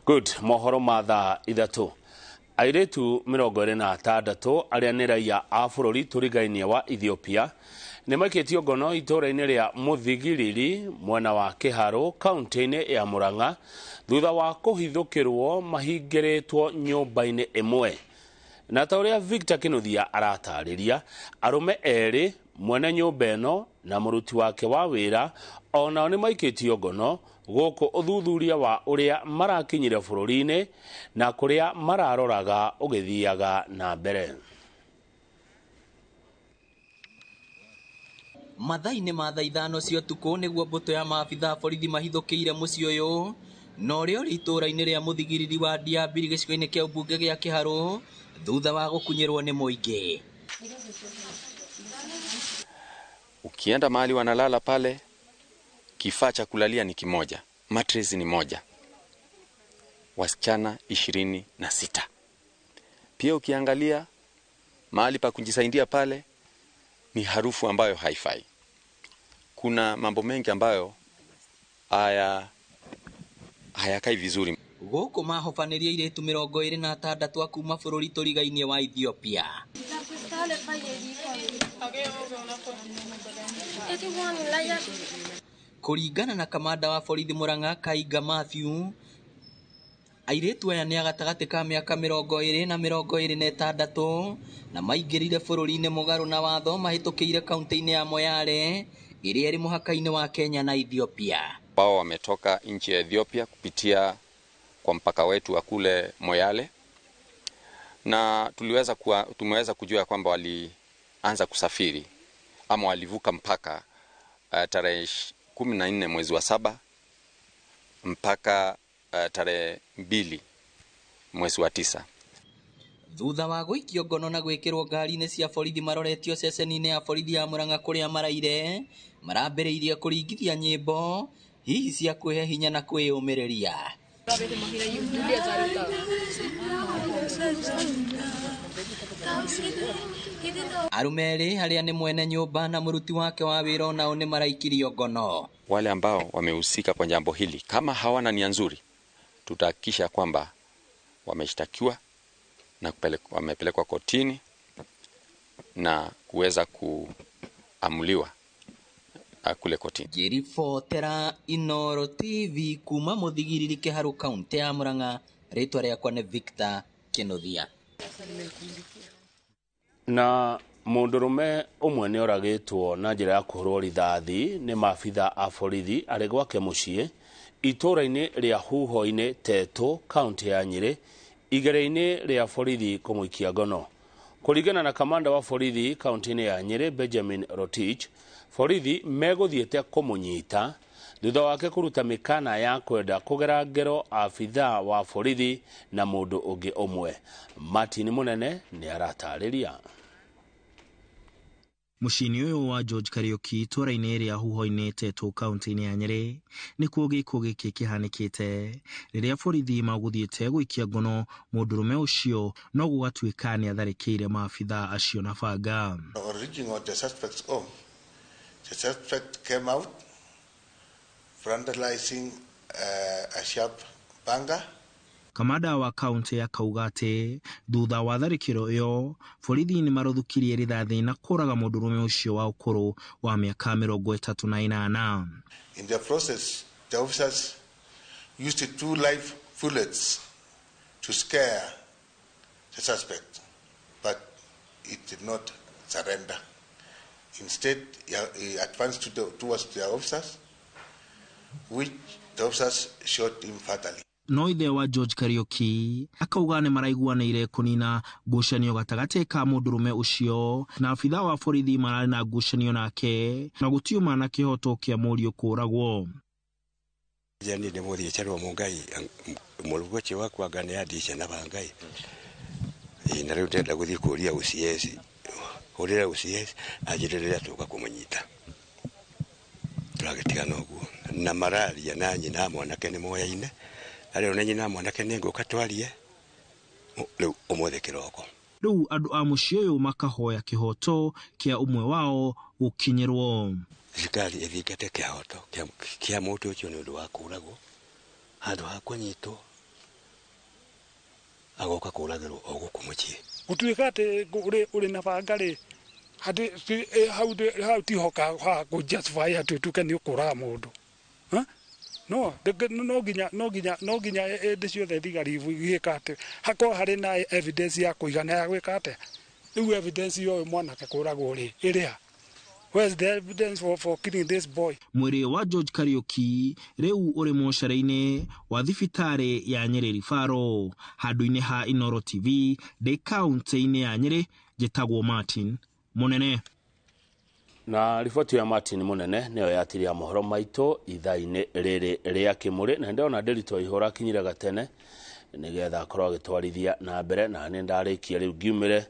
Good. Mohoro ma thaa 3. Airĩtu 26 arĩa nĩ raia a bũrũri tũrigainie wa Ethiopia nĩ maikĩtio ngono itũũra-inĩ rĩa Mũthigiriri mwena wa Kĩharũ kaunti-inĩ ya Murang'a thutha wa kũhithũkĩrwo mahingĩrĩtwo nyũmba-inĩ ĩmwe. Na ta ũrĩa Victor Kinuthia aratarĩria, arũme erĩ, mwene nyũmba ĩno na mũruti wake wa wĩra, onao nĩ maikĩtio ngono gũkũ ũthuthuria wa ũrĩa marakinyire bũrũri-inĩ na kũrĩa mararoraga ũgĩthiaga na mbere. Mathaa-inĩ ma thaa 5 cia ũtukũ nĩguo mbũtũ ya maabitha a borithi mahithũkĩire mũciĩ ũyũ na ũrĩa ũrĩ itũũra-inĩ rĩa Mũthigiriri wa Ndiambiri gĩcigo-inĩ kĩa ũmbunge gĩa Kĩharũ thutha wa gũkunyĩrwo nĩ mũingĩ. Ukienda mahali wanalala pale, kifaa cha kulalia ni kimoja, mattress ni moja, wasichana 26. Pia ukiangalia mahali pa kujisaidia pale ni harufu ambayo haifai. Kuna mambo mengi ambayo hayakai vizuri. Gũkũ mahobanĩria airĩtu 26 a kuma bũrũri tũrigainie wa Ethiopia. Kũringana na kamanda wa borithi Murang'a Kaiga Matthew, airĩtu aya nĩ a gatagatĩ ka mĩaka 20 na 26 na maingĩrire bũrũri-inĩ mũgarũ na watho mahĩtũkĩire kaunti-inĩ ya Moyale ĩrĩa ĩrĩ mũhaka-inĩ wa Kenya na Ethiopia. Wao wametoka nchi ya Ethiopia kupitia kwa mpaka wetu wa kule Moyale, na tumeweza kujua kwamba walianza kusafiri ama walivuka mpaka tarehe 14 mwezi wa 7 mpaka tarehe 2 mwezi wa 9. Thutha wa gũikio ngono na gwĩkĩrwo ngari-inĩ cia borithi maroretio ceceni-inĩ ya borithi ya Murang'a kũrĩa maraire, marambĩrĩirie kũringithia nyĩmbo hihi cia kwĩhe hinya na kwĩyũmĩrĩria. Arũme erĩ arĩa nĩ mwene nyũmba na mũruti wake wa wĩra onao nĩ maraikirio ngono. Wale ambao wamehusika kwa jambo hili kama hawana nia nzuri, tutahakikisha kwamba wameshtakiwa na wamepelekwa kotini na kuweza kuamuliwa kule kotini. Ngĩribotera Inooro TV kuma Mũthigiriri Kĩharũ kaunti ya Murang'a, rĩtwa rĩakwa nĩ Victor Kinuthia. Na mũndũrũme ũmwe nĩ oragĩtwo na njĩra ya kũhũrwo rithathi nĩ maabitha a borithi arĩ gwake mũciĩ itũũra-inĩ rĩa Huho-inĩ Tetũ kaunti ya Nyĩrĩ igeria-inĩ rĩa borithi kũmũikia ngono. Kũringana na kamanda wa borithi kaunti-inĩ ya Nyĩrĩ Benjamin Rotich, borithi megũthiĩte kũmũnyita thutha wake kũruta mĩkana ya kwenda kũgera ngero abithaa wa borithi na mũndũ ũngĩ ũmwe. Martin Mũnene nĩ aratarĩria. Mũciĩ-inĩ ũyũ wa George Kariuki itũũra-inĩ rĩa Huho-inĩ Tetũ kaunti-inĩ ya Nyĩrĩ nĩkuo gĩko gĩkĩ kĩhanĩkĩte rĩrĩa borithi magũthiĩte gũikia ngono mũndũrũme ũcio no gũgatuĩka nĩ atharĩkĩire maabithaa acio na banga. On reaching out the suspect's home, the suspect came out brandishing a sharp panga. Kamanda wa kaunti akauga atĩ thutha wa tharĩkĩro ĩyo borithi nĩ marothũkirie rithathi na kũraga mũndũrũme ũcio wa ũkũrũ wa mĩaka 38. In the process, the officers used 2 live bullets to scare the suspect, but it did not surrender. Instead, he advanced towards the officers, which the officers shot him fatally. No ithe wa George Kariuki akauga nĩ maraiguanĩire kũnina ngucanio gatagatĩ ka mũndũrũme ũcio na abithaa wa borithi mararĩ na ngucanio nake na gũtiuma na kĩhoto kĩa mũriũ kũragwo. Niĩ ndĩmũthiĩ Mungai mũrugo ũcio wakwa anga nĩ andicia na bangai na rĩu ndĩrenda gũthiĩ kũria OCS, hũrĩre OCS anjĩre rĩrĩa tũka kũmũnyita. Tũragĩtigana ũguo na mararia na nyina mwanake nĩ moyaine na rĩu na nyina mwanake nĩ ngũka twarie rĩu ũmũthĩ kĩroko. Rĩu andũ a mũciĩ ũyũ makahoya kĩhoto kĩa ũmwe wao gũkinyĩrwo. Thirikari ĩthingate kĩhoto kĩa mũndũ ũcio nĩ ũndũ wa kũragwo handũ ha kũnyitwo Agoka kũragĩrwo o gũkũ mũciĩ. Gũtuĩka atĩ ũrĩ na banga rĩ, hau hau tiho ha kũ justify atĩ ũtuĩke nĩ ũkũraga mũndũ. No no nginya hĩndĩ ciothe thigari igĩka atĩ hakorwo harĩ na evidence ya kũigana ya gwĩka atĩa. Rĩu evidence ya ũyũ mwanake kũragwo rĩ, ĩrĩ ha? Where's the evidence for killing this boy? Mwĩrĩ wa George Kariuki rĩu ũrĩ mocarĩ-inĩ wa thibitarĩ ya Nyĩrĩ Referral. Handũ-inĩ ha Inooro TV ndĩ kaunti-inĩ ya Nyĩrĩ, njĩtagwo Martin Mũnene. Na riboti ya Martin Mũnene nĩyo yatiria mohoro maitũ ithaa-inĩ rĩrĩ rĩa kĩmũrĩ, na ndĩrona Ndĩritũ Ihũra akinyire gatene nĩgetha akorwo agĩtwarithia na mbere, na nĩ ndarĩkia rĩu ngiumĩre.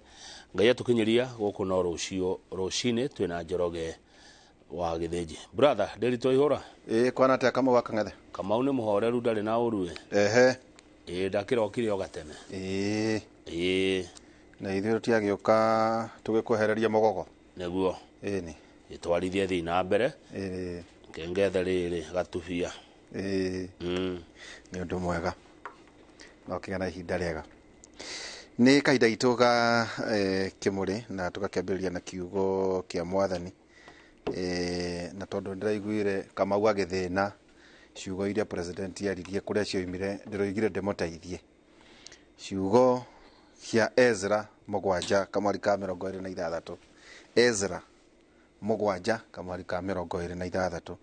Ngai atũkinyĩria gũkũ no rũciũ rũcinĩ twĩna Njoroge wa Gĩthĩnji. Brother Ndĩritũ Ihũra. Ĩĩ kwana atĩa Kamau wa Kang'ethe? Kamau nĩ mũhoreru ndarĩ na ũru. Ehe. Ĩĩ ndakĩrokire o gatene. Ĩĩ. Ĩĩ. Na ithuĩ tũtiagĩũka tũgĩkwehereria mũgogo. Nĩguo. Ĩni. Gĩtwarithie thiĩ na mbere. Ĩĩ. Kengethe rĩrĩ gatubia. Ĩĩ. Nĩ ũndũ mwega. No kĩgĩa na ihinda rĩega. Nĩ kahinda gaitũ ga kĩmũrĩ na tũgakĩambĩrĩria na kiugo kĩa mwathani. Na tondũ ndĩraiguire Kamau agĩthĩna ciugo iria president aririe kũrĩa cioimire, ndĩroigire ndĩmũteithie. Ciugo cia Ezra 7 kamwari ka 26. Ezra 7 kamwari ka 26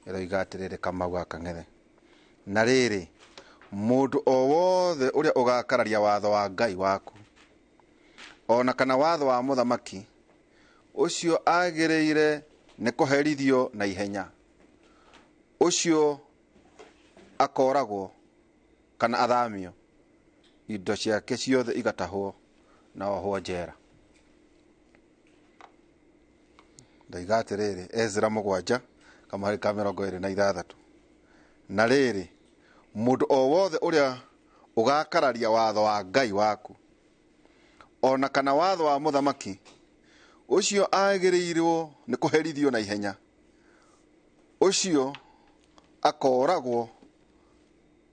ĩroiga atĩrĩrĩ Kamau wa Kang'ethe. Na rĩrĩ, mũndũ o wothe ũrĩa ũgakararia watho wa Ngai waku ona kana watho wa mũthamaki ũcio agĩrĩire nĩ kũherithio na ihenya, ũcio akoragwo kana athamio, indo ciake ciothe igatahwo na ohwo njera. Ndoiga atĩrĩrĩ, Ezra 7 kamwari ka 26. Na rĩrĩ, mũndũ o wothe ũrĩa ũgakararia watho wa Ngai waku ona kana watho wa mũthamaki ũcio agĩrĩirwo nĩ kũherithio na ihenya, ũcio akoragwo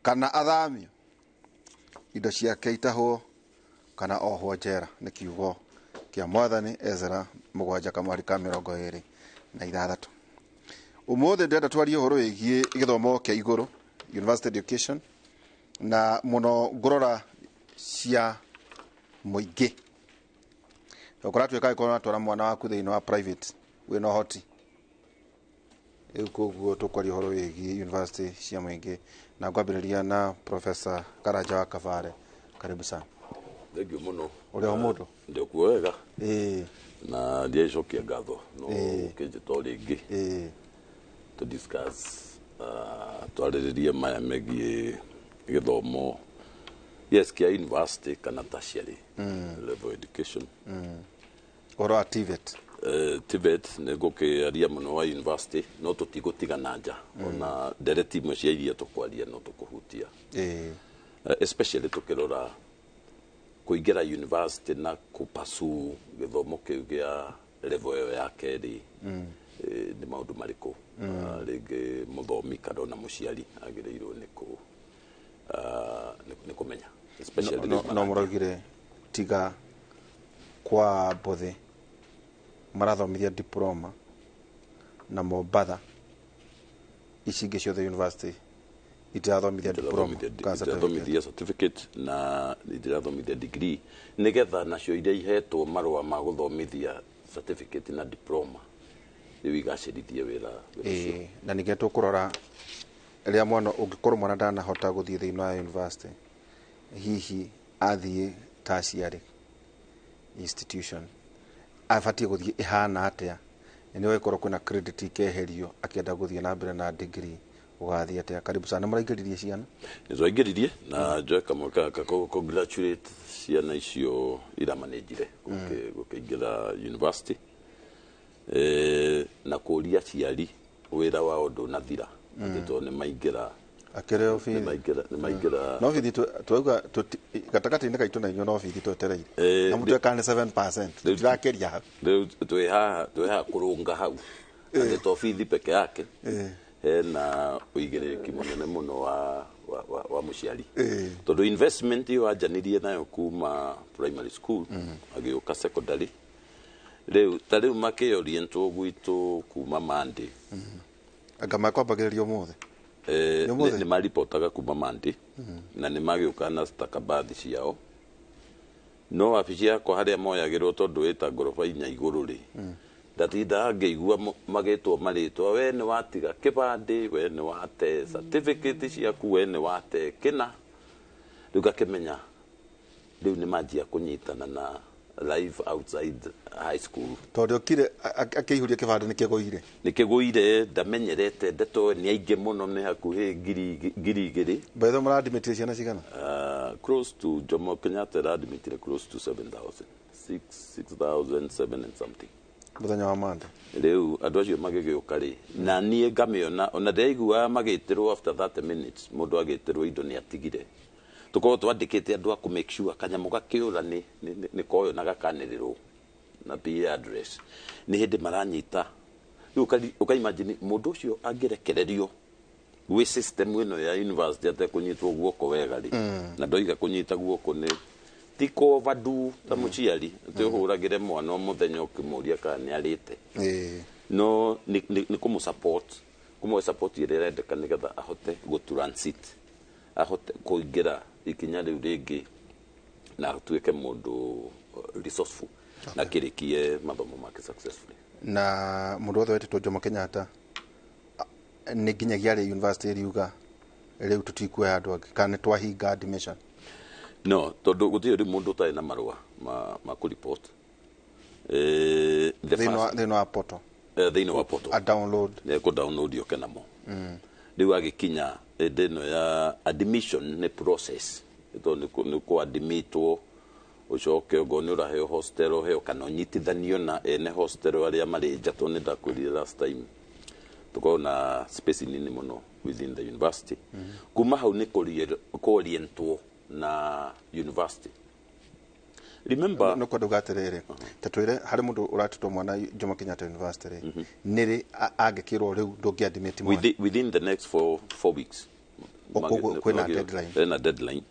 kana athamio, indo ciake itahwo kana ohwo njera. Nĩ kiugo kĩa mwathani Ezra 7 kamwari ka 26. Ũmũthĩ ndĩrenda twarie ũhoro wĩgiĩ gĩthomo kĩa igũrũ, university education, na mũno ngũrora cia mũingĩ. Ũkũratuĩka angĩkorwo ũratwara mwana waku thĩinĩ wa private wĩna ũhoti. Rĩu koguo tũkwaria ũhoro wĩgiĩ university cia mũingĩ, na ngwambĩrĩria na Professor Karanja wa Kabare. Karibu sana. Thank you mũno. Ũrĩ ho mũndũ? Ndĩkuo wega. Ĩĩ. Na ndiacokia ngatho no ũkĩnjĩta o rĩngĩ. Ĩĩ. To discuss twarĩrĩrie maya megiĩ gĩthomo, yes, kĩa university kana tertiary level education. Ũhoro wa TVET. TVET nĩ ngũkĩaria mũno wa university, no tũtigũtigana nja ona ndereti imwe cia iria tũkwaria no tũkũhutia. Especially tũkĩrora kũingĩra university na kũpursue gĩthomo kĩu gĩa level ĩyo ya kerĩ, nĩ maũndũ marĩkũ rĩngĩ mũthomi kana ona mũciari agĩrĩirwo nĩ kũmenya, especially No mũraugire tiga kwa Mbothi marathomithia diploma na Mombatha, ici ingĩ ciothe university itirathomithia diploma kana certificate. Itirathomithia certificate na itirathomithia degree, nigetha nacio iria ihetwo marũa ma gũthomithia certificate na diploma rĩu igacĩrithie wĩra ũcio. Ĩĩ, na ningĩ tũkũrora rĩrĩa mwana ũngĩkorwo mwana ndanahota gũthiĩ thĩinĩ wa university, hihi athiĩ tertiary institution abatiĩ gũthiĩ ĩhana atĩa, nĩ ũgĩkorwo kwĩna credit ikeherio akĩenda gũthiĩ na mbere na degree ũgathiĩ atĩa. Karibu sana. Mũraingĩririe ciana? Nĩ twaingĩririe na njoe kamwe ka congratulate ciana icio iramanĩnjire gũkĩingĩra university, na kũria aciari wĩra wao ndũnathira, atĩ tondũ nĩ maingĩra akĩrĩ o bithi. Nĩ maingĩra. No bithi twauga gatagatĩ-inĩ gaitũ na inyuĩ no bithi twetereire na mũtuĩka nĩ 7% tũtirakĩria hau. Rĩu twĩ haha kũrũnga hau atĩ to bithi peke yake. Hena ũigĩrĩrĩki mũnene mũno wa mũciari, tondũ investment ĩyo anjanirie nayo kuma primary school agĩũka secondary, rĩu ta rĩu makĩorientwo gwitũ kuma Monday. Anga makwambagĩrĩria ũmũthĩ? Nĩ ũmũthĩ? Nĩ maripotaga kuma Monday na nĩ magĩũka na stakabathi ciao, no wabici yakwa harĩa moyagĩrwo, tondũ ĩta ngoroba 4 igũrũ rĩ, ndatindaga ngĩigua magĩtwo marĩtwa, we nĩ watiga kĩbandĩ, we nĩ wate certificate ciaku, we nĩ wate kĩna. Rĩu ngakĩmenya rĩu nĩ manjia kũnyitana na life outside high school. Tondũ okire akĩihũria kĩbandĩ nĩ kĩgũire. Nĩ kĩgũire, ndamenyerete ndeto nĩ aingĩ mũno, nĩ hakuhĩ 2,000. By the way, mũradimĩtire ciana cigana? Close to Jomo Kenyatta ĩradimĩtire close to 7,000, 6,007 and something. Mũthenya wa Monday. Rĩu andũ acio magĩgĩũka rĩ, na niĩ ngamĩona ona ndĩraiguaga magĩtĩrwo after 30 minutes, mũndũ agĩtĩrwo indo nĩ atigire. Tũkorwo twandĩkĩte andũ a kũ make sure kanyamũ gakĩũra nĩ koywo na gakanĩrĩrwo na PA address. Nĩ hĩndĩ maranyita. Rĩu ũka imagine mũndũ ũcio angĩrekererio gwĩ system ĩno ya university atekũnyitwo guoko wega rĩ, na ndoiga kũnyita guoko nĩ ti kũ overdo ta mũciari atĩ ũhũragĩre mwana o mũthenya ũkĩmũria kana nĩ arĩte, no nĩ kũmũ support, kũmũhe support ĩrĩa ĩrendeka nĩgetha ahote gũ transit, ahote kũingĩra ikinya rĩu rĩngĩ na atuĩke mũndũ resourceful na akĩrĩkie mathomo make successfully. Na mũndũ wothe wetĩtwo Jomo Kenyatta nĩ nginyagia rĩ university ĩriuga rĩu tũtikuoya andũ angĩ kana nĩ twahinga admission? No, tondũ gũtirĩ rĩu mũndũ ũtarĩ na marũa ma kũ-report. Thĩinĩ wa portal. Thĩinĩ wa portal. A download. Kũ download yoke namo. Rĩu agĩkinya hĩndĩ ĩno ya admission nĩ process, tondũ nĩ kũ-admitwo, ũcoke okorwo nĩ ũraheo hostel ũheo, kana ũnyitithanio na ene hostel arĩa marĩ nja, tondũ nĩ ndakwĩrire last time tũkorwo na space nini mũno within the university. Kuma hau nĩ kũ-orientwo na university. Remember, no kwenda uga atĩrĩrĩ, ta twĩre harĩ mũndũ ũratĩtwo mwana Jomo Kenyatta University rĩ, nĩ rĩ angĩkĩrwo rĩu ndũngĩ-admit mwana? Within the next four weeks. Koguo kwĩna deadline. Kwĩna deadline.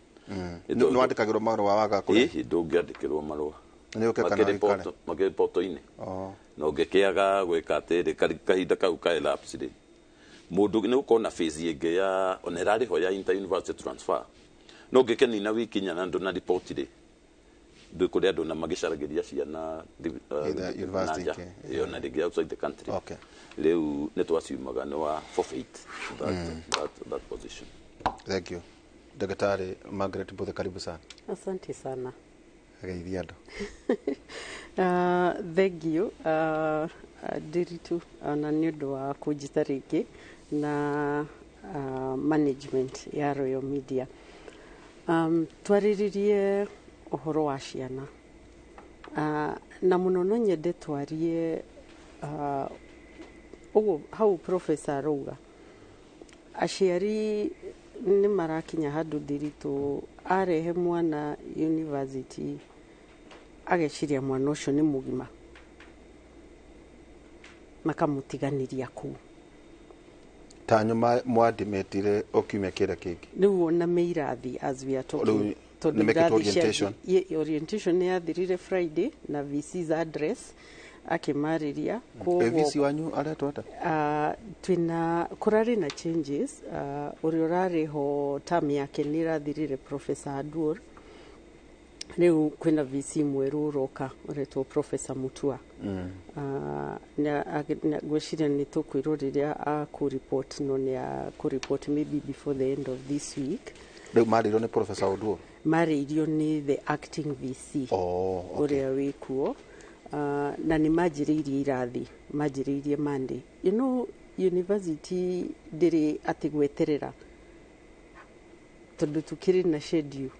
Nĩ wandĩkagĩrwo marũa waga kũrĩa? Ĩĩ, ndũngĩandĩkĩrwo marũa. Nĩ ũke kana ũikare? Makĩrĩpoto-inĩ. Na ũngĩkĩaga gwĩka atĩrĩ, kahinda kau ka elapse rĩ, mũndũ nĩ gũkorwo na phase ĩngĩ ya ona ĩrarĩ ho ya inter university transfer. No ũngĩkĩnina wiki inya na ndũna report rĩ, ndũ kũrĩ andũ na magĩcaragĩria ciana university ĩyo na rĩngĩ outside the country. Rĩu nĩ twaciumaga nĩ wa forfeit that position. Thank you. Daktari Margaret Mbuthe, karibu sana. Asante sana. Geithia andũ. Thank you Ndiritu ona nĩ ũndũ wa kũnjĩta rĩngĩ na management ya Royal Media. Twarĩrĩrie ũhoro wa ciana, na mũno no nyende twarie ũguo hau professor arauga aciari nĩ marakinya handũ Ndiritu arehe mwana university ageciria mwana ũcio nĩ mũgima, makamũtiganĩria kũu. Ta nyuma mwadimĩtire o kiumia kĩrĩa kĩngĩ. Rĩu ona me irathi as we are talking, tondũ orientation. Orientation nĩ yathirire Friday na VC's address akĩmarĩria. VC wanyu aretwo atĩa? Twĩna kũrarĩ na changes, ũrĩa ũrarĩ ho term yake nĩ ĩrathirire, Professor Aduor. Rĩu kwĩna VC mwerũ ũroka ũretwo Professor Mutua. Ngwĩciria nĩ tũkwĩrwo rĩrĩa akũ-report, no nĩ akũ-report maybe before the end of this week. Rĩu marĩirio nĩ Professor Oduor? Marĩirio nĩ the acting VC ũrĩa wĩkuo, na nĩ manjĩrĩirie irathi, manjĩrĩirie Monday. You know, university ndĩrĩ atĩ gweterera, tondũ tũkĩrĩ na schedule.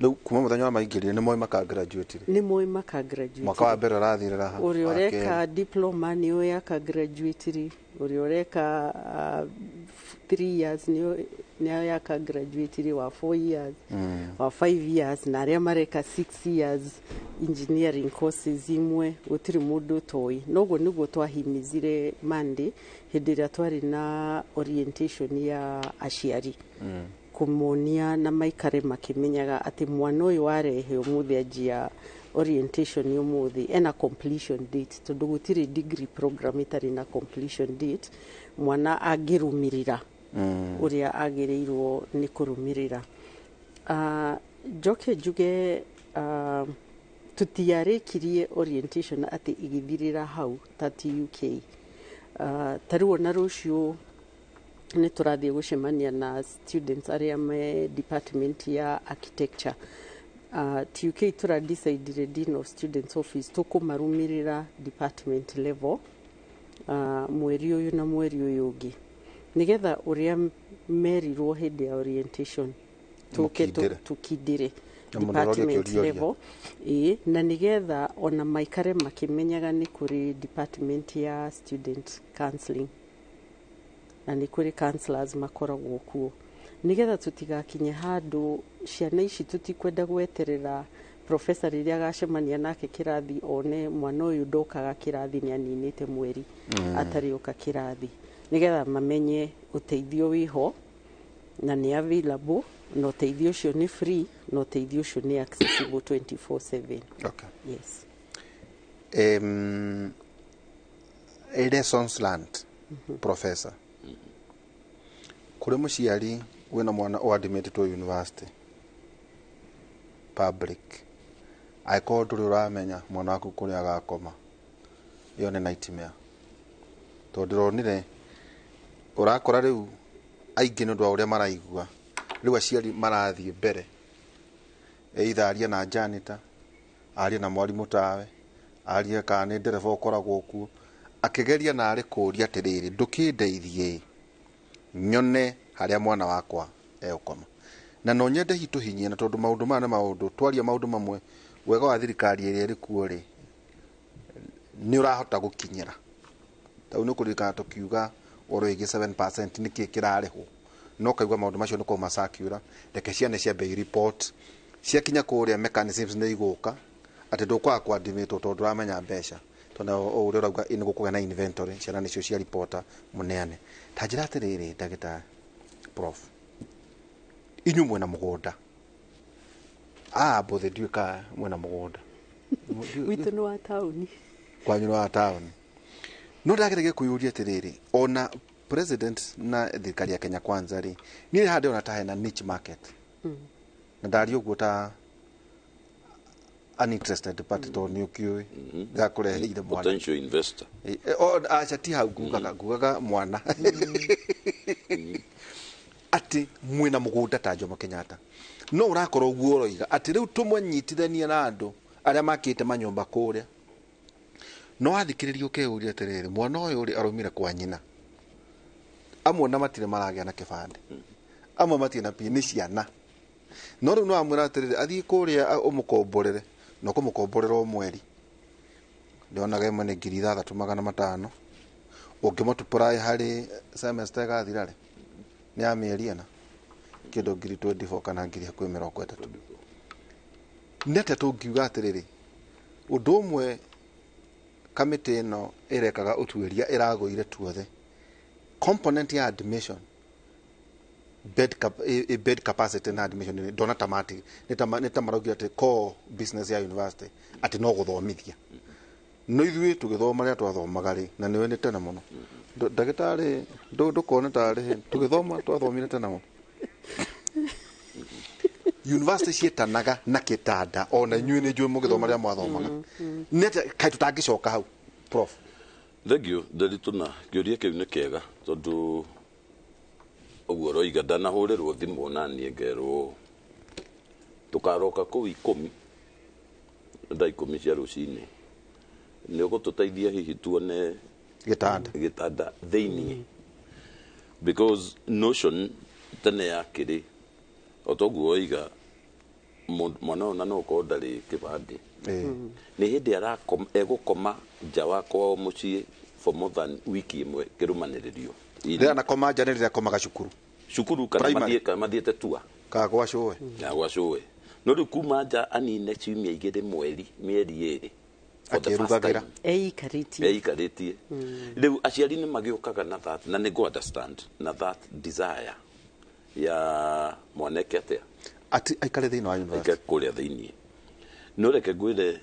Rĩu kuma mũthenya wa maingĩrire nĩ moĩ maka graduate? Nĩ moĩ maka graduate. Mwaka wa mbere ũrathirĩra ha? Ũrĩa ũreka diploma nĩ ũĩ aka graduate rĩ, ũrĩa ũreka 3 years nĩ Nĩ yaka graduate wa 4 years, wa 5 years, na arĩa mareka 6 years engineering courses imwe, gũtirĩ mũndũ ũtoĩ. Noguo nĩguo twahimizire Monday hĩndĩ ĩrĩa twarĩ na orientation ya aciari, kũmonia na maikare makĩmenyaga atĩ mwana ũyũ warehe ũmũthĩ anjia orientation ũmũthĩ ena completion date, tondũ gũtirĩ degree program ĩtarĩ na completion date, mwana angĩrũmĩrĩra ũrĩa agĩrĩirwo nĩ kũrũmĩrĩra. Njoke njuge tũtiarĩkirie orientation atĩ ĩgĩthirĩra hau ta TUK. Ta rĩu ona rũciũ nĩ tũrathiĩ gũcemania na students arĩa me department ya architecture. TUK tũra decidire, Dean of Students Office, tũkũmarũmĩrĩra department level mweri ũyũ na mweri ũyũ ũngĩ, nĩgetha ũrĩa merirwo hĩndĩ ya orientation tũke Mũkindĩre. Tũkindĩre Na mũndũ ũroria department kĩũria. level, ĩĩ, na nĩgetha ona maikare makĩmenyaga nĩ kũrĩ department ya student counseling na nĩ kũrĩ counselors makoragwo kuo, nĩgetha tũtigakinye handũ ciana ici tũtikwenda gweterera professor rĩrĩa agacemania nake kĩrathi one mwana ũyũ ndokaga kĩrathi, nĩ aninĩte mweri atarĩ oka kĩrathi, nĩgetha mamenye ũteithio wĩho na nĩ available, na ũteithio ũcio nĩ free, na ũteithio ũcio nĩ accessible 24/7. Yes. Lessons learned, professor, kũrĩ mũciari wĩna mwana ũadmitĩtwo university public, angĩkorwo ndũrĩ ũramenya mwana waku kũrĩa agakoma, ĩyo nĩ nightmare, tondũ ndĩronire ũrakora rĩu aingĩ nĩ ũndũ wa ũrĩa maraigua rĩu aciari marathiĩ mbere, either arie na janitor, arie na mwarimũ tawe, arie kana nĩ ndereba ũkoragwo kuo, akĩgeria narĩ kũũria atĩrĩrĩ, ndũkĩndeithie nyone harĩa mwana wakwa egũkoma. Na no nyende hihi tũhinyie, na tondũ maũndũ maya nĩ maũndũ twaria maũndũ mamwe, wega wa thirikari ĩrĩa ĩrĩ kuo rĩ, nĩ ũrahota gũkinyĩra tau nĩ ũkũririkana tũkiuga ũhoro wĩgiĩ 7% nĩkĩ kĩrarĩhwo, no kaigua maũndũ macio nĩ kũma circular, reke ciana ciambe report, ciakinya kũrĩa mechanisms nĩ igũka atĩ ndũkwaga kwadimĩtwo tondũ ndũramenya mbeca, tondũ o ũrĩa ũrauga nĩ gũkũgĩa na inventory, ciana nĩcio cia ripota mũneane. Ta njĩra atĩrĩrĩ, ndagĩtarĩ prof, inyuĩ mwĩna mũgũnda mbũthĩ, ndiũĩ kana mwĩna mũgũnda. Witũ nĩ wa taũni. Kwanyu nĩ wa taũni, no ndageragia kwĩyũria atĩrĩrĩ, ona president na thirikari ya Kenya Kwanza rĩ, niĩ haha ndĩrona ta hena niche market, na ndaria ũguo ta uninterested party, tondũ nĩ ũkĩũĩ ndakũreheire mwana. Potential investor. Aca, ti hau ngugaga, ngugaga mwana atĩ mwĩna mũgũnda ta Jomo Kenyatta, no ũrakorwo ũguo ũroiga atĩ rĩu tũmũnyitithanie na andũ arĩa makĩte manyũmba kũrĩa, no wathikĩrĩria ũkeyũria atĩrĩrĩ, mwana ũyũ rĩ, araumire kwa nyina, amwe na matirĩ maragĩa na kĩbandĩ, amwe matirĩ na pi, nĩ ciana, no rĩu no wamwĩra atĩrĩrĩ athiĩ kũrĩa ũmũkomborere, na ũkũmũkomborera o mweri ndĩonaga ĩmwe nĩ 6,500, ũngĩmultiply harĩ semester ĩgathira rĩ, nĩ ya mĩeri ĩna, kĩndũ 24,000 kana ngiri hakuhĩ 30. Nĩ atĩa tũngiuga atĩrĩrĩ, ũndũ ũmwe kamĩtĩ ĩno ĩrekaga ũtuĩria ĩragũire tuothe component ya admission bed, cap, bed capacity na admission, ndona ta mati nĩ ta maraugire atĩ core business ya university atĩ no gũthomithia, no ithuĩ tũgĩthoma rĩrĩa twathomaga rĩ, na nĩwe nĩ tene mũno. Ndagĩtarĩ, ndũkone tarĩ tũgĩthoma, twathomire tene mũno, university ciĩtanaga na kĩtanda, ona inyuĩ nĩ njũĩ mũgĩthoma rĩrĩa mwathomaga. Nĩ atĩa kaĩ tũtangĩcoka hau, prof? Thank you, Nderitu, na kĩũria kĩu nĩ kĩega, tondũ ũguo ũroiga ndanahũrĩrwo thimũ na niĩ ngerwo tũkaroka kũu 10, thaa 10 cia rũcinĩ, nĩ ũgũtũteithia hihi tuone gĩtanda. Gĩtanda thĩiniĩ, because notion tene yakĩrĩ o toguo woiga, mwana ũyũ na no ũkorwo ndarĩ kĩbandĩ, nĩ hĩndĩ egũkoma nja wa kwao mũciĩ for more than wiki ĩmwe kĩrũmanĩrĩrio. Rĩrĩa anakoma nja nĩ rĩrĩa akomaga cukuru. Cukuru kana Primary. mathiĩ, kana mathiĩte tua Ka gwa cũwe. Na gwa cũwe. No rĩu kuma nja anine ciumia 2 mweri, mĩeri 2 for the first Akĩrugagĩra. time. Eikarĩtie. Eikarĩtie. Rĩu aciari nĩ magĩũkaga na that, na nĩ ngũ understand na that desire ya mwanake atĩa Ati aikare thĩinĩ wa university. Aikare kũrĩa thĩinĩ. No reke ngwĩre,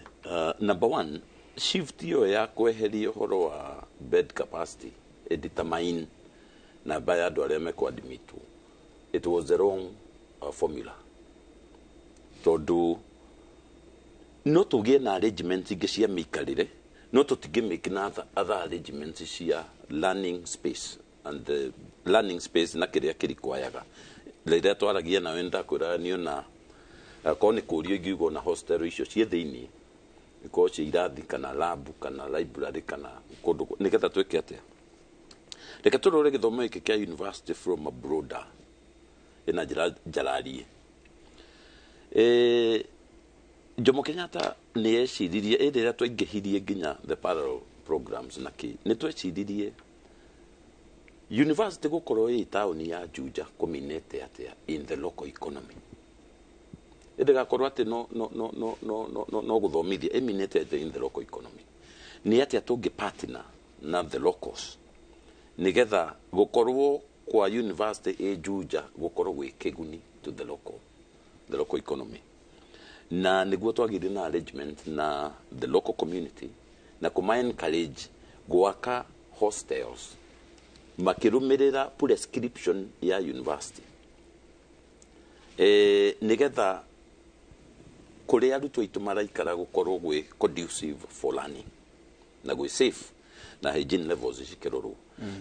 number one, shift ĩyo ya kweheria ũhoro wa bed capacity ĩdetermine namba ya andũ arĩa mekwadmitwo, it was the wrong formula, tondũ no tũgĩe na arrangement ingĩ cia mĩikarĩre, no tũtingĩ make na other arrangements cia learning space and the learning space na kĩrĩa kĩrikwayaga. Rĩrĩa twaragia nawe nĩndakwĩraga niĩ ona akorwo nĩ kũrio ingiuga ona hostel icio ciĩ thĩinĩ ikorwo ciĩ irathi kana lab kana library kana kũndũ nĩgetha twĩke atĩa. Reke tũrore gĩthomo gĩkĩ kĩa university from a broader ĩna njĩra njararie. Jomo Kenyatta nĩ eciririe ĩ rĩrĩa twaingĩhirie nginya the parallel programs na kĩ, nĩ tweciririe university gũkorwo ĩ taũni ya Juja kũminĩte atĩa in the local economy, ĩndĩgakorwo atĩ no no no no no no no no gũthomithia ĩminĩte atĩa in the local economy, nĩ atĩa tũngĩ partner na the locals nĩgetha gũkorwo kwa university ĩ Juja gũkorwo gwĩ kĩguni to the local economy. Na nĩguo twagĩire na arrangement na the local community na kũma encourage gwaka hostels makĩrũmĩrĩra prescription ya university, nĩgetha kũrĩa arutwo aitũ maraikara gũkorwo gwĩ conducive for learning na gwĩ safe na hygiene levels cikĩrorwo.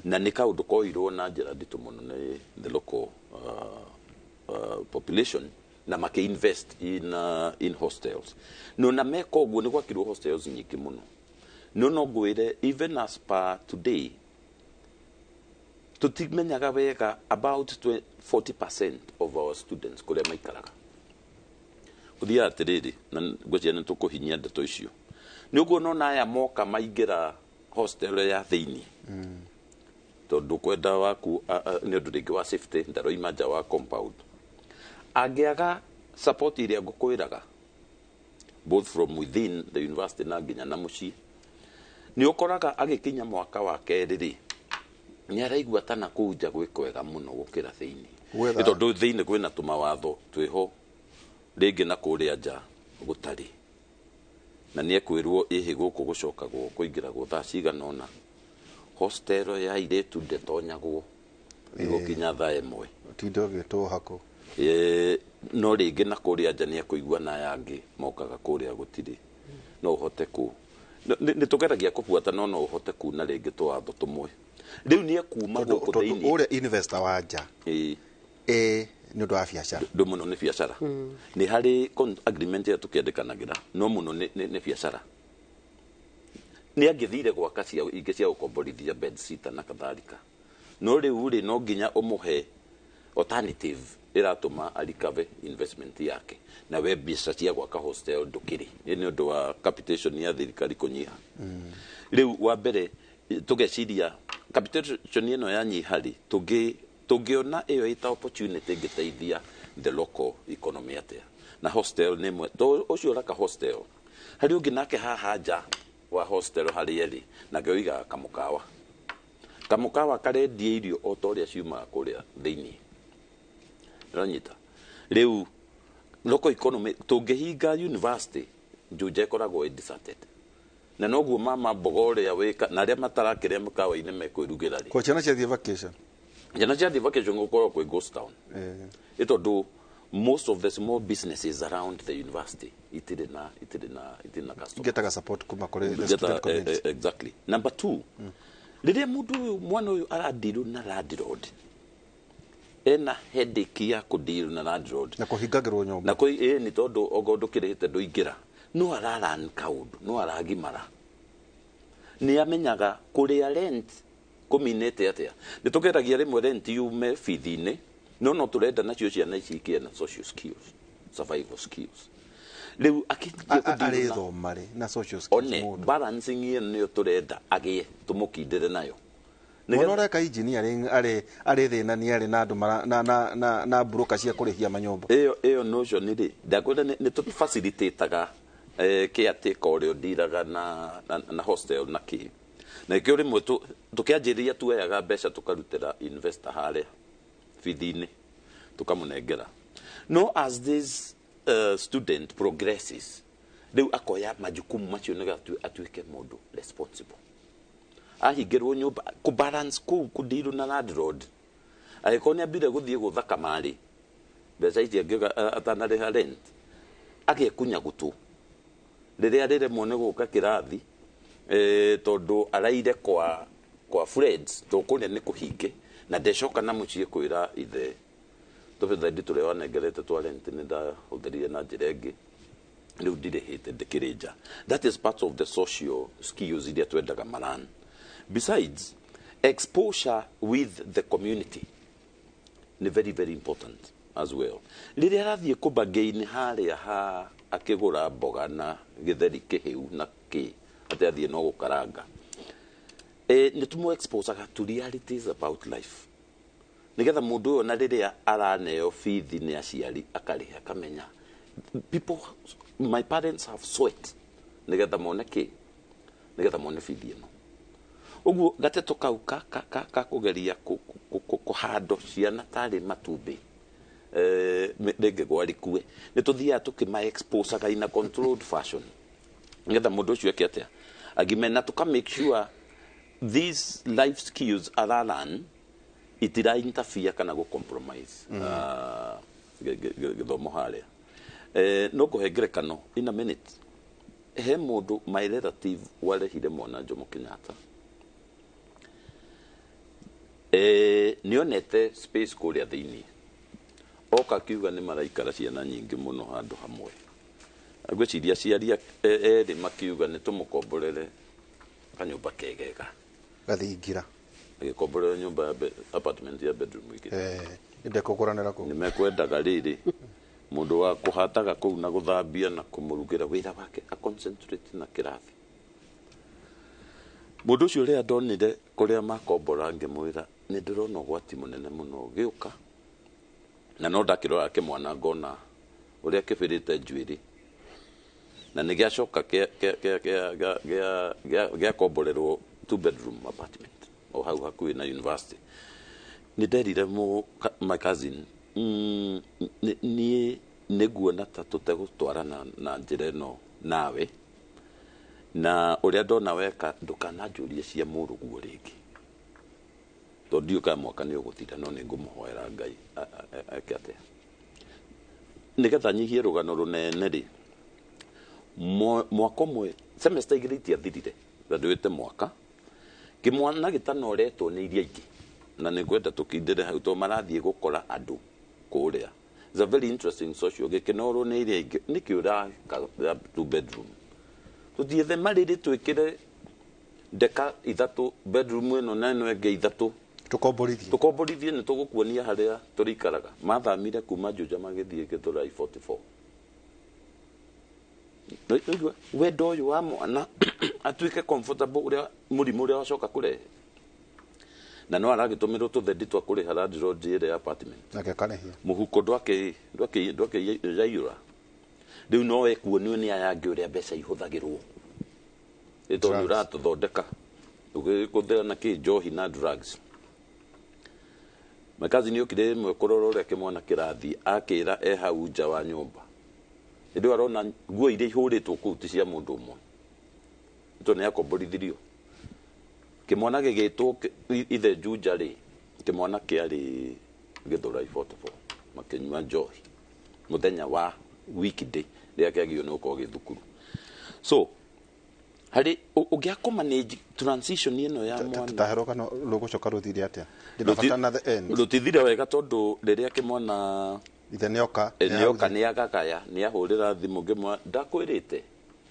Na nĩ kaũndũ koirwo na njĩra nditũ mũno nĩ the local population na makĩ-invest in hostels. No na meka ũguo nĩ gwakirwo hostels nyingĩ mũno. No ngwĩre, even as per today, tũtimenyaga wega about 40% of our students kũrĩa maikaraga. Ũthiaga atĩrĩrĩ, na ngwĩciria nĩ tũkũhinyia ndeto icio, nĩ ũguo nona aya moka maingĩra hostel ya thĩinĩ tondũ kwenda waku nĩ ũndũ rĩngĩ wa safety, ndaroima nja wa compound, angĩaga support ĩrĩa ngũkwĩraga both from within the university na nginya na mũciĩ, nĩ ũkoraga agĩkinya mwaka wa kerĩ rĩ, nĩ araigua ta na kũu nja gwĩ kwega mũno gũkĩra thĩinĩ. Nĩ tondũ thĩinĩ kwĩna tũmawatho twĩho rĩngĩ na kũrĩa nja gũtarĩ, na nĩ ekwĩrwo ĩhĩ gũkũ gũcokagwo kũingĩragwo thaa cigana ũna, hostel ya airĩtu ndĩtonyagwo ĩgũkinya thaa 1. Ũtinde ũgĩtwo hako. No rĩngĩ na kũrĩa nja nĩ ekũigua na aya angĩ mokaga kũrĩa gũtirĩ, no ũhote ku nĩ tũgeragia kũbuata, no ũhote kuna rĩngĩ tũwatho tũmwe. Rĩu nĩ ekuma Tondũ gũkũ tondũ thĩinĩ. Ũrĩa investor wa nja nĩ ũndũ wa biacara. Ndũ mũno nĩ biacara, nĩ harĩ agreement ĩrĩa tũkĩandĩkanagĩra, no mũno nĩ biacara. Nĩ angĩthire gwaka cia ingĩ cia gũkomborithia bed sitter na kadhalika, no rĩu rĩ, no nginya ũmũhe alternative ĩratũma arikave investment yake, na we mbeca cia gwaka hostel ndũkĩrĩ. Nĩ ũndũ wa capitation ya thirikari kũnyiha. Rĩu wa mbere tũgeciria capitation ĩno yanyiha rĩ, tũngĩona ĩyo ĩta opportunity ĩngĩteithia the local economy atĩa. Na hostel nĩ ĩmwe to ũcio ũraka hostel, harĩ ũngĩ nake haha nja wa hostel harĩa ĩrĩ nake ũigaga kamũkawa, kamũkawa karendia irio o ta ũrĩa ciumaga kũrĩa thĩinĩ. Ũranyita? Rĩu local economy, tũngĩhinga university, Juja ĩkoragwo ĩ deserted, na noguo mama mboga ũrĩa wĩka na arĩa matarakĩrĩa mũkawa-inĩ mekwĩrugĩra rĩ. Kwa ciana ciathiĩ vacation. Ciana ciathiĩ vacation gũkorwo kwĩ ghost town. Ĩ tondũ most of the small businesses around the university itirĩ na customer. Getaga support kuma kũrĩ the Geta, student community. Exactly. Number two, rĩrĩa mũndũ ũyũ, mwana ũyũ aradirwo na landlord, ena headache ya kũdeal na landlord. Na kũhingagĩrwo nyũmba. Na kũ ĩ nĩ tondũ okorwo ndũkĩrĩhĩte ndũingĩra, no araran kaũndũ, no aragimara, nĩ amenyaga kũrĩa rent kũminĩte atĩa. Nĩ tũgeragia rĩmwe rent yume bithi-inĩ, no tũrenda nacio ciana ici ikĩe na social skills, survival skills. Rĩu akĩnjia kũdeal na Arĩthoma rĩ na social skills one mũndũ? Balancing ĩyo nĩyo tũrenda agĩe, tũmũkindĩre nayo. Mwana ũreka engineering arĩ thĩna nĩ arĩ na andũ na broker cia kũrĩhia manyũmba. Ĩyo notion rĩ, ndakwĩra nĩ tũfacilitataga caretaker ũrĩa ũndiraga na hostel na kĩ. Na ikĩo rĩmwe tũkĩanjĩrĩria tuoyaga mbeca tũkarutĩra investor harĩa bithi-inĩ tũkamũnengera. No as this student progresses, rĩu akoya majukumu macio nĩgetha atuĩke mũndũ responsible. Ahingĩrwo nyũmba kũbalance kũu kũndirũ na landlord, angĩkorwo nĩ ambire gũthiĩ gũtha kamarĩ mbeca ici angĩoka atanarĩha rent, agekunya gũtũ rĩrĩa rĩremwo nĩ gũka kĩrathi tondũ araire kwa friends, tondũ kũrĩa nĩ kũhinge na ndecoka na mũciĩ kwĩra ithe tũbeca tũrĩa wanengerete twa rent nĩ ndahũthĩrire na njĩra ĩngĩ, rĩu ndirĩhĩte ndĩkĩrĩ nja. That is part of the social skills iria twendaga maran. Besides, exposure with the community ni very very important as well. Rĩrĩa arathiĩ kũbagain harĩa ha akĩgũra mboga na gĩtheri kĩhĩu na kĩ atĩ athiĩ no gũkaranga, nĩ tũmũ exposaga to realities about life nĩgetha mũndũ ũyũ na rĩrĩa araneo bithi nĩ aciari akarĩha akamenya people, my parents have sweat nĩgetha mone kĩ, nĩgetha mone bithi ĩno. Ũguo gateto kau ka kũgeria kũhandwo ciana tarĩ matumbĩ rĩngĩ gwarikue, nĩ tũthiaga tũkĩma exposaga in a controlled fashion nĩgetha mũndũ ũcio eke atĩa agime, na tũka make sure these life skills aralearn itira interfere kana gũ compromise gĩthomo harĩa. No kũhe ngerekano in a minute, he mũndũ my relative warehire mwana Jomo Kenyatta, nĩonete space kũrĩa thĩinĩ, oka akiuga nĩ maraikara ciana nyingĩ mũno handũ hamwe. Ngwĩciria aciari erĩ makiuga nĩ tũmũkomborere kanyũmba kegega gathingira, agĩkomborera nyũmba ya apartment ya bedroom igĩrĩ. Ndekũgũranĩra kũu. Nĩ mekwendaga rĩrĩ mũndũ wa kũhataga kũu na gũthambia na kũmũrugĩra wĩra wake a concentrate na kĩrathi. Mũndũ ũcio ũrĩa ndonire kũrĩa makombora ngĩmwĩra nĩ ndĩrona ũgwati mũnene mũno ũgĩũka, na no ndakĩrora kĩmwana ngona ũrĩa kĩbĩrĩte njuĩrĩ, na nĩ gĩacoka gĩakomborerwo 2 bedroom apartment o hau hakuhĩ na university. Nĩ nderire my cousin, niĩ nĩnguona ta tũtegũtwarana na njĩra ĩno nawe, na ũrĩa ndona weka ndũkananjũrie cia mũrũguo rĩngĩ, tondũ ndiũĩ kana mwaka nĩ ũgũthira, no nĩ ngũmũhoera Ngai eke atĩa nĩgetha nyihie rũgano rũnene rĩ. Mwaka ũmwe semester igĩrĩ itiathirire, graduate mwaka kĩmwana gĩtanoretwo nĩ iria ingĩ, na nĩ ngwenda tũkindĩre hau tondũ marathiĩ gũkora andũ kũrĩa. It's a very interesting social gĩkĩnorwo nĩ iria ingĩ, nĩkĩ ũraka 2 bedroom, tũthiĩ marĩrĩ twĩkĩre ndeka ithatũ bedroom ĩno na ĩno ĩngĩ ithatũ, tũkomborithie nĩ tũgũkuonia harĩa tũrĩikaraga. Mathamire kuma Juja magĩthiĩ Gĩthũrai 44. Wendo ũyũ wa mwana atuĩke comfortable ũrĩa mũrimũ ũrĩa wacoka kũrehe, na no aragĩtũmĩrwo tũthendi twa kũrĩha landlord ĩrĩa apartment nake akarĩhia mũhuko ndwakĩyaiyũra. Rĩu no ekuonio nĩ aya angĩ ũrĩa mbeca ihũthagĩrwo, ĩ tondũ nĩ ũratũthondeka ũgĩkũthĩra na kĩ njohi na drugs. My cousin yokire rĩmwe kũrora ũrĩa kĩmwana kĩrathiĩ, akĩra e hau nja wa nyũmba, hĩndĩ ĩyo arona nguo iria ihũrĩtwo kũu ti cia mũndũ ũmwe, tondũ nĩ akomborithirio. Kĩmwana gĩgĩtwo ithe Juja rĩ, kĩmwana kĩarĩ Gĩthũrai 44 makĩnyua njohi mũthenya wa weekday rĩrĩa kĩagĩrĩirwo nĩ gũkorwo gĩ thukuru. So harĩ ũngĩaka manage transition ĩno ya mwana, tahe rũgano rũgũcoka rũthire atĩa? Ndĩrabatara na the end. Rũtithire wega tondũ rĩrĩa kĩmwana ithe nĩoka nĩoka nĩagagaya nĩahũrĩra thimũ ngĩmwa ndakwĩrĩte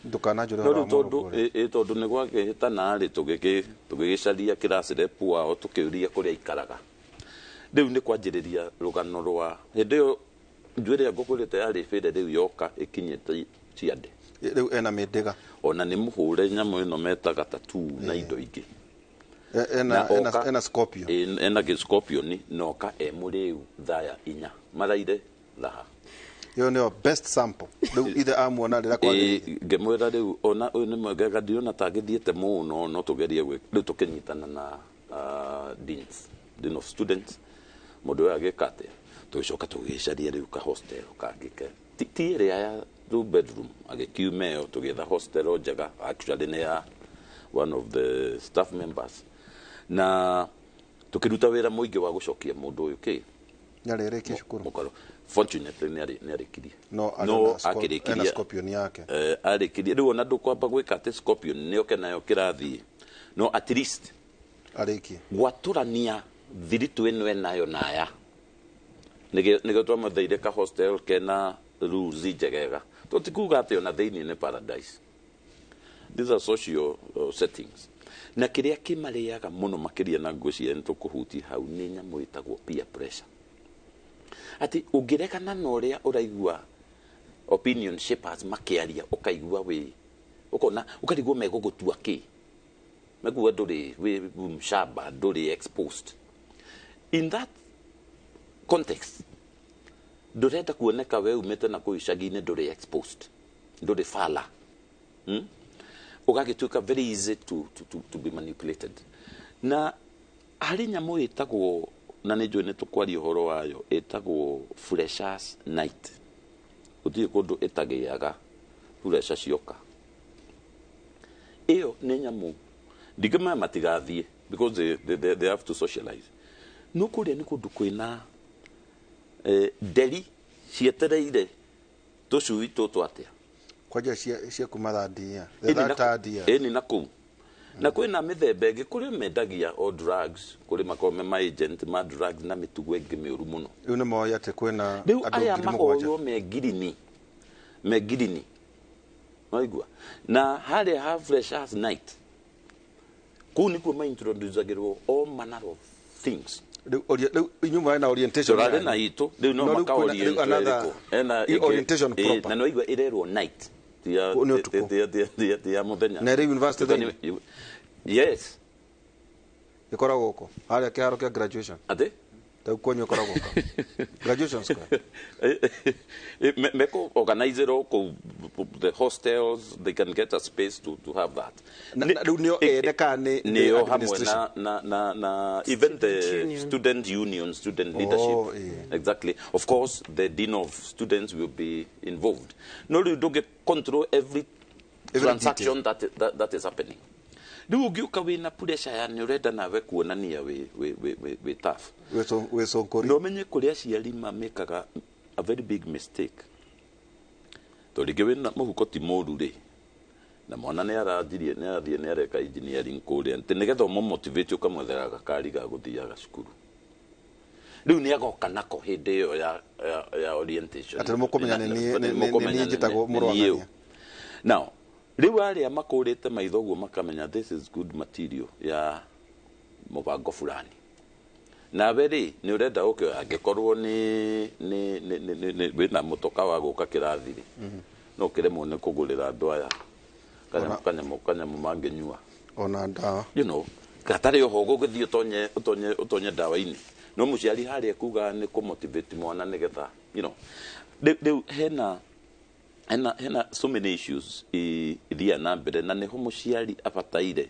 ndũkananjũre no rĩu tondũ tondũ nĩ gwakĩhĩtana rĩ, tũgĩgĩcaria kĩraci wao tũkĩũria kũrĩa aikaraga. Rĩu nĩ kwanjĩrĩria rũgano rwa hĩndĩ ĩyo njuĩrĩ ĩrĩa ngũkwĩrĩte yarĩ bĩrĩ rĩu yoka ĩkinyĩte ciande, rĩu ena mĩndĩga, ona nĩ mũhũre nyamũ ĩno metaga tattoo na indo ingĩ. Ena Scorpion. Ena Scorpion noka e mũrĩu thaya inya maraire thaha. Ĩyo nĩyo best sample. Rĩu ithe amuona rĩrĩa kwagĩrĩire. Ngĩmwĩra rĩu ona ũyũ nĩ mwega ndirona ta agĩthiĩte mũno, no tũgerie rĩu tũkĩnyitana na deans, dean of students, mũndũ ũyũ agĩka atĩa, tũgĩcoka tũgĩcaria rĩu ka hostel kangĩ ke ti ĩrĩa ya 2 bedroom, agĩkiuma ĩyo tũgĩetha hostel njega, actually nĩ ya one of the staff members, na tũkĩruta wĩra mũingĩ wa gũcokia mũndũ ũyũ kĩ nĩarĩrĩkia cukuru. Fortunately nĩarĩkirie. No akĩrĩkirie Scorpion yake. Arĩkirie rĩu ona ndũkwamba gwĩka atĩ Scorpion nĩoke nayo kĩrathiĩ, no at least arĩkie gwatũrania thiritũ ĩno enayo naya nĩgĩo twamatheire ka hostel kena rules njegega. Tũtikuga atĩ ona thĩinĩ nĩ paradise. These are social settings. Na kĩrĩa kĩmarĩaga mũno makĩria na ngwĩciria nĩ tũkũhutia hau nĩ nyamũ ĩtagwo peer pressure. Atĩ ũngĩregana na ũrĩa ũraigua opinion shapers makĩaria, ũkaigua wĩ ũkona ũkarigwo megũgũtua kĩ, mekuga ndũrĩ wĩ mshamba, ndũrĩ exposed. In that context ndũrenda kuoneka we umĩte na kũu icagi-inĩ, ndũrĩ exposed, ndũrĩ fala, ũgagĩtuĩka very easy to be manipulated. Na harĩ nyamũ ĩtagwo, na nĩ njũĩ nĩ tũkwaria ũhoro wayo, ĩtagwo freshers night. Gũtirĩ kũndũ ĩtagĩaga fresher cioka. Ĩyo nĩ nyamũ ndingĩmaya matigathiĩ because they have to socialize. No kũrĩa nĩ kũndũ kwĩna nderi cietereire tũcui tũtũ atĩa kwanja cia kuma thandia ĩni na kũu. Na kwĩna mĩthemba ĩngĩ kũrĩa mendagia o drugs, kũrĩ makorwo me ma agent ma drugs na mĩtugo ĩngĩ mĩũru mũno. Rĩu nĩ moĩ atĩ kwĩna rĩu aya makoywo me ngirini waigua. Na harĩa ha freshers night kũu nĩkuo maintroducagĩrwo all manner of things. Rĩu inyuĩ mwarĩ na orientation tũrarĩ na itũ rĩu no maka orientation proper, na no igua ĩrerwo night ya mũthenya na rĩu university thĩinĩ. Yes, ĩkoragwo kũ harĩa kĩharo kĩa graduation atĩ tau kwanyu ĩkoragwo kũ graduation square. Meko organizero kũ the hostels, they can get a space to have that. Rĩu nĩo ene kana nĩ hamwe na even the student union, student leadership. Yeah. Exactly. Of course the dean of students will be involved. No rĩu ndũngĩ control every transaction that is happening. Rĩu ũngĩũka wĩna pressure ya nĩ ũrenda nawe kuonania wĩ tough, wĩ conkori, no menye kũrĩa aciari mamĩkaga a very big mistake. Tondũ rĩngĩ wĩna mũhuko ti mũru rĩ, na mwana nĩ arathiĩ nĩ areka engineering kũrĩa, atĩ nĩgetha ũmũmotivate ũkamwethera gakari ga gũthiaga cukuru. Rĩu nĩ agoka nako hĩndĩ ĩyo ya orientation, atĩ nĩmũkũmenya nĩ niĩ njĩtagwo mũrũang'ania. Now rĩu arĩa makũrĩte maitho ũguo makamenya this is good material ya mũbango fulani. Nawe rĩ nĩ ũrenda ũke angĩkorwo nĩ wĩna mũtoka wa gũka kĩrathi rĩ, no ũkĩremwo nĩ kũgũrĩra andũ aya kanyamũ mangĩnyua ona ndawa, you know, gatarĩ oho ũgũgĩthiĩ ũtonye ndawa-inĩ. No mũciari harĩa kuga nĩ kũmotivate mwana nĩgetha, you know, rĩu hena so many issues ithiaga na mbere, na nĩho mũciari abataire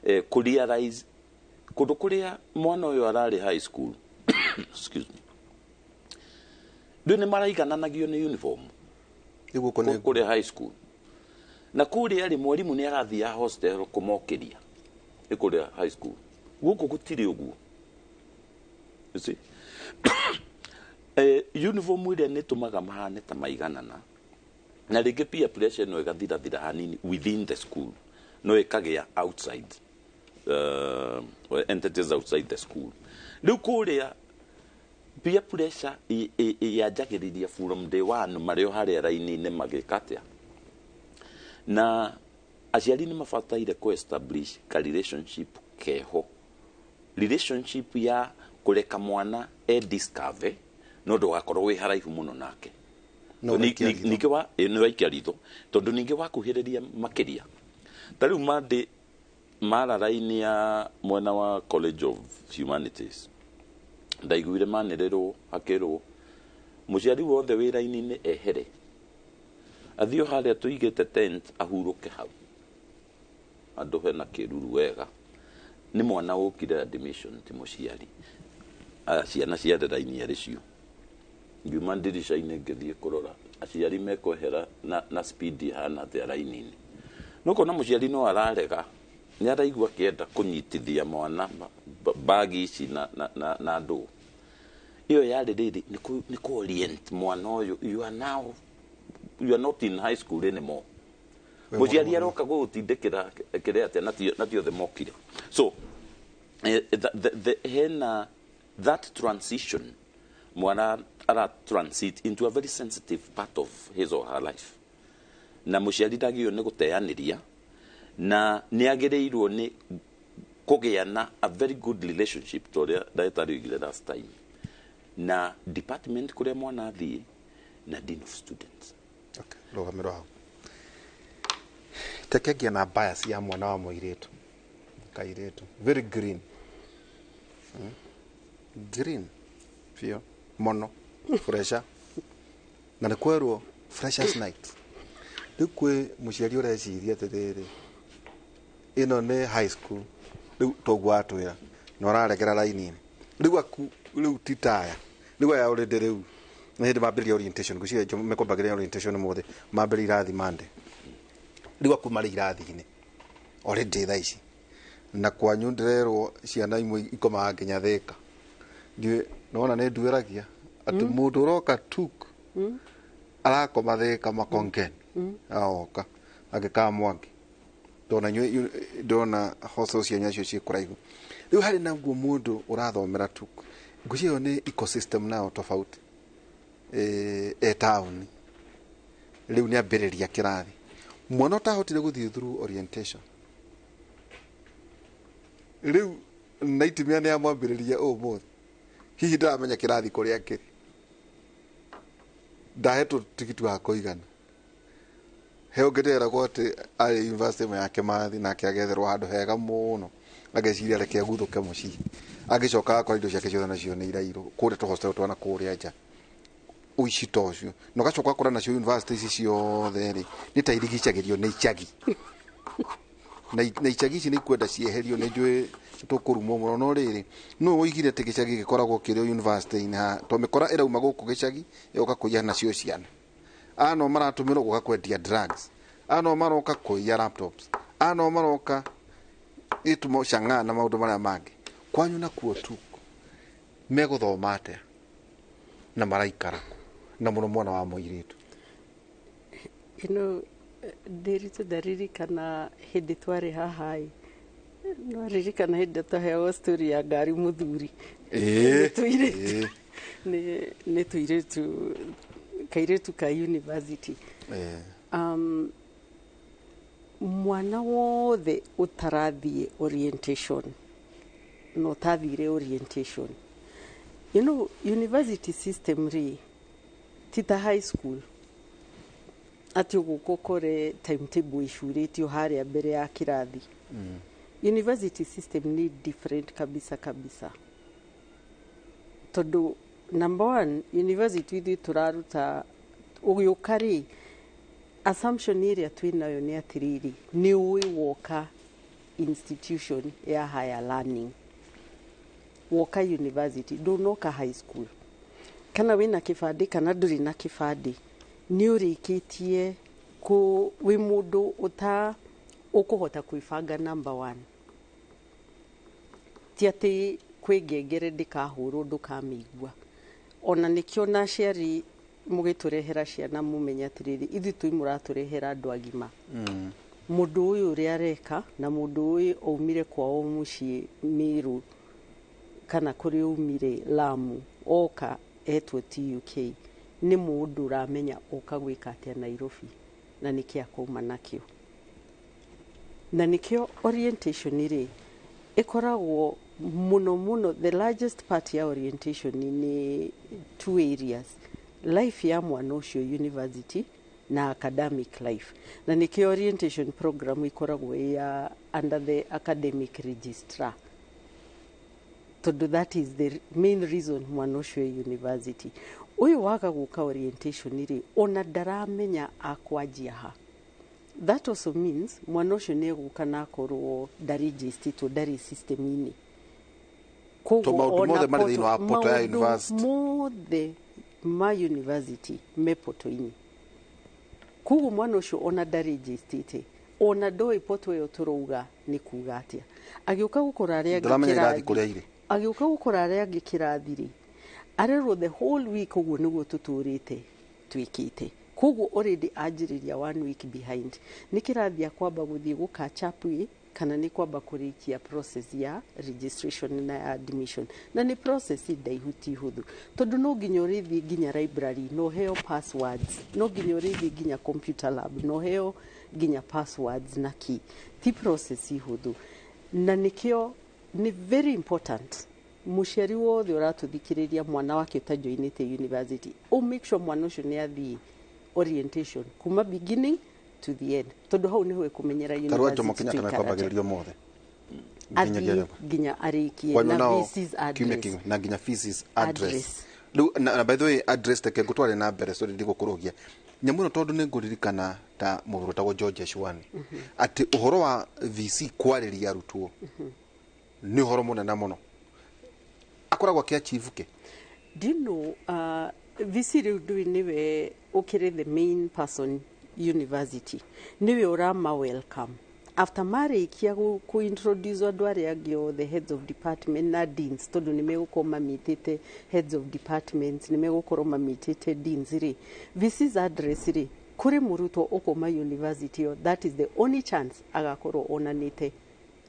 kũ realize kũndũ kũrĩa mwana ũyũ ararĩ high school excuse me, rĩu nĩ maraigananagio nĩ uniform kũrĩa high school, na kũrĩa rĩ mwarimũ nĩ arathiaga hostel kũmokĩria nĩ kũrĩa high school. Gũkũ gũtirĩ ũguo, you see. Uniform ĩrĩa nĩ ĩtũmaga mahane ta maiganana, na rĩngĩ peer pressure no ĩgathirathira hanini within the school, no ĩkagĩa outside entities outside the school. Rĩu kũrĩa peer pressure yanjagĩrĩria from day one, marĩ o harĩa raini-inĩ magĩka atĩa. Na aciari nĩ mabataire kũ establish ka relationship keho, relationship ya kũreka mwana e discover, no ndũgakorwo wĩ haraihu mũno nake. Ningĩ wa nĩ waikia ritho, tondũ ningĩ wakuhĩrĩria makĩria. Ta rĩu Monday Mara raini ya mwena wa College of Humanities, ndaiguire manĩrĩrwo hakĩrwo mũciari wothe wĩ raini-inĩ ehere, athiĩ o harĩa tũigĩte tent, ahurũke hau handũ hena kĩruru wega. Nĩ mwana wokire admission, ti mũciari. Aya ciana ciarĩ raini arĩ cio. Ngiuma ndirica-inĩ ngĩthiĩ kũrora aciari mekwehera na speed ihana atĩa raini-inĩ. Nũkona mũciari no ararega, nĩ araigua akĩenda kũnyitithia mwana bagi ici na ndũ ĩyo yarĩ rĩrĩ nĩ kũ orient mwana ũyũ, you are now, you are not in high school anymore. Mũciari aroka gũgũtindĩkĩra kĩrĩa atĩa, na ti othe mokire. So hena that transition, mwana ara transit into a very sensitive part of his or her life, na mũciari ndagĩrĩirwo nĩ gũteanĩria, na nĩ agĩrĩirwo nĩ kũgĩa na a very good relationship, ta ũrĩa ndagĩtarĩ oigire last time, na department kũrĩa mwana athiĩ na dean of students. Okay, rũgamĩrwo hau. Teke ngĩa na bias ya mwana wa mũirĩtu, kairĩtu very green. Green biũ mũno, fresher, na nĩ kwerwo freshers night. Rĩu kwĩ mũciari ũreciria atĩrĩrĩ, ĩno nĩ high school rĩu, toguo atwĩra na ũraregera raini-inĩ rĩu aku rĩu ti taya rĩu aya already rĩu nĩ hĩndĩ mambĩrĩria orientation. Ngwĩciria mekwambagĩrĩria orientation ũmũthĩ, mambĩrĩria irathi Monday. Rĩu aku marĩ irathi-inĩ already thaa ici, na kwanyu ndĩrerwo ciana imwe ikomaga nginya Thĩka. Ndiũĩ nona nĩ nduĩragia atĩ mũndũ ũroka tuk arakoma Thĩka Makongen, aoka agĩkaa Mwangi, ndona inyuĩ ndona hostel cianyu acio ciĩ kũraihu. Rĩu harĩ naguo mũndũ ũrathomera tuk, ngwĩciria ĩyo nĩ ecosystem nayo tofauti e taũni. Rĩu nĩ ambĩrĩria kĩrathi, mwana ũtahotire gũthiĩ through orientation, rĩu nightmare nĩ yamwambĩrĩria ũmũthĩ, hihi ndaramenya kĩrathi kũrĩa kĩrĩ, ndahetwo tigiti wa kũigana. He ũngĩ ndĩreragwo atĩ arĩ university ĩmwe ya Kĩmathi, nake agetherwo handũ hega mũno, ageciria reke aguthũke mũciĩ, agĩcoka akora indo ciake ciothe nacio nĩ irairwo kũrĩa tũhostel twana kũrĩa nja. Ũici ta ũcio na ũgacoka ũgakora nacio university ici ciothe rĩ, nĩ ta irigicagĩrio nĩ icagi, na icagi ici nĩ ikwenda cieherio. Nĩ njũĩ tũkũrumwo mũno, no rĩrĩ, nũ woigire atĩ gĩcagi gĩkoragwo kĩrĩ university-inĩ haha? To mĩkora ĩrauma gũkũ gĩcagi ĩgoka kũiya nacio ciana. Aya no maratũmĩrwo gũka kwendia drugs, aya no maroka kũiya laptops, aya no maroka gĩtumo chang'aa na maũndũ marĩa mangĩ. Kwanyu nakuo tu megũthoma atĩa na maraikara kũ, na mũno mwana wa mũirĩtu? Ĩno ndĩritũ, ndaririkana hĩndĩ twarĩ haha ĩ, no ririkana hĩndĩ twaheagwo story ya ngari mũthuri. Nĩ tũirĩtu, nĩ tũirĩtu, kairĩtu ka university. Mwana wothe ũtarathiĩ orientation na ũtathire orientation, university system rĩ, ti ta high school atĩ ũgũka ũkore timetable icurĩtio harĩa mbere ya kĩrathi. University system nĩ different kabisa kabisa, tondũ number one, university ithuĩ tũraruta, ũgĩũka rĩ, assumption ĩrĩa twĩnayo nĩ atĩrĩrĩ, nĩ ũĩ woka institution ya higher learning, woka university, ndũnoka high school. Kana wĩna kĩbandĩ kana ndũrĩ na kĩbandĩ, nĩ ũrĩkĩtie kũ wĩ mũndũ ũta ũkũhota kwĩbanga. Number one, ti atĩ kwĩ ngengere ndĩkahũrwo ndũkamĩigua. Ona nĩkĩo na aciari mũgĩtũrehera ciana mũmenye atĩrĩrĩ, ithuĩ twĩ mũratũrehera andũ agima. Mũndũ ũyũ ũrĩa areka na mũndũ ũyũ aumire kwao mũciĩ Meru kana kũrĩa aumire Lamu, oka etwo TUK, nĩ mũndũ ũramenya oka gwĩka atĩa Nairobi na nĩkĩ akauma nakĩo. Na nĩkĩo orientation rĩ ĩkoragwo mũno mũno, the largest part ya orientation nĩ two areas: life ya mwana ũcio university na academic life. Na nĩkĩo orientation program ĩkoragwo ĩ ya under the academic registrar, tondũ that is the main reason mwana ũcio e university. Ũyũ waga gũka orientation rĩ, ona ndaramenya akwanjia ha. That also means mwana ũcio nĩ egũka na akorwo ndarĩnjĩstĩtwo, ndarĩ system-inĩ. To maũndũ mothe marĩ thĩinĩ wa portal ya university. Mothe ma university me portal-inĩ. Koguo mwana ũcio ona ndarĩnjĩstĩte, ona ndoĩ portal ĩyo tũrauga nĩ kuga atĩa, agĩũka gũkora arĩa angĩ Ndaramenya irathi kĩrathi. Kũrĩa irĩ. Agĩũka gũkora arĩa angĩ kĩrathi rĩ, arerwo the whole week ũguo nĩguo tũtũrĩte twĩkĩte. Koguo already anjĩrĩria one week behind. Nĩ kĩrathi akwamba gũthiĩ gũ catch up ĩ, kana nĩ kwamba kũrĩkia process ya registration na ya admission? Na nĩ process ndaihu, ti hũthũ, tondũ no nginya ũrĩthiĩ nginya library na ũheo passwords, no nginya ũrĩthiĩ nginya computer lab na ũheo nginya passwords na key. Ti process hũthũ, na nĩkĩo nĩ very important mũciari wothe ũratũthikĩrĩria, mwana wake ũtajoinĩte university, o make sure mwana ũcio nĩ athiĩ orientation kuma beginning to the end, tondũ hau nĩho ĩkũmenyera Tarwa Jomo university Kenyatta tũikara atĩa. mekwambagĩrĩrio mothe nginyagia Athiĩ nginya arĩkie Kwanyu na nao VC's kiumia address. kĩmwe na nginya fees address. Address. Rĩu na by the way, address, reke ngũtware na mbere, sorry, ndigũkũrũgia nyamũ ĩno, tondũ nĩ ngũririkana ta mũndũ wĩtagwo George Eshwani atĩ ũhoro wa VC kwarĩria arutwo nĩ ũhoro mũnene mũno akoragwo akĩachieve kĩ. Do you know, VC rĩu ndũĩ nĩwe ũkĩrĩ the main person university, nĩwe ũrama welcome after marĩkia kũ introduce andũ arĩa angĩ othe, heads of department na deans, tondũ nĩ megũkorwo mamitĩte heads of departments, nĩ megũkorwo mamitĩte deans rĩ. VC's address rĩ, kũrĩ mũrutwo ũkũma university ĩyo, that is the only chance agakorwo onanĩte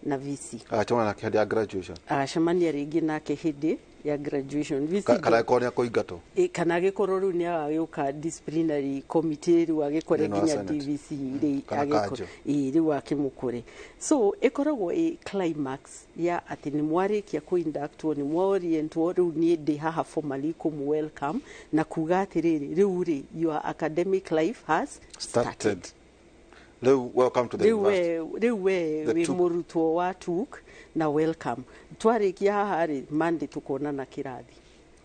na VC. Agacemania nake hĩndĩ ya graduation. Agacemania rĩngĩ nake hĩndĩ ya graduation. VC Kana angĩkorwo nĩ akũingatwo. Kana agĩkorwo rĩu nĩ agagĩũka disciplinary committee, rĩu agĩkore Thĩinĩ wa nginya Senate. DVC rĩ. Kana kanjo. Ĩ, rĩu akĩmũkore. So ĩkoragwo ĩ climax ya atĩ nĩ mwarĩkia kũ-inductwo, nĩ mwaorientwo, rĩu niĩ ndĩ haha formally kũmũ welcome na kuga atĩrĩrĩ, rĩu rĩ, your academic life has started rĩu, welcome to the rĩu university. we rĩu we The wĩ TUK. mũrutwo wa TUK na welcome. Twarĩkia haha rĩ, Monday tũkonana kĩrathi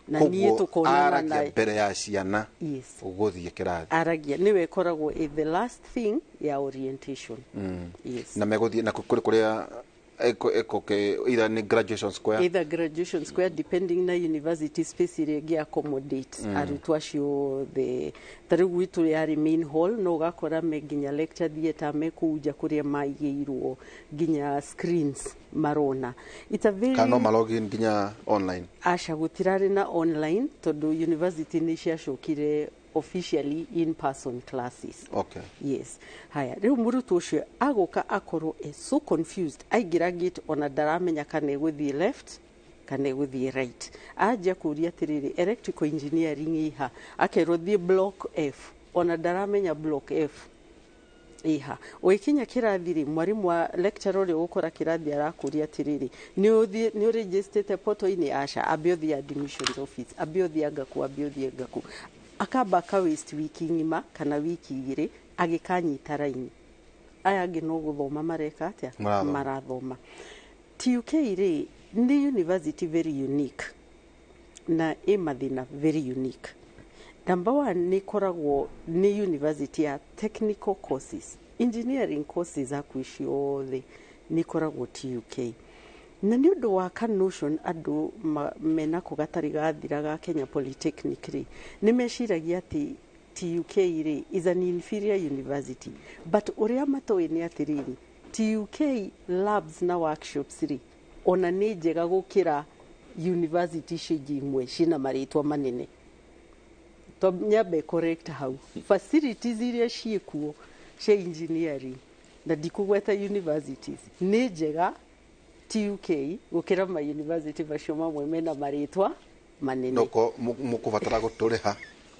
na niĩ Koguo tũkonana aragia na mbere ya ciana Yes. gũthiĩ kĩrathi. Aragia, nĩwe ĩkoragwo ĩ the last thing ya orientation. Yes. Na megũthiĩ na kũrĩ kũrĩa either nĩ graduation square. Either graduation square, depending na university space ĩrĩa ĩngĩ accommodate arutwo acio othe. Ta rĩu gwitũ yarĩ main hall, no ũgakora me nginya lecture theatre, me kũu nja kũrĩa maigĩirwo nginya screens marona. It's a very Kana no malogin nginya online? Aca, gũtirarĩ na online, tondũ university nĩ ciacokire officially in person classes. Yes. Haya, rĩu mũrutwo ũcio agũka akorwo e so confused, aingĩra gate ona ndaramenya kana egũthiĩ left kana egũthiĩ right. Anjia kũria atĩrĩrĩ, electrical engineering ĩha? Akerwo thiĩ block F, ona ndaramenya block F iha. Ũgĩkinya kĩrathi rĩ, mwarimũ wa lecturer ũrĩa ũgũkora kĩrathi arakũria atĩrĩrĩ, nĩ ũrĩnjĩstĩte portal-inĩ? Aca. Ambe ũthiĩ admissions office, ambe ũthiĩ angaku, ambe ũthiĩ angaku. Akamba aka waste wiki ng'ima kana wiki 2 agĩkanyita raini. Aya angĩ no gũthoma mareka atĩa? Marathoma. Marathoma. TUK rĩ, nĩ university very unique na ĩ mathĩna very unique. Number one, nĩ ĩkoragwo nĩ university ya technical courses, engineering courses hakuhĩ ciothe nĩ ikoragwo TUK, na nĩ ũndũ wa ka notion andũ menako gatarĩ gathira ga Kenya Polytechnic rĩ, nĩ meciragia atĩ TUK rĩ is an inferior university. But ũrĩa matoĩ nĩ atĩrĩrĩ, TUK labs na workshops rĩ, ona nĩ njega gũkĩra university icio ingĩ imwe ciĩna marĩtwa manene. To nyambe correct hau, facilities iria ciĩkuo cia engineering, na ndikũgweta universities, nĩ njega TUK gũkĩra ma university macio mamwe mena marĩtwa manene. Noko mũkũbatara gũtũrĩha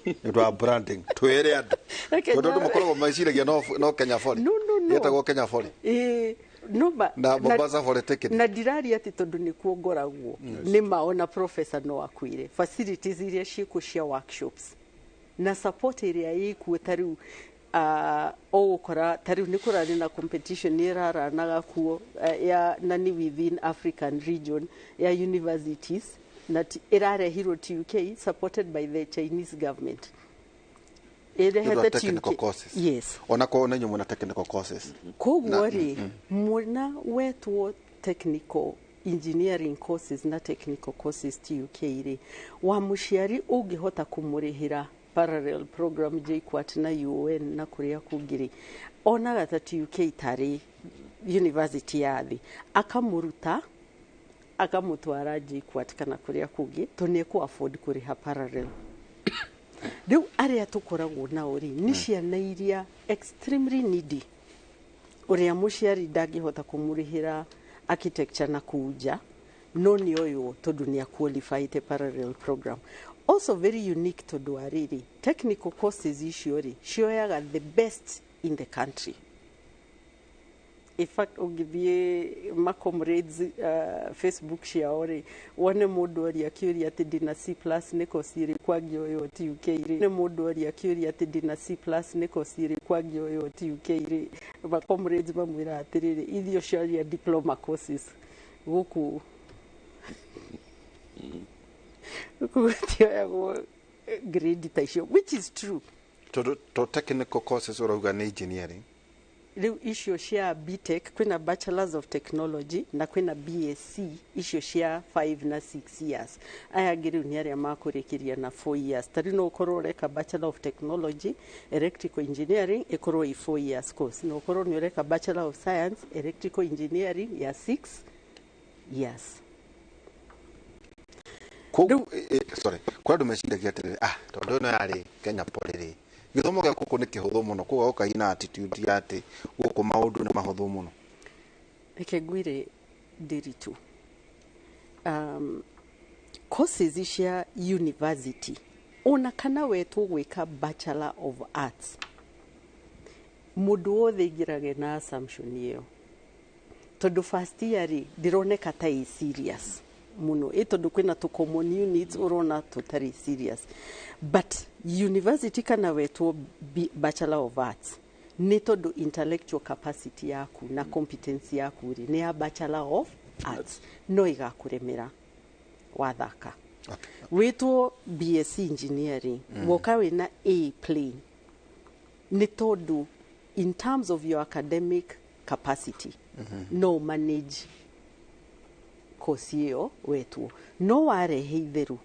nĩ ũndũ wa branding, twĩre andũ, Reke tondũ andũ makoragwo meciragia no Kenya Poly. No, no, no. Yetagwo Kenya Poly. Ĩĩ, no ba, Na Mombasa Polytechnic. Na ndiraria atĩ tondũ nĩkuo ngoragwo, nĩ ma ona professor no akwĩre facilities iria ciĩkuo cia workshops na support ĩrĩa ĩkuo. Ta rĩu Ũgũkora ta rĩu nĩ kũrarĩ na competition nĩ ĩraranaga kuo ya na nĩ within African region ya universities na ĩrarehirwo TUK, supported by the Chinese government. Ĩrehete technical courses. Yes. Ona ko na nyumu na technical courses. Koguo rĩ, mwena wetwo technical engineering courses na technical courses TUK rĩ, wa mũciari ũngĩhota kũmũrĩhĩra parallel program JKUAT na UON na kũrĩa kũngĩ rĩ, onaga ta TUK tarĩ university ya thĩ, akamũruta akamũtwara JKUAT kana kũrĩa kũngĩ tondũ nĩ ekũ afford kũrĩha parallel. Rĩu arĩa tũkoragwo nao rĩ, nĩ ciana iria extremely needy, ũrĩa mũciari ndangĩhota kũmũrĩhĩra architecture na kũu nja, no nĩ oywo tondũ nĩ aqualified parallel program. Also very unique tondũ wa rĩrĩ, technical courses icio rĩ, cioyaga the best in the country. In fact, ũngĩthiĩ macomrades Facebook ciao rĩ, wone mũndũ oria kĩũria atĩ ndĩna C plus nĩ course ĩrĩkũ angĩoywo TUK rĩ, nĩ mũndũ oria kĩũria atĩ ndĩna C plus nĩ course ĩrĩkũ angĩoywo TUK rĩ, macomrades mamwĩra atĩrĩrĩ, ithuĩ cioria diploma courses gũkũ gũtioyagwo grade ta icio, which is true. Tondũ to technical courses ũrauga nĩ engineering. Rĩu icio cia BTech, kwĩna Bachelors of Technology na kwĩna BSc, icio cia 5 na 6 years. Aya angĩ rĩu nĩ arĩa makũrĩkĩria na 4 years. Ta rĩu no ũkorwo ũreka Bachelor of Technology Electrical Engineering, ĩkorwo ĩ 4 years course, no ũkorwo nĩ ũreka Bachelor of Science Electrical Engineering ya 6 years. Koguo, sorry, kũrĩ andũ meciragia atĩrĩrĩ, tondũ ĩno yarĩ Kenya Poly rĩ, gĩthomo gĩa gũkũ nĩ kĩhũthũ mũno, koguo gũkaina na attitude ya atĩ gũkũ maũndũ nĩ mahũthũ mũno. Reke ngwĩre Ndiritu, courses cia university, ona kana wetwo gwĩka Bachelor of Arts, mũndũ wothe aingĩrage na assumption ĩyo, tondũ first year rĩ, ndĩroneka ta ĩ serious mũno, ĩ tondũ kwĩna tũ common units ũrona tũtarĩ serious. But university kana wetwo Bachelor of Arts nĩ tondũ intellectual capacity yaku na competence yaku rĩ, nĩ ya Bachelor of Arts, no ĩgakũremera wathaka. Wĩtwo BSc Engineering, woka wĩna A plain, nĩ tondũ in terms of your academic capacity no manage course ĩyo wetwo. No warehe itheru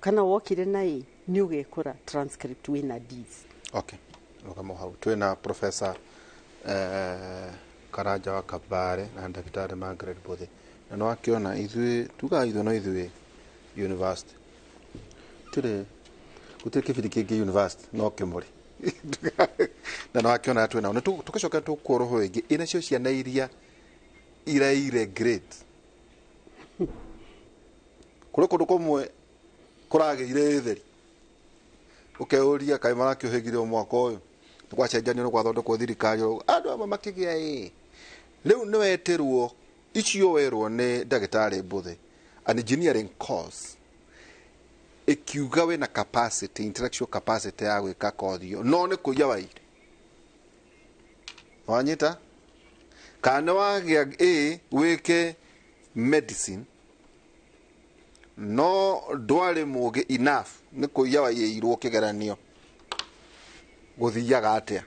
kana wokire na ĩ, nĩ ũgekora transcript wĩna Ds. Okay, rũgamo hau. Twĩna Professor Karanja wa Kabare na Ndagĩtarĩ Margaret Mbũthĩ, na nĩ wakĩona ithuĩ tugaga ithuĩ no ithuĩ university tũrĩ, gũtirĩ kĩbindi kĩngĩ university no kĩmũrĩ, na nĩ wakĩona twĩ nao. Nĩ tũgĩcoka tũkuo ĩngĩ ĩnacio ciana iria iraire grade kũrĩ kũndũ kũmwe kũragĩire ĩtheri, ũkeyũria kaĩ marakĩũhĩgire mwaka ũyũ, nĩ gwacenjanio, nĩ gwathondekwo thirikari, andũ amwe makĩgĩa ĩ. Rĩu nĩ wetĩrwo icio werwo nĩ ndagĩtarĩ Mbũthĩ, an engineering course ĩkiuga wĩna capacity, intellectual capacity ya gwĩka kothi ĩyo, no nĩ kũiya waire, wanyita, kana nĩ wagĩa A wĩke medicine, no ndwarĩ mũgĩ enough, nĩ kũiya waiyĩirwo kĩgeranio, gũthiaga atĩa?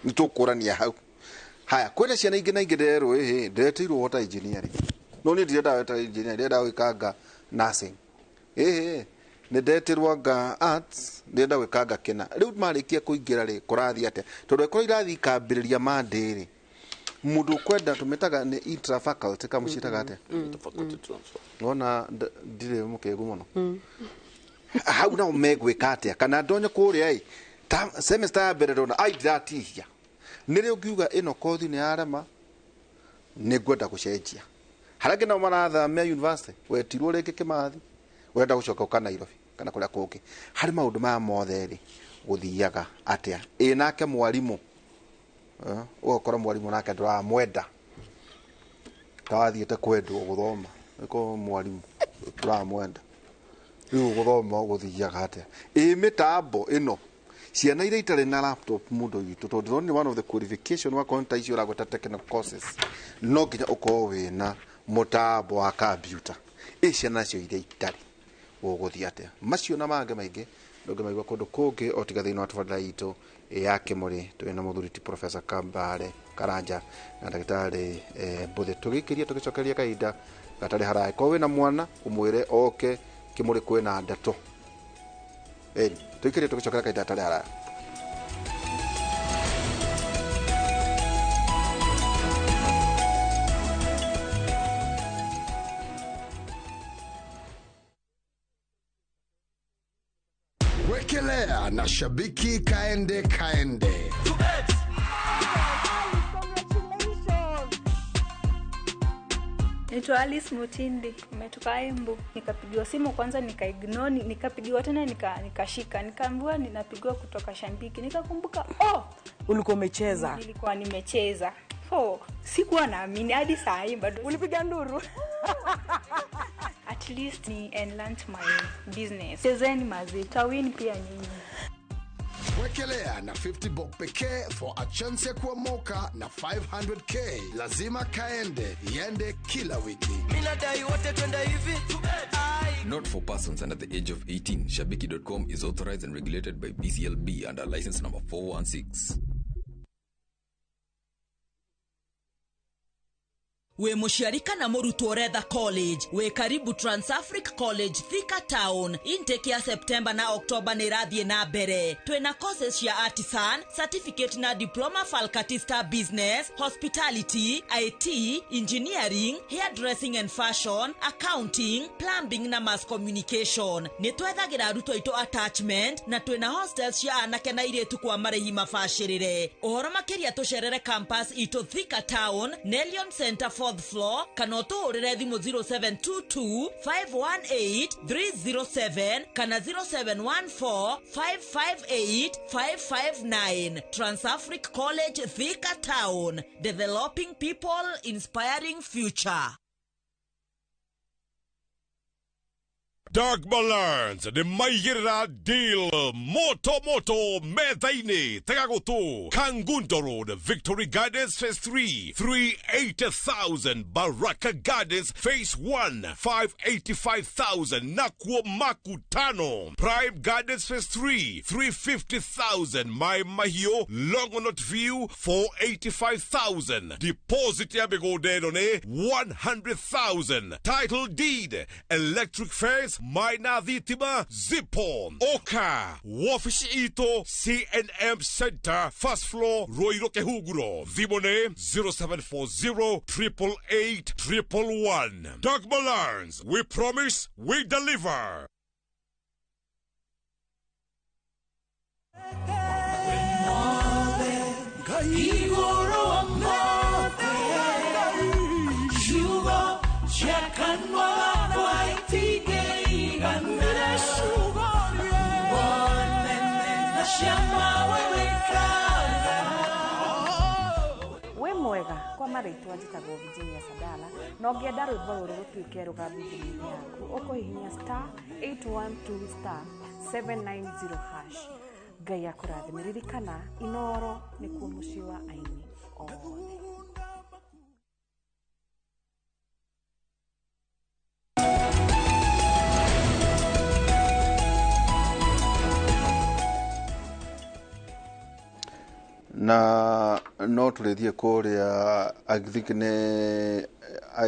Nĩ tũkũrania hau. Haya, kwĩna ciana ingĩ na ingĩ ndĩrerwo ĩhĩ, ndĩretĩirwo water engineering, no niĩ ndirenda water engineering, ndĩrenda gwĩkanga nursing, ĩhĩ nĩ ndetĩrwo anga arts, ndĩrenda gwĩkanga kĩna. Rĩu marĩkia kũingĩra rĩ, kũrathiĩ atĩa? Tondũ ĩkorwo irathiĩ ikambĩrĩria Monday rĩ, mũndũ ũkwenda tũmĩtaga nĩ intra faculty, kama mũciĩtaga atĩa? Faculty transfer. Wona ndirĩ mũkĩgu mũno hau. Nao megwĩka atĩa? Kana ndonye kũrĩa ĩ ta semester ya mbere ndona ai ndiratihia, nĩ rĩ ũngiuga ĩno kothi nĩ yarema, nĩ ngwenda gũcenjia? Harĩa angĩ nao marathamia university, wetirwo rĩngĩ Kĩmathi, ũrenda gũcoka ũka Nairobi kana kũrĩa kũngĩ. Harĩ maũndũ maya mothe rĩ, gũthiaga atĩa? Ĩ nake mwarimũ, ũgakora mwarimũ nake ndũramwenda, ta wathiĩte kwendwo gũthoma nĩko mwarimũ ndũramwenda, rĩu gũthoma gũthiaga atĩa? Ĩ mĩtambo ĩno Ciana iria itarĩ na laptop mũndũ witũ, tondũ ndĩronire one of the qualification wakorwo ta icio ũragweta technical courses, no nginya ũkorwo wĩna mũtambo wa computer. Ĩ ciana nacio iria itarĩ, ũgũthiĩ atĩa? Macio na mangĩ maingĩ ndũngĩmaigua kũndũ kũngĩ o tiga thĩinĩ wa tabarĩra itũ ya Kĩmũrĩ. Twĩ na mũthuri ti Professor Kambare Karanja na ndagĩtarĩ Mbũthĩ, tũgĩikĩria tũgĩcokeria kahinda gatarĩ haraya. Korwo wĩna mwana ũmwĩre oke Kĩmũrĩ, kwĩna ndeto. Ĩni tũikĩrie tũgĩcokera kahinda gatarĩ haraya. Wekelea na Shabiki Kaende Kaende. Naitwa Alice Mutindi, nimetoka Embu. Nikapigiwa simu kwanza nikaignore, nikapigiwa tena nikashika. Nikaambiwa ninapigiwa kutoka Shabiki. Nikakumbuka, oh, ulikuwa umecheza. Nilikuwa nimecheza. So, sikuwa naamini hadi saa hii bado. Ulipiga nduru. At least ni enhance my business. Chezeni mazi, tawin pia nyinyi. Wekelea na 50 bob pekee for a chance ya kuomoka na 500k. Lazima kaende, iende kila wiki. Mimi nadai wote twende hivi. Not for persons under the age of 18. Shabiki.com is authorized and regulated by BCLB under license number 416. We mũciari kana mũrutwo ũretha college, wĩ karibu Transafric College Thika Town. Intake ya September na October nĩ ĩrathiĩ na mbere. Twĩna courses cia artisan, certificate na diploma, faculty business, hospitality, IT, engineering, hairdressing and fashion, accounting, plumbing na mass communication. Nĩ twethagĩra arutwo aitũ attachment na twĩna hostels cia anake na airĩtu kwa marĩhi mabacĩrĩre. Ũhoro makĩria tũcerere campus itũ Thika Town, Nelion Center 4th floor, kana ũtũhũrĩre thimũ 0722 518 307 kana 0714 558 559. Transafric College Thika Town, developing people, inspiring future. Dark Balance nĩ maigĩrĩra deal moto moto metha-inĩ. Tega gũtũ, Kangundo Road, Victory Gardens Phase 3, 380,000, Baraka Gardens Phase 1, 585,000, Nakuo Makutano, Prime Gardens Phase 3, 350,000, Mai Mahiu, Longonot View, 485,000. Deposit ya mĩgũnda ĩno nĩ 100,000. Title deed, electric fence, Maina Thitima, Zipo, Oka, wabici itũ CNM Center, first floor, Ruiru Kihunguro. Thimũ nĩ 0740 888 111. Dogma Learns, we promise, we deliver. Wĩ mwega kwa marĩtwa njĩtagwo Virginia Sadala na ũngĩenda rwĩmbo rũrũ rũtuĩke rũgambi thimũ-inĩ yaku ũkũhihinya star 812 star 790 hash. Ngai akũrathime. Ririkana Inooro nĩkuo mũciĩ wa aini othe. Na no tũrĩthiĩ kũrĩa, I think nĩ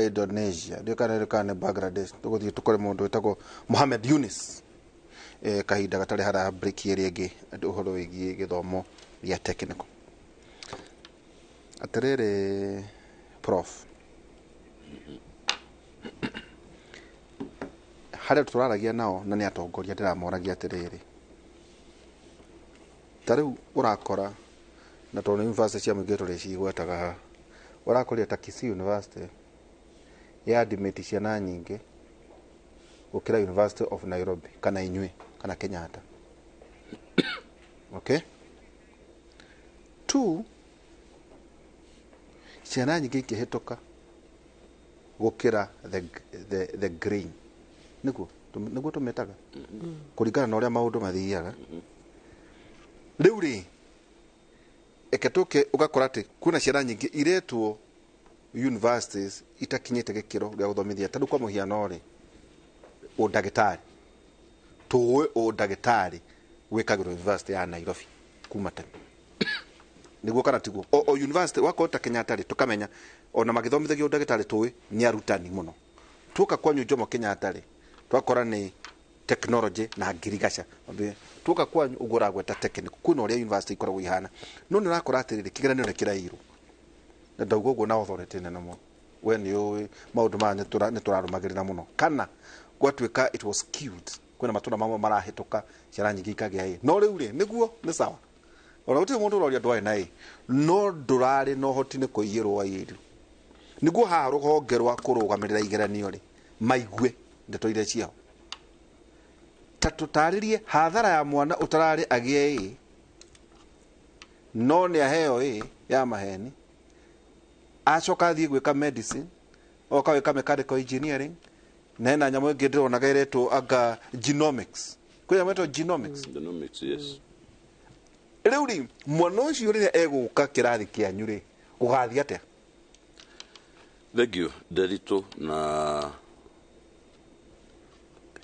Indonesia, ndiũ kana nĩ Bangladesh, tũgũthiĩ tũkore mũndũ wĩtagwo Mohamed Yunus kahinda gatarĩ haraya, break ĩrĩa ĩngĩ, ũhoro wĩgiĩ gĩthomo gĩa technical. Atĩrĩrĩ prof, harĩa tũraragia nao na nĩ atongoria ndĩramoragia atĩrĩrĩ, ta rĩu ũrakora na tondũ university cia mũingĩ tũrĩcigwetaga haha, ũrakorire ta Kisii University ya admit ciana nyingĩ gũkĩra University of Nairobi kana inyuĩ kana Kenyatta. Okay? Two, ciana nyingĩ ikĩhĩtũka gũkĩra the green, nĩguo tũmĩtaga kũringana na ũrĩa maũndũ mathiaga. Rĩu rĩ eke tũke ũgakora atĩ kwĩna ciana nyingĩ iretwo universities itakinyĩte gĩkĩro gĩa gũthomithia. Tondũ kwa mũhiano rĩ, ũndagĩtarĩ tũĩ ũndagĩtarĩ wĩkagĩrwo university ya Nairobi kuma tene, nĩguo kana tiguo? O university wakorwo ta Kenyatta rĩ, tũkamenya ona magĩthomithagio ũndagĩtarĩ tũĩ nĩ arutani mũno. Tuoka kwanyu Jomo Kenyatta rĩ, twakora nĩ technology na ngirigaca. Tuoka kwanyu ũguo ũragweta technical, kwĩna ũrĩa university ikoragwo ihana, no nĩ ũrakora atĩrĩrĩ, kĩgeranio nĩ kĩrairwo na ndauga ũguo na authority nene mũno. We nĩ ũĩ maũndũ maya nĩ tũrarũmagĩrĩra mũno, kana gwatuĩka it was skewed, kwĩna matũra mamwe marahĩtũka ciana nyingĩ ikagĩa ĩ, no rĩu rĩ nĩguo nĩ sawa, ona gũtirĩ mũndũ ũroria ndwarĩ na ĩ, no ndũrarĩ na ũhoti nĩ kũiyĩrwo waiyĩirwo. Nĩguo haha rũhonge rwa kũrũgamĩrĩra igeranio rĩ maigue ndeto iria ciao, ta tũtarĩrie hathara ya mwana ũtararĩ agĩe ĩ no nĩ aheo ĩ ya maheni, acoka athiĩ gwĩka medicine, oka gwĩka mechanical engineering, na hena nyamũ ĩngĩ ndĩronaga ĩretwo anga genomics, kwĩ nyamũ ĩretwo genomics. Genomics, yes. Rĩu rĩ mwana ũcio rĩrĩa egũka kĩrathi kĩanyu rĩ gũgathiĩ atĩa? Thank you, Nderitu. Na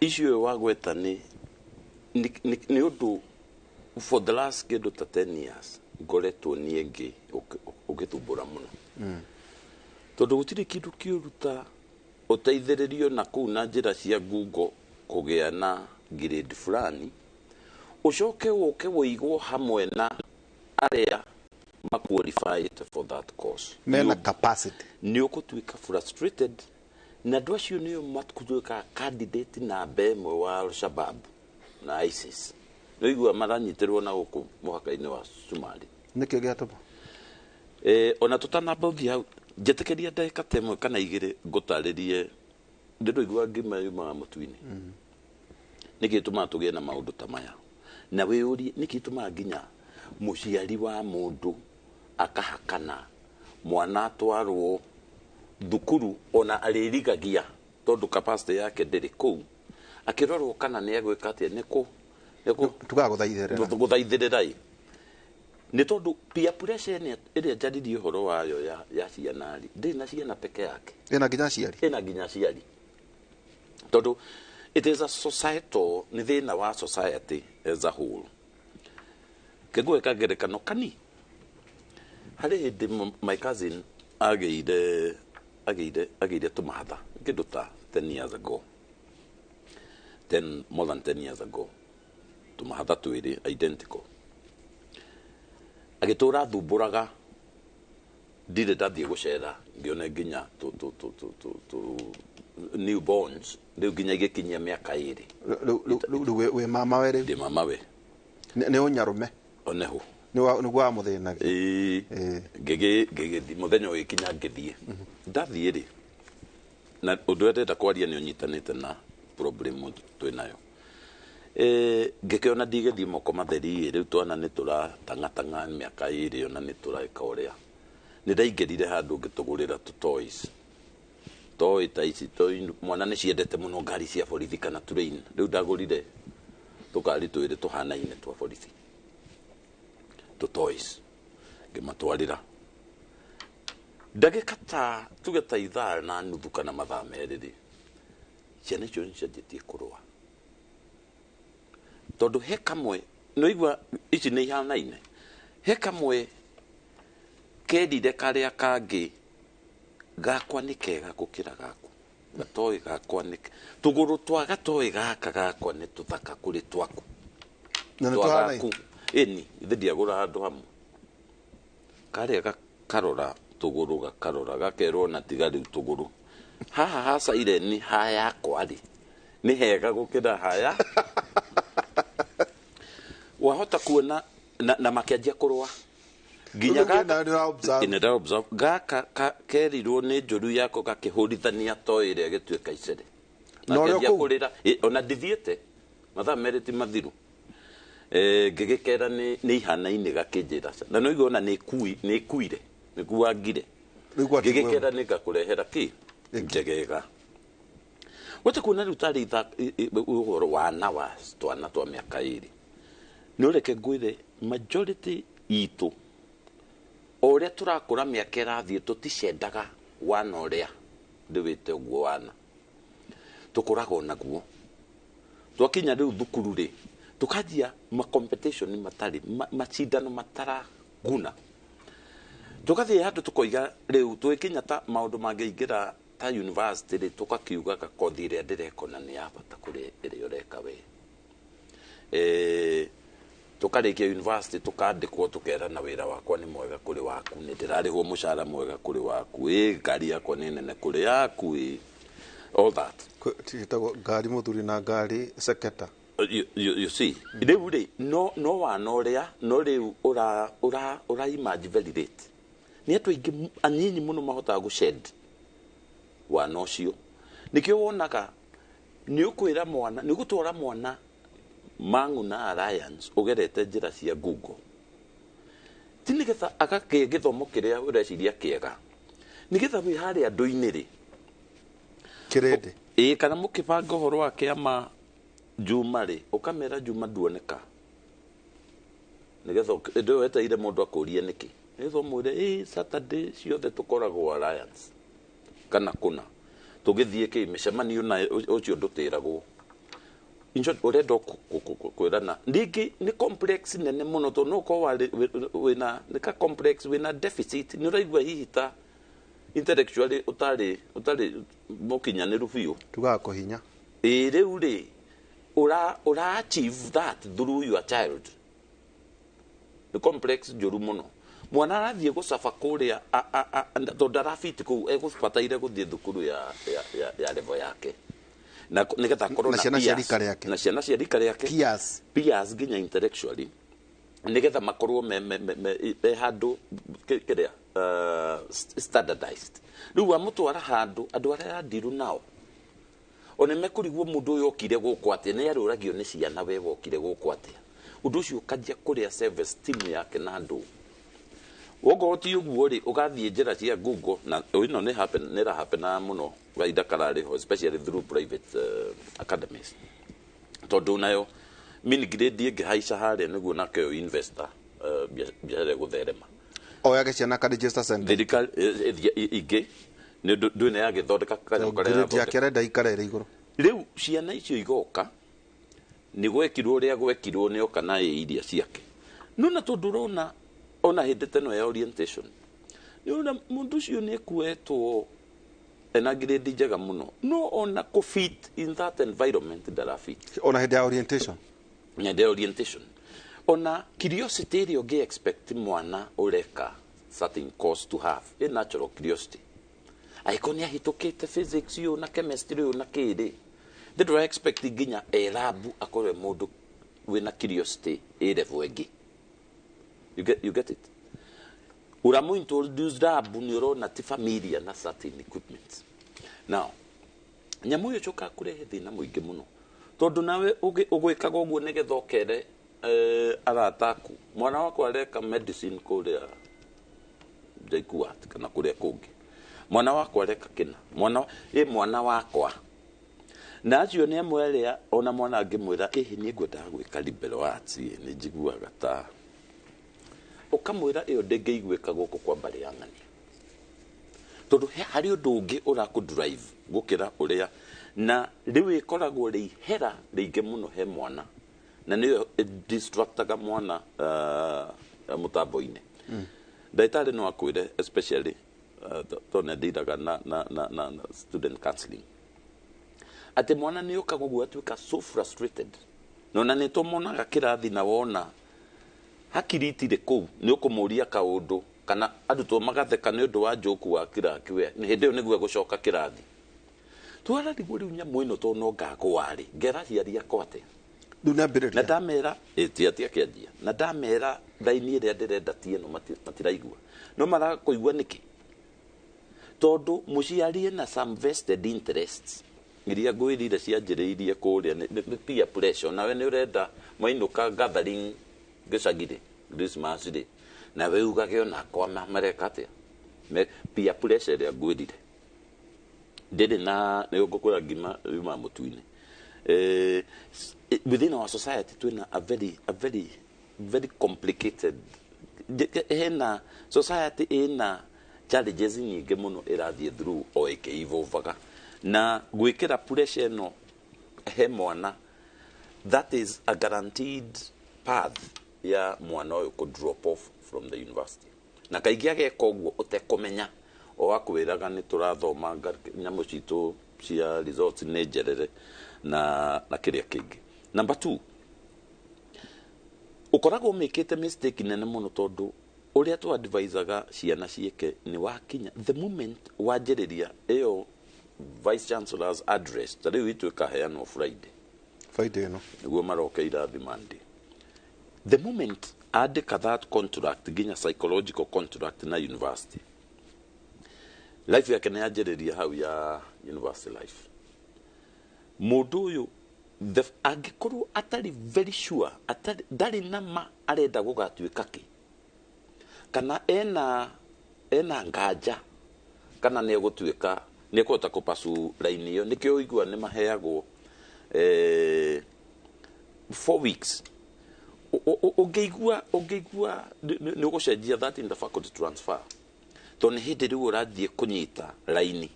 issue ĩyo wagweta nĩ ũndũ for the last kĩndũ ta 10 years ngoretwo niĩ ngĩ ũgĩthumbũra mũno, tondũ gũtirĩ kĩndũ kĩũru ta ũteithĩrĩrio na kũu na njĩra cia Google kũgĩa na grade fulani, ũcoke ũke wũigwo hamwe na arĩa maqualified for that course mena capacity, nĩ ũgũtuĩka frustrated, na andũ acio nĩo matuĩkaga candidate namba ĩmwe wa Al-Shabaab na ISIS. Nĩũigua maranyitĩrwo na gũkũ mũhaka-inĩ wa Somali. Nĩkĩo gĩatũma ona tũtanamba ũthiĩ hau, njĩtĩkĩria ndagĩka ta ĩmwe kana igĩrĩ ngũtarĩrie. Ndĩroigua ngima yumaga mũtu-inĩ. Nĩkĩ gĩtũmaga tũgĩe na maũndũ ta maya? Na wĩyũrie nĩkĩ gĩtũmaga nginya mũciari wa mũndũ akahakana mwana atwarwo thukuru ona arĩrigagia tondũ capacity yake ndĩrĩ kũu, akĩrorwo kana nĩ egwĩka atĩa, nĩkũ tugaga gũthaithĩrĩra gũthaithĩrĩra nĩ tondũ peer pressure ĩrĩa njaririe ũhoro wayo ya ciana rĩ, ndĩrĩ na ciana peke yake, ĩna nginya aciari, ĩna nginya aciari, tondũ it is a societal, nĩ thĩna wa society as a whole. Kĩngũĩka ngerekano kani, harĩ hĩndĩ my cousin agĩire tũmahatha kĩndũ ta 10 years ago, 10 more than 10 years ago, tũmahatha twĩrĩ identical, agĩtũra thumbũraga ndirĩ ndathiĩ gũcera ngĩone nginya newborns rĩu nginya igĩkinyia mĩaka ĩrĩ. Rĩu wĩ mama we rĩu? Ndĩ mama we. Nĩ ũnyarume? Oneho. Nĩguo wamũthĩnagia? Ĩĩ. Ngĩgĩthiĩ mũthenya ũgĩkinya ngĩthiĩ. Ndathiĩ rĩ, na ũndũ ũrĩa ndĩrenda kwaria nĩ ũnyitanĩte na problem twĩ nayo. Ngĩkĩona ndigĩthiĩ moko matheri rĩu twana nĩ tũratang'atang'a mĩaka ĩrĩ ona nĩ tũreka ũrĩa. Nĩ ndaingĩrire handũ ngĩtũgũrĩra tũ toys. Toy ta ici, toy mwana nĩ ciendete mũno ngari cia borithi kana train. Rĩu ndagũrire tũkari twĩrĩ tũhanaine twa borithi, tũ toys, ngĩmatwarĩra. Ndagĩka ta tuge ta ithaa na nuthu kana mathaa merĩ rĩ, ciana icio nĩ cianjĩtie kũrũa, tondũ he kamwe nĩwaigua ici nĩ ihanaine, he kamwe kerire karĩa kangĩ gakwa nĩ kega gũkĩra gaku, gatoĩ gakwa nĩ tũgũrũ twa gatoĩ gaka gakwa nĩ tũthaka kũrĩ twaku. Na nĩ tũhanaine? Ĩni, ithe ndiagũra handũ hamwe. Karĩa gakarora tũgũrũ gakarora gakerwo na tiga rĩu tũgũrũ haha ha siren ha yakwa rĩ nĩ hega gũkĩra haya. Wahota kuona na makĩanjia kũrũa nginya gaka kerirwo nĩ njũru yako gakĩhũrithania toy ĩrĩa ĩgĩtuĩka icere. Makĩanjia kũrĩra ona ndithiĩte mathaa merĩ ti mathiru. Ngĩgĩkera nĩ ihanaine gakĩnjĩra na nĩũigua ona nĩ ĩkuire nĩkuangire, ngĩgĩkera nĩ ngakũrehera kĩ njegega. Wete kuona rĩu tarĩ ũhoro wana wa twana twa mĩaka ĩrĩ, nĩ ũreke ngwĩre Majority itũ, o ũrĩa tũrakũra, mĩaka ĩrathiĩ, tũticendaga wana ũrĩa ndĩwĩte ũguo. Wana tũkũraga naguo. Twakinya rĩu thukuru rĩ, tũkanjia ma competition matarĩ macindano mataraguna. Tũgathiĩ handũ tũkoiga rĩu twĩkinya ta maũndũ mangĩingĩra ta university rĩ, tũkakiugaga kothi ĩrĩa ndĩrekona nĩ ya bata kũrĩ ĩrĩa ũreka we. Tũkarĩkia university, tũkandĩkwo, tũkerana wĩra wakwa nĩ mwega kũrĩ waku, nĩ ndĩrarĩhwo mũcara mwega kũrĩ waku, ĩ ngari yakwa nĩ nene kũrĩ yaku, ĩ all that. Ciĩtagwo ngari mũthuri na ngari seketa. You see, rĩu rĩ, no wana ũrĩa no rĩu ũra ũra ũra emerge very late. Nĩ andũ aingĩ anyinyi mũno mahotaga gũshed wana ũcio. Nĩkĩo wonaga nĩ ũkwĩra mwana, nĩ ũgũtwara mwana Mang'u na Alliance ũgerete njĩra cia Google, ti nĩgetha agakĩe gĩthomo kĩrĩa ũreciria kĩega, nĩgetha wĩ harĩa andũ-inĩ rĩ, kĩrĩndĩ. Ĩĩ, kana mũkĩbanga ũhoro wa kĩama Juma rĩ, ũkamera Juma nduoneka, nĩgetha ĩndĩ ĩyo wetereire mũndũ akũrie nĩkĩ, nĩgetha ũmwĩre ĩ Saturday ciothe tũkoragwo Alliance kana kũna tũgĩthiĩ kĩ mĩcemanio na ũcio ndũtĩragwo. In short, ũrenda kwĩrana rĩngĩ nĩ complex nene mũno, tondũ no ũkorwo wĩna nĩ ka complex, wĩna deficit, nĩ ũraigua hihi ta intellectually ũtarĩ mũkinyanĩru biũ. Tugaga kũhinya. Ĩ rĩu rĩ, ũra achieve that through your child. Nĩ complex njũru mũno. Mwana arathiĩ gũcaba kũrĩa tondũ ndarabiti kũu, egũbataire gũthiĩ thukuru ya level yake na nĩgetha akorwo na ciana cia peers. rika rĩake. Na ciana cia rika rĩake. Peers. Peers nginya intellectually, nĩgetha makorwo me handũ kĩrĩa standardized. Rĩu wamũtwara handũ andũ arĩa arandiru nao ona mekũrigwo mũndũ ũyũ okire gũkũ atĩa, nĩ arũragio nĩ ciana, we wokire gũkũ atĩa? Ũndũ ũcio ũkanjia kũrĩa self esteem yake na andũ. Wokorwo ti ũguo rĩ, ũgathiĩ njĩra cia Google na ĩno nĩ happen, nĩ ĩrahapenaga mũno kahinda kararĩ ho, especially through private academies, tondũ nayo mini grade ĩngĩhaica harĩa nĩguo nake investor biacara ĩgũtherema. Oyage ciana ka register center. Thirikari ingĩ nĩ ndwĩ nĩ yagĩthondeka kanyamũ karĩa Grade ĩrathondeka. Yake arenda ikare ĩrĩ igũrũ. Rĩu ciana icio igoka nĩ gwekirwo ũrĩa gwekirwo, nĩ oka na ĩ iria ciake no na tondũ ũrona ona hĩndĩ ta ĩno ya orientation, nĩ ũrona mũndũ ũcio nĩ ekuetwo ena grade njega mũno, no ona kũ fit in that environment ndarafit. Ona hĩndĩ ya orientation. Hĩndĩ ya orientation, ona curiosity ĩrĩa ũngĩ expect mwana ũreka certain course to have, a natural curiosity, angĩkorwo nĩ ahĩtũkĩte physics ũyũ na chemistry ũyũ na kĩrĩ, ndĩ ndũra expect nginya e lab akorwo e mũndũ wĩna curiosity ĩ level ĩngĩ. You get it? Ũramu introduce lab, nĩ ũrona ti familiar na certain equipment. Now nyamũ ĩyo ĩcokaga kũrehe thĩna mũingĩ mũno, tondũ nawe ũgwĩkaga ũguo nĩgetha ũkere arata aku, mwana wakwa areka medicine kũrĩa JKUAT kana kũrĩa kũngĩ, mwana wakwa areka kĩna, mwana ĩ mwana wakwa. Na acio nĩ amwe arĩa ona mwana angĩmwĩra ĩhĩ niĩ ngwendaga gwĩka liberal arts, ĩ, nĩ njiguaga ta ũkamwĩra ĩyo ndĩngĩiguĩka gũkũ kwa mbarĩ ya ng'ania, tondũ harĩ ũndũ ũngĩ ũrakũ drive gũkĩra ũrĩa. Na rĩu ĩkoragwo rĩ ihera rĩingĩ mũno he mwana, na nĩyo distractaga mwana mũtambo-inĩ. Ndagĩtarĩ no akwĩre, especially tondũ nĩ ndiraga na student counseling, atĩ mwana nĩ ũkaga ũguo atuĩka so frustrated, na ona nĩ tũmonaga kĩrathi na wona hakiri itirĩ kũu. Nĩ ũkũmũria kaũndũ kana arutwo magatheka nĩ ũndũ wa njoku wa kĩrathi, we hĩndĩ ĩyo nĩguo egũcoka kĩrathi twararigwo. Rĩu nyamũ ĩno tondũ no ngagwa rĩ, ngera aciari akwa atĩa? Rĩu nĩambĩrĩria. Na ndamera ĩti akĩanjia, na ndamera raini ĩrĩa ndĩrenda ti ĩno, matiraigua. No marakũigua nĩkĩ? Tondũ mũciari ena some vested interests iria ngwĩrire cianjĩrĩirie kũrĩa nĩ peer pressure. Nawe nĩ ũrenda mwainũka gathering gĩcagi rĩ, Christmas rĩ, nawe ugage onakwa mareka atĩa. Peer pressure ĩrĩa ngwĩrire ndĩrĩ na nĩ ngũkwĩra ngima yuma mũtu-inĩ. Within our society twĩna a very very complicated. Hena society ina challenges nyingĩ mũno ĩrathiĩ through o ĩkĩevolvaga, na gwĩkĩra pressure ĩno he mwana, that is a guaranteed path ya mwana ũyũ kũ drop off from the university. Na kaingĩ ageka ũguo ũtekũmenya, o akwĩraga nĩ tũrathoma nyamũ citũ cia results nĩ njerere na kĩrĩa kĩngĩ. Number two, ũkoragwo mĩkĩte mistake nene mũno, tondũ ũrĩa tũ advisaga ciana ciĩke nĩ wakinya the moment wanjĩrĩria ĩyo vice chancellor's address, ta rĩu itũ ĩkaheanwo Friday. Friday ĩno. Nĩguo maroke irathi Monday. The moment andĩka that contract, nginya psychological contract na university life yake, nĩ yanjĩrĩria hau ya university life. Mũndũ ũyũ angĩkorwo atarĩ very sure, atarĩ, ndarĩ na ma arenda gũgatuĩka kĩ, kana ena nganja kana nĩ egũtuĩka nĩ ekũhota kũpasu raini ĩyo, nĩkĩo ũigua nĩ maheagwo 4 weeks. Ũngĩigua nĩ ũgũcenjia that in the faculty transfer, tondũ nĩ hĩndĩ rĩu ũrathiĩ kũnyita raini.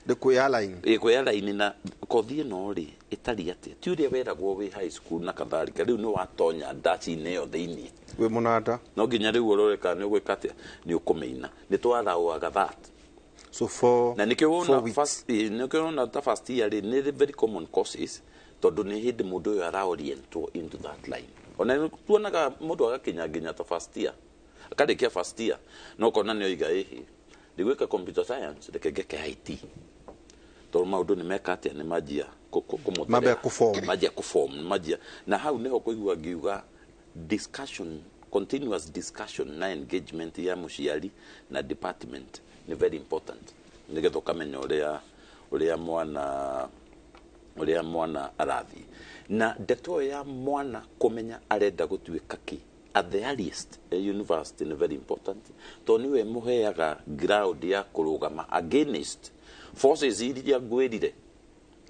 Nĩ kwĩya line. Ĩ, kwĩya raini na kothi ĩno rĩ ĩtariĩ atĩa, ti ũrĩa weragwo wĩ high school na katharika. Rĩu nĩ watonya ndaci-inĩ ĩyo thĩiniĩ. Wĩ mũnanda. No nginya rĩu ũrore kana nĩ ũgwĩka atĩa, nĩ ũkũmĩina. Nĩ twaraũaga that. So for Na nĩkĩo four wona weeks. first, nĩkĩo wona ta first year rĩ nĩ very common courses, tondũ nĩ hĩndĩ mũndũ ũyũ araorientwo into that line. Ona nĩ tuonaga mũndũ agakinya nginya ta first year, akarĩkia first year, no kona nĩ oiga, "Ĩhĩ, ndigwĩka computer science, reke ngeke IT," tondũ maũndũ nĩ meka atĩa, nĩ manjia kũmũtherera. Mambia kũform. Manjia kũform, manjia na hau nĩho kũigua ngiuga discussion, continuous discussion na engagement ya mũciari na department nĩ very important, nĩgetha ũkamenya ũrĩa mwana arathiĩ. Na ndeto ĩyo ya mwana kũmenya arenda gũtuĩka kĩ at the earliest university nĩ very important, tondũ nĩwe mũheaga ground ya kũrũgama against forces iria ngwĩrire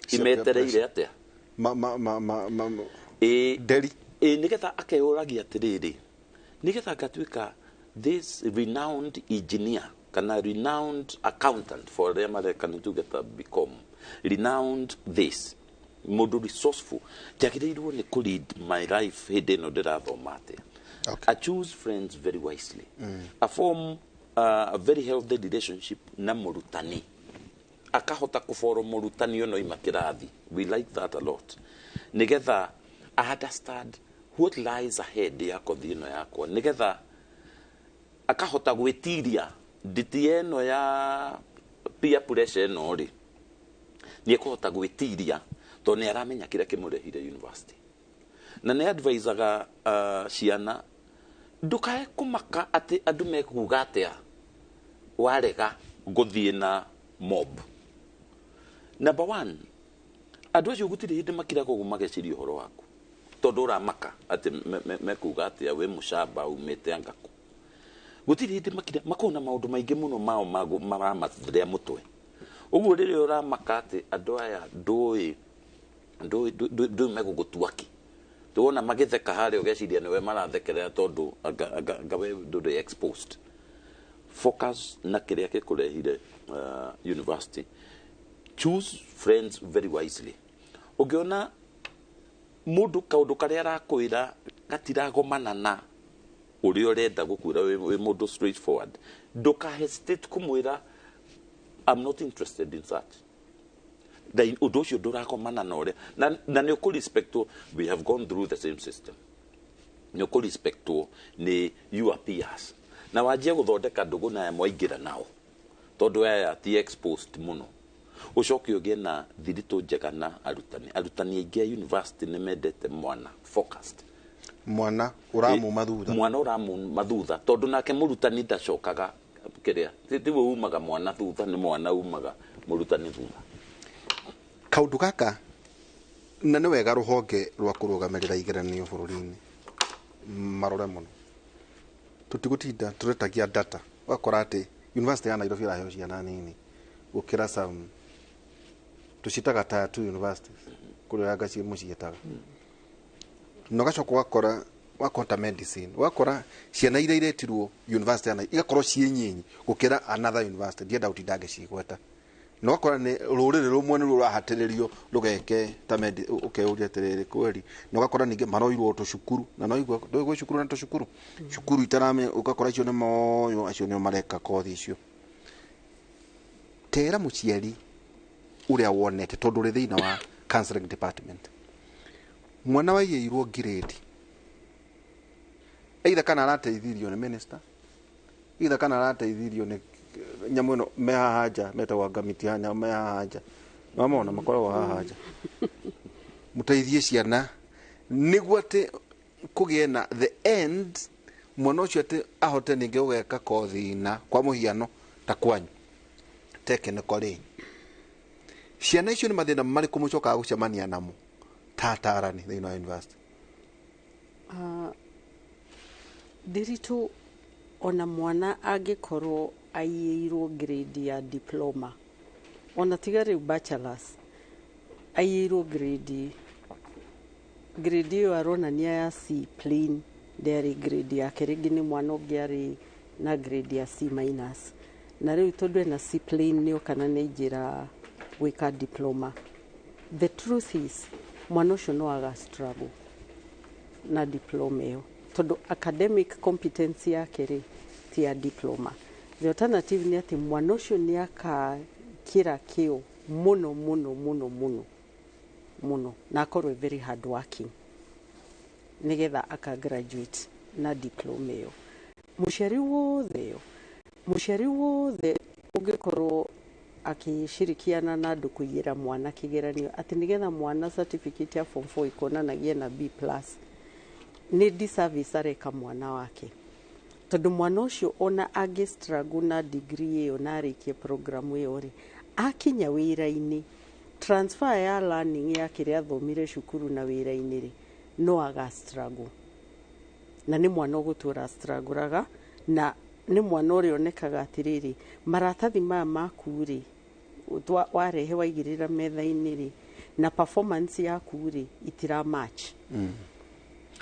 Cia peer imetereire pressure. atĩa. Ma ma ma ma ma Ĩ. Nderi. Ĩ, nĩgetha akeyũragia atĩrĩrĩ, nĩgetha ngatuĩka this renowned engineer kana renowned accountant, for arĩa mareka nĩ tuge ta become renowned, this mũndũ resourceful, njagĩrĩirwo nĩ kũ lead my life hĩndĩ ĩno ndĩrathoma atĩa? I choose friends very wisely. I form a very healthy relationship na mũrutani, akahota kũboro mũrutani ũno ima kĩrathi. We like that a lot, nĩgetha I understand what lies ahead ya kothi ĩno yakwa, nĩgetha akahota gwĩtiria nditi ĩno ya peer pressure ĩno rĩ, nĩ ekũhota gwĩtiria tondũ nĩ aramenya kĩrĩa kĩmũrehire university. Na nĩ advisaga ciana ndũkae kũmaka atĩ andũ mekuga atĩa warega gũthiĩ na mob. Number one, andũ acio gũtirĩ hĩndĩ makiraga ũguo mageciria ũhoro waku tondũ ũramaka atĩ mekuga atĩa wĩ mũcamba umĩte angaku. Gũtirĩ hĩndĩ makira makoragwo na maũndũ maingĩ mũno mao maramathĩrĩa mũtwe. Ũguo rĩrĩa ũramaka atĩ andũ aya ndũĩ megũgũtua kĩ, tuwona magĩtheka harĩa ũgeciria nĩwe marathekerera, tondũ anga we ndũrĩ exposed. Focus na kĩrĩa gĩkũrehire university. Choose friends very wisely. Ũngĩona mũndũ kaũndũ karĩa arakwĩra gatiragomana na ũrĩa ũrenda gũkwĩra, wĩ mũndũ straightforward, ndũka hesitate kũmwĩra, "I'm not interested in such." Ũndũ ũcio ndũragomana na ũrĩa na nĩ ũkũrespectwo. We have gone through the same system. Nĩ ũkũrespectwo nĩ your peers na wanjie gũthondeka ndũgũ na aya mwaingĩra nao, tondũ aya ti exposed mũno. Ũcoke ũgĩe na thiritũ njega na arutani. Arutani aingĩ a university nĩ mendete mwana focused. Mwana ũramuma thutha. Mwana ũramuma thutha, tondũ nake mũrutani ndacokaga kĩrĩa tiwe umaga mwana thutha, nĩ mwana umaga mũrutani thutha. Kaũndũ gaka na nĩ wega rũhonge rwa kũrũgamĩrĩra igeranio bũrũri-inĩ marore mũno, tũtigũtinda tũretagia data. Ũgakora atĩ university ya Nairobi ĩraheo ciana nini gũkĩra some tũcitaga tier two universities, kũrĩa anga mũciĩtaga, na ũgacoka ũgakora Wakora medicine, wakora ciana iria iretirwo university ana igakorwo ciĩ nyinyi gũkĩra another university, ndienda gũtinda ngĩcigweta, no wakora nĩ rũrĩrĩ rũmwe nĩruo rũrahatĩrĩrio rũgeke ta ũkeyũria atĩrĩrĩ, kweri na ũgakora ningĩ maroirwo tũcukuru na no igua ndũĩ gwĩ cukuru na tũcukuru cukuru itaramenya, ũgakora acio nĩ moywo, acio nĩo mareka kothi icio. Tera mũciari ũrĩa wonete, tondũ ũrĩ thĩinĩ wa counseling department, mwana waiyĩirwo ngirĩndi, either kana arateithirio nĩ minister, either kana arateithirio nĩ nyamũ ĩno me haha nja metagwo ngamitihanya, me haha nja nĩwamona makoragwo haha nja, mũteithie ciana nĩguo atĩ kũgĩe na the end mwana ũcio atĩ ahote ningĩ gũgeka kothi na kwa mũhiano ta kwanyu technical rĩ, ciana icio nĩ mathĩna marĩkũ mũcokaga gũcemania namo ta atarani thĩinĩ wa university? Ndiritu ona mwana angĩkorwo aiyĩirwo grade ya diploma, ona tiga rĩu bachelors, aiyĩirwo grade ĩyo aronania ya C plain, ndĩarĩ grade yake, rĩngĩ nĩ mwana ũngĩ arĩ na grade ya C minus, na rĩu tondũ ena C plain nĩ kana nĩ aingĩra gwĩka diploma, the truth is mwana ũcio no aga struggle na diploma ĩyo, tondũ academic competence yake rĩ ti ya diploma. The alternative nĩ atĩ mwana ũcio nĩ akakĩra kĩo mũno mũno mũno mũno mũno na akorwo very hard working nĩgetha aka graduate na diploma ĩyo. Mũciari wothe ũngĩkorwo akĩshirikiana na andũ kũiyĩra mwana kĩgeranio atĩ nĩgetha mwana certificate ya form 4 ĩkonanagia na B plus, nĩ disservice areka mwana wake, tondũ mwana ũcio ona angĩ struggle na degree ĩyo na arĩkie program ĩyo rĩ, akinya wĩra-inĩ, transfer ya learning ya kĩrĩa athomire cukuru na wĩra-inĩ rĩ, no aga struggle, na nĩ mwana ũgũtũra struggle, na nĩ mwana ũrĩa onekaga atĩrĩrĩ, maratathi maya maku rĩ, warehe waigĩrĩra metha-inĩ rĩ, na performance yaku rĩ, itira match.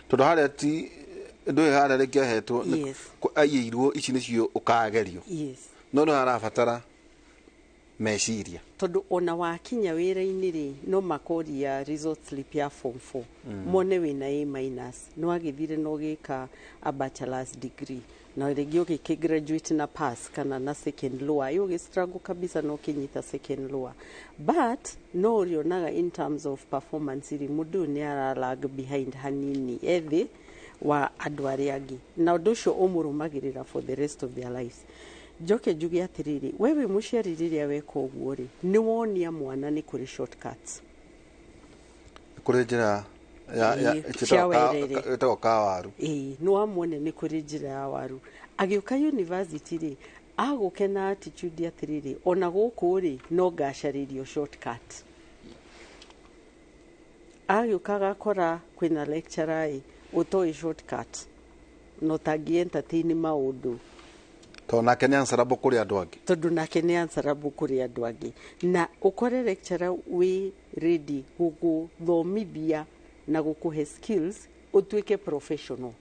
Tondũ harĩa ti ndũĩ harĩa rĩngĩ ahetwo aiyĩirwo ici nĩcio ũkagerio, no nĩ harabatara meciria. Tondũ ona wakinya wĩra-inĩ rĩ, no makoria result slip ya form 4, mone wĩna A minus, no wagĩthire na ũgĩka a bachelor's degree na rĩngĩ ũgĩkĩ graduate na pass kana na second lower, ĩ ũgĩ struggle kabisa na ũkĩnyita second lower, but no ũrĩonaga in terms of performance rĩ, mũndũ ũyũ nĩ ara lag behind hanini ethĩ wa andũ arĩa angĩ, na ũndũ ũcio ũmũrũmagĩrĩra for the rest of their lives. Njoke njuge atĩrĩrĩ, we wĩ mũciari, rĩrĩa weka ũguo rĩ, nĩ wonia mwana nĩ kũrĩ shortcuts. Kũrĩ njĩra ya cia werere. Ĩtagwo kawaru. Ĩĩ, nĩ wamwone nĩ kũrĩ njĩra ya waru. Agĩũka university rĩ, agũke na attitude atĩrĩrĩ, ona gũkũ rĩ, no ngacarĩrio shortcut. Agĩũka agakora kwĩna lecturer ĩ ũtoĩ shortcut na ũtangĩ entertain maũndũ. Tondũ nake nĩ answerable kũrĩ andũ angĩ. Tondũ nake nĩ answerable kũrĩ andũ angĩ, na ũkore lecturer wĩ ready gũgũthomithia na gũkũhe skills ũtuĩke professional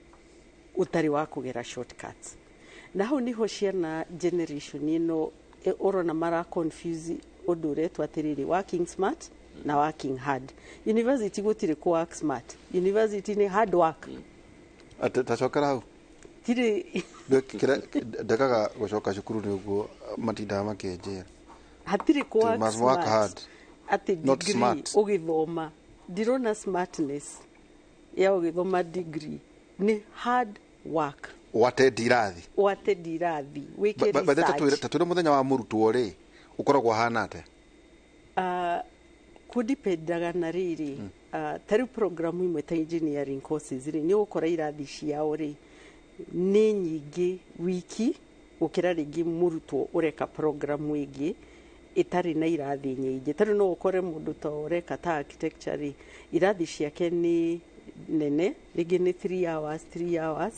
ũtarĩ wa kũgera shortcuts. Na hau niho ciana generation ĩno ũrona mara confuse ũndũ ũretwo atĩrĩrĩ, working smart na working hard. University gũtirĩ kũ work smart, university nĩ hard work. Atĩ tacokera hau. Tirĩ. Ndekaga gũcoka cukuru nĩ ũguo matindaga makĩnjĩra. Hatirĩ kũ work Must work smart. Hard. Atĩ Not degree smart. Ũgĩthoma ndirona smartness ya ũgĩthoma degree, nĩ hard work. Watendi irathi. Watendi irathi, wĩke By the research. Tatwĩre mũthenya wa mũrutwo rĩ, ũkoragwo ũhana atĩa? Kũdipendaga na rĩrĩ, ta rĩu programu imwe ta engineering courses rĩ, nĩ ũgũkora irathi ciao rĩ nĩ nyingĩ wiki gũkĩra rĩngĩ mũrutwo ũreka programu ĩngĩ ĩtarĩ na irathi nyingĩ. Ta rĩu no ũkore mũndũ ta ũreka ta architecture rĩ, irathi ciake nĩ nene, rĩngĩ nĩ 3 hours, 3 hours,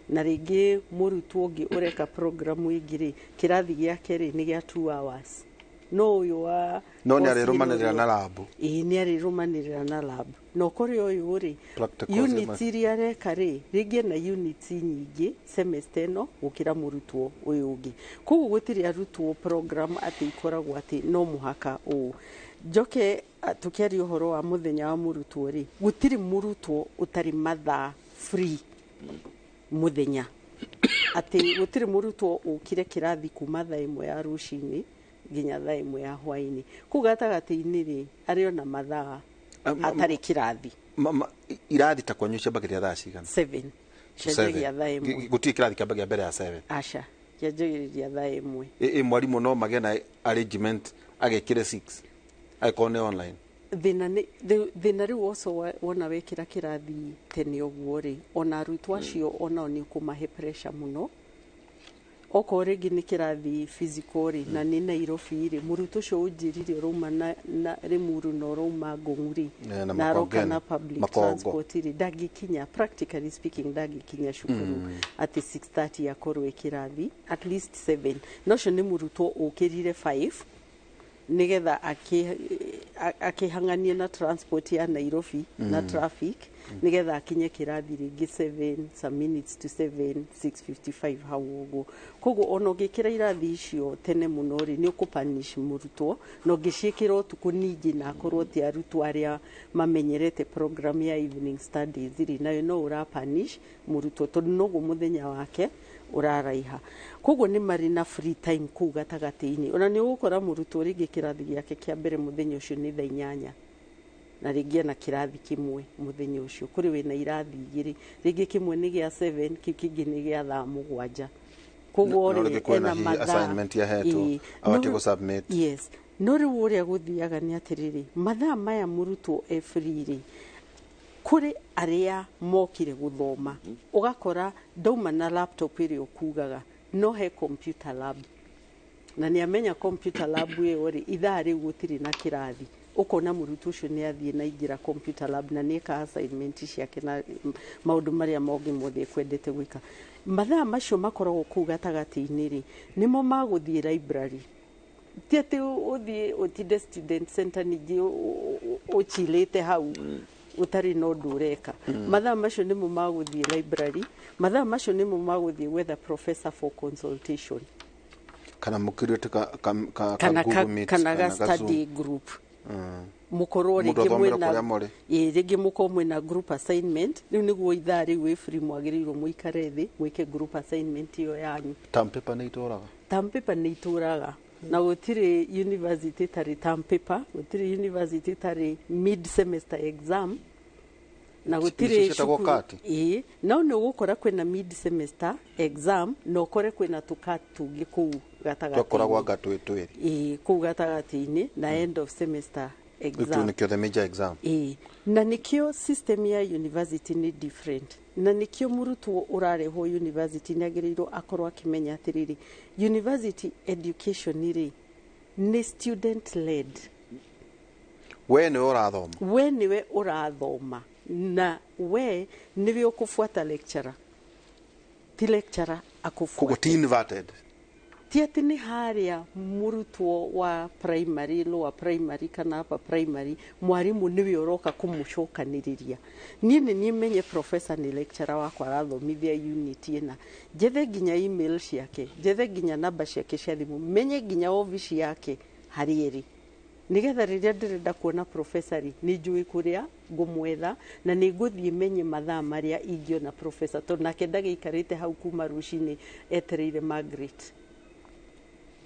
na rĩngĩ mũrutwo ũngĩ ũreka programu ĩngĩ rĩ, kĩrathi gĩake rĩ nĩ gĩa 2 hours. No ũyũ wa No nĩ course arĩrũmanĩrĩra ĩno na lab. Ĩĩ, nĩ arĩrũmanĩrĩra na lab, na ũkore ũyũ rĩ, Practicals units iria areka rĩ, rĩngĩ ena units nyingĩ semester ĩno gũkĩra mũrutwo ũyũ ũngĩ. Koguo gũtirĩ arutwo program atĩ ikoragwo atĩ no mũhaka ũũ. Njoke tũkĩaria ũhoro wa mũthenya wa mũrutwo rĩ, gũtirĩ mũrutwo ũtarĩ mathaa free mũthenya, atĩ gũtirĩ mũrutwo ũkire kĩrathi kuma thaa 1 ya rũcinĩ nginya thaa 1 ya hwainĩ. Kũu gatagatĩ-inĩ rĩ, arĩ ona mathaa atarĩ kĩrathi. Irathi ta kwanyu ciambagĩrĩria thaa cigana? 7, cianjagia thaa 1. Gũtirĩ kĩrathi kĩambagia mbere ya 7? Aca, kĩanjagĩrĩria thaa 1. Ĩ mwarimũ no magĩe na arrangement agekĩre 6 angĩkorwo nĩ online? Thĩna nĩ thĩna rĩu oco wona wekĩra kĩrathi tene ũguo rĩ, ona arutwo acio onao nĩ ũkũmahe pressure mũno. Okorwo rĩngĩ nĩ kĩrathi physical rĩ, na nĩ Nairobi rĩ, mũrutwo ũcio ũnjĩrire ũrauma na Limuru na ũrauma Ngong'u rĩ, Na na aroka Makongeni, na public Makongo. transport rĩ, ndangĩkinya, practically speaking, ndangĩkinya cukuru atĩ 6:30 akorwo e kĩrathi, at least 7. Na ũcio nĩ mũrutwo ũkĩrire 5 nigetha akĩhang'anie na transport ya Nairobi na traffic, nigetha akinye kĩrathi rĩngĩ 7 some minutes to 7, 6:55 hau ũguo. Koguo ona ũngĩkĩra irathi icio tene mũno rĩ, nĩ ũkũpanish mũrutwo, na ũngĩciĩkĩra ũtukũ ningĩ na akorwo ti arutwo arĩa mamenyerete program ya evening studies rĩ, nayo no ũrapanish mũrutwo, tondũ noguo mũthenya wake ũraraiha. Koguo nĩ marĩ na free time kũu gatagatĩ-inĩ. Ona nĩ ũgũkora mũrutwo rĩngĩ kĩrathi gĩake kĩa mbere mũthenya ũcio nĩ thaa 8, na rĩngĩ ena kĩrathi kĩmwe mũthenya ũcio. Kũrĩ wĩna irathi igĩrĩ, rĩngĩ kĩmwe nĩ gĩa 7, kĩu kĩngĩ nĩ gĩa thaa 7. Koguo No rĩ, rĩngĩ kwĩna ena hihi mathaa. assignment yahetwo, abatiĩ gũ-submit. Yes, no rĩu ũrĩa gũthiaga nĩ atĩrĩrĩ, mathaa maya mũrutwo e free rĩ, kũrĩ arĩa mokire gũthoma, ũgakora ndauma na laptop ĩrĩa ũkugaga, no he computer lab, na nĩ amenya computer lab ĩyo rĩ, ithaa rĩu gũtirĩ na kĩrathi. Ũkona mũrutwo ũcio nĩ athiĩ na ingĩra computer lab na nĩ eka assignment ciake na maũndũ marĩa mangĩ mothe ekwendete gwĩka. Mathaa macio makoragwo kũu gatagatĩ-inĩ rĩ, nĩmo magũthiĩ library. Ti atĩ ũthiĩ ũtinde student center ningĩ ũchilĩte hau ũtarĩ na ũndũ ũreka. Mathaa macio nĩmo magũthiĩ library, mathaa macio nĩmo magũthiĩ gwetha professor for consultation, kana mũkirĩte ka kana Google Meet, kana ga kana ga study Zoom. group, mũkorwo Mũndũ rĩngĩ athomere mwĩna kũrĩa mũrĩ. Ĩĩ, rĩngĩ mũkorwo mwĩna group assignment. Rĩu nĩguo ithaa rĩu wĩ free, mwagĩrĩirwo mũikare thĩ mwĩke group assignment ĩyo yanyu. Term paper nĩ itũraga? Term paper nĩ itũraga, na gũtirĩ university ĩtarĩ term paper, gũtirĩ university ĩtarĩ mid semester exam, na gũtirĩ Icio ciĩtagwo cukuru. CAT? Ĩĩ, no nĩ ũgũkora kwĩna mid semester exam na ũkore kwĩna tũkat tũngĩ kũu Twakoragwo gatagatĩ-inĩ. Anga twĩ twĩrĩ. Ĩĩ, kũu gatagatĩ-inĩ na end of semester Rĩu kĩu exam. nĩkĩo the major exam. Ĩĩ, na nĩkĩo system ya university nĩ different, na nĩkĩo mũrutwo ũrarehwo university nĩ agĩrĩirwo akorwo akĩmenya atĩrĩrĩ, university education rĩ, nĩ student led. We nĩwe ũrathoma. We nĩwe ũrathoma, na we nĩwe ũkũbuata lecturer, ti lecturer Koguo akũbuate. Ti inverted. Ti atĩ nĩ harĩa mũrutwo wa primary, lower primary kana upper primary, mwarimũ nĩwe ũroka kũmũcokanĩrĩria. Niĩ nĩ niĩ menye professor nĩ lecturer wakwa arathomithia unit ĩna, njethe nginya email ciake, njethe nginya namba ciake cia thimũ, menye nginya obici yake harĩa ĩrĩ, nigetha rĩrĩa ndĩrenda kuona professor rĩ, nĩ njũĩ kũrĩa ngũmwetha, na nĩ ngũthiĩ menye mathaa marĩa ingĩona professor, tondũ nake ndagĩikarĩte hau kuma rũcinĩ etereire Margaret.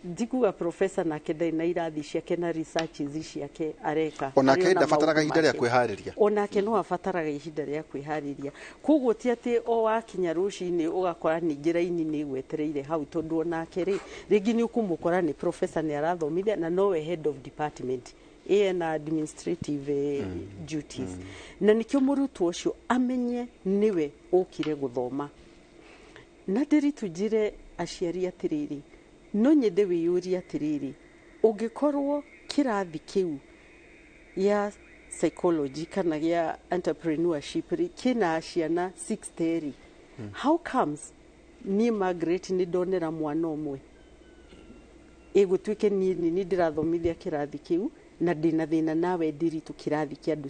Ndikuga professor nake ndarĩ na irathi ciake na researches ciake areka. Onake Arĩ ona ndabataraga maũndũ ihinda rĩa make. kwĩharĩria. Onake no abataraga ihinda rĩa kwĩharĩria. Koguo ti atĩ o wakinya rũcinĩ ũgakora ningĩ raini nĩ ĩgwetereire hau, tondũ onake rĩ, rĩngĩ nĩ ũkũmũkora nĩ professor, nĩ arathomithia na nowe head of department, ĩ ena administrative duties. Na nĩkĩo mũrutwo ũcio amenye nĩwe ũkire gũthoma. Na ndĩritu njĩre aciari atĩrĩrĩ, no nyende wĩyũrie atĩrĩrĩ, ũngĩkorwo kĩrathi kĩu ya psychology kana gĩa entrepreneurship rĩ, kĩna ciana 60 rĩ, how comes niĩ Margaret nĩ ndonera mwana ũmwe? Ĩgũtuĩke niĩ nĩ ndĩrathomithia kĩrathi kĩu na ndĩna thĩna nawe Ndiritu kĩrathi kĩa andũ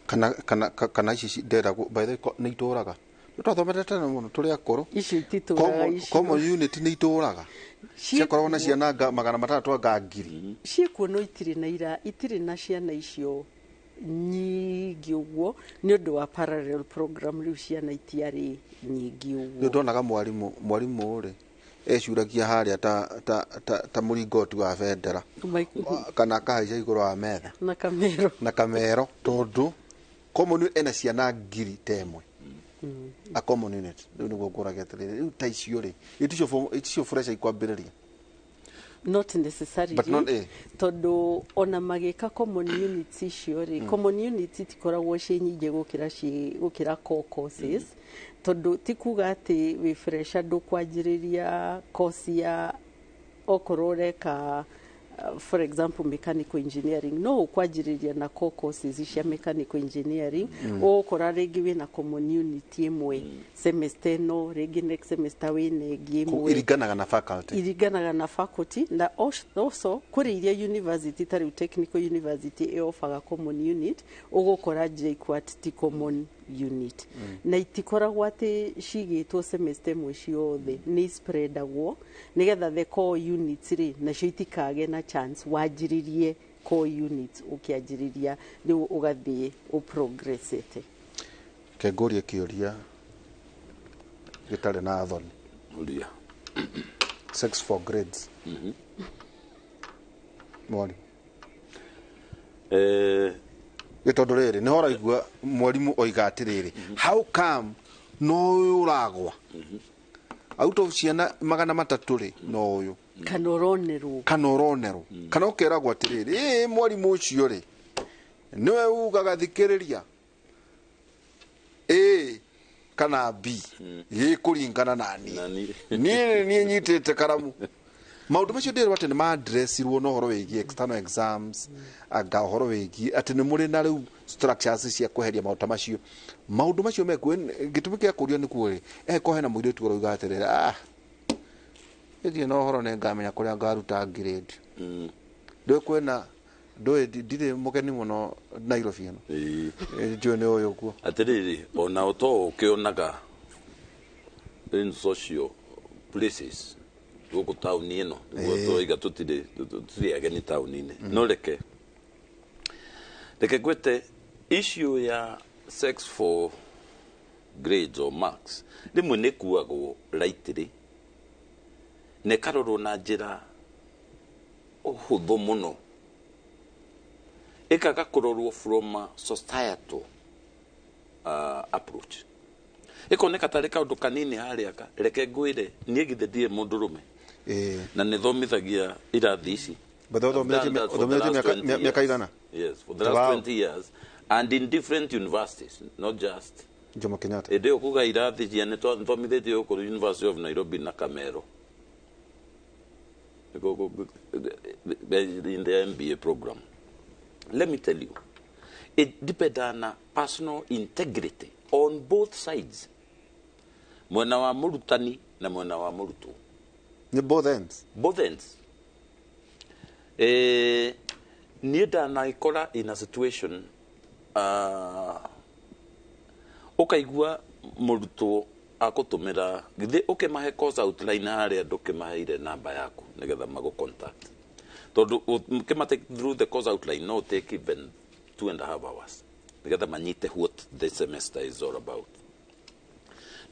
60. Kana ici nderagwo, by the way, nĩ itũraga. Twathomete tene mũno tũrĩ akũrũ. Icio ititũraga icio. Common unit nĩ itũraga, ciakoragwo na ciana 600 anga 1000. Ciĩkuo no itirĩ na ira, itirĩ na ciana icio nyingĩ ũguo nĩ ũndũ wa parallel program. Rĩu ciana itiarĩ nyingĩ Nĩ ũguo. Ndonaga mwarimũ rĩ ecuragia harĩa ta mũringoti wa bendera kana akahaica igũrũ wa metha na kamero. Na kamero, tondũ common unit ena ciana 10,000 a common unit. Rĩu nĩguo ngũragia atĩrĩrĩ, rĩu ta icio rĩ, iticio fresh ikwambĩrĩria? Not necessarily. But not, eh. Tondũ ona magĩka common units icio rĩ, common units itikoragwo ciĩ nyingĩ gũkĩra core courses, tondũ ti kuga atĩ wĩ fresher ndũkwanjĩrĩria course ya okorwo ũreka, for example, mechanical engineering, no ũkwanjĩrĩria na core courses cia mechanical engineering. Ũgũkora rĩngĩ wĩna common unit ĩmwe semester ĩno, rĩngĩ next semester wĩna ĩngĩ ĩmwe. Iringanaga na faculty. Iringanaga na faculty na also kũrĩ iria university, ta rĩu Technical University ĩofaga common unit, ũgũkora JKUAT ti common unit. Na itikoragwo atĩ cigĩtwo semester ĩmwe ciothe, nĩ spreadagwo nĩgetha the core units rĩ nacio itikage na chance wanjĩrĩrie core units ũkĩanjĩrĩria, rĩu ũgathiĩ ũprogressete. Ke ngũrie kĩũria gĩtarĩ na thoni. Ũria. Sex for grades, mwarimũ? Gĩ tondũ rĩrĩ nĩho ũraigua mwarimũ oiga atĩrĩrĩ, how come no ũyũ ũragwa out of ciana 300 rĩ, no ũyũ? Kana ũronerwo. Kana ũronerwo, kana ũkeragwo atĩrĩrĩ, ĩ mwarimũ ũcio rĩ nĩwe ugaga thikĩrĩria A kana B gĩkũringana na niĩ. Niĩ niĩ nyitĩte karamu. Maũndũ macio ndĩrwo atĩ nĩ maadressirwo na ũhoro wĩgiĩ external exams, anga ũhoro wĩgiĩ atĩ nĩ mũrĩ na rĩu structures cia kweheria maũndũ ta macio. Maũndũ macio mekuo. Gĩtũmi kĩa kũrio nĩ kuo rĩ, eko hena mũirĩtu ũrauga atĩrĩrĩ, ah, ĩthiĩ na ũhoro nĩ ngamenya kũrĩa ngaruta grade. Ndũĩ kwĩna ndũĩ ndirĩ mũgeni mũno Nairobi ĩno. Njũĩ nĩ ũyũ ũguo. Atĩrĩrĩ, ona to ũkĩonaga in social places gũkũ taũni ĩno nĩguo tũiga tũtirĩ ageni taũni-inĩ. No reke ngwĩte issue ya sex for grades or marks rĩmwe nĩ kuagwo lightly na ĩkarorwo na njĩra ũhũthũ mũno, ĩkaga kũrorwo from a societal approach, ĩkoneka tarĩ kaũndũ kanini harĩa. Ka reke ngwĩre, niĩ githĩ ndirĩ mũndũrũme na nĩ thomithagia irathi ici? But ũthomithĩtie mĩaka igana? Yes, for the last 20 years and in different universities, not just Jomo Kenyatta. Ĩndĩ ũkuga irathi cia nĩ thomithĩtie gũkũ University of Nairobi na Kamero in the MBA program. Let me tell you, it depends on personal integrity on both sides, mwena wa mũrutani na mwena wa mũrutwo. Nĩ both ends. Both ends. Niĩ ndanaikora in a situation ũkaigua mũrutwo akũtũmĩra, githĩ ũkĩmahe course outline harĩa ndũkĩmaheire namba yaku nĩgetha magũ contact, tondũ ũkĩma take through the course outline no take even 2.5 hours nĩgetha manyite what the semester is all about.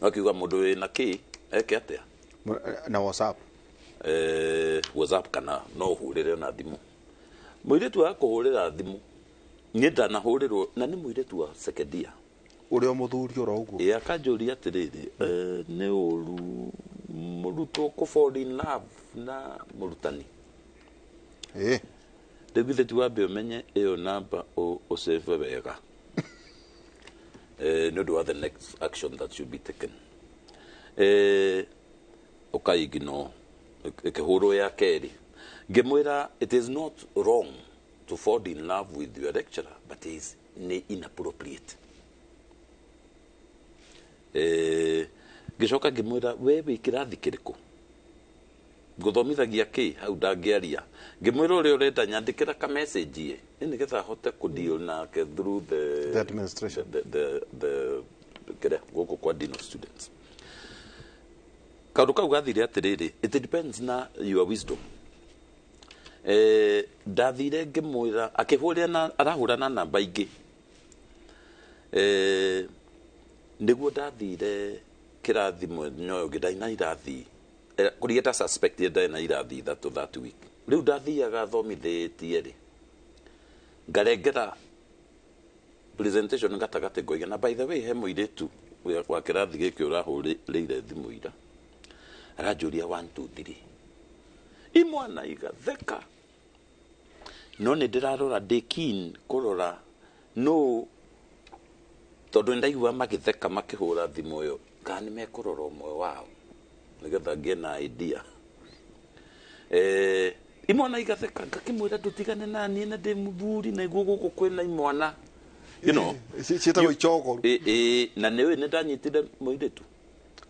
No akiuga mũndũ wĩna kĩ eke atĩa? Na WhatsApp. WhatsApp kana no ũhũrĩre na thimũ. Mũirĩtu wa kũhũrĩra thimũ, niĩ ndanahũrĩrwo na nĩ mũirĩtu wa second year. Ũrĩa mũthuri oro ũguo. Ĩ, akanjũria atĩrĩrĩ, nĩ ũru mũrutwo kũ fall in love na mũrutani? Rĩu githĩ ti wambe ũmenye ĩyo namba ũsave wega nĩ ũndũ wa the next action that should be taken. Ũkaignore. Ĩkĩhũrwo ya kerĩ, ngĩmwĩra it is not wrong to fall in love with your lecturer, but it is nĩ inappropriate. Ngĩcoka ngĩmwĩra, we wĩ kĩrathi kĩrĩkũ? Ngũthomithagia kĩ hau ndangĩaria. Ngĩmwĩra ũrĩa ũrenda nyandĩkĩra ka message ĩ nĩgetha hote kũ deal nake through the administration, the kĩrĩa gũkũ kwa dean of students. Kaũndũ kau gathire atĩrĩrĩ, it depends na your wisdom. Ndathire ngĩmwĩra akĩhũrĩra na arahũra na namba ingĩ. Nĩguo ndathire kĩrathi mũthenya ũyũ ũngĩ, ndarĩ na irathi kũrĩa ta suspect ndarĩ na irathi ithatũ that week. Rĩu ndathiaga thomithĩtie rĩ, ngarengera presentation gatagatĩ ngoiga, na by the way he mũirĩtu wa kĩrathi gĩkĩ ũrahũrĩire thimũ ira aranjũria 1 2 3 imwana igatheka. No nĩ ndĩrarora, ndĩ keen kũrora no tondũ nĩndaigua magĩtheka makĩhũra thimũ ĩyo, kana nĩ mekũrora ũmwe wao nĩgetha ngĩe na idea. Imwana igatheka, ngakĩmwĩra ndũtigane na niĩ na ndĩ mũthuri na iguo gũkũ kwĩna imwana, you know, ciĩtagwo icogoru. Na nĩũĩ nĩndanyitire mũirĩtu.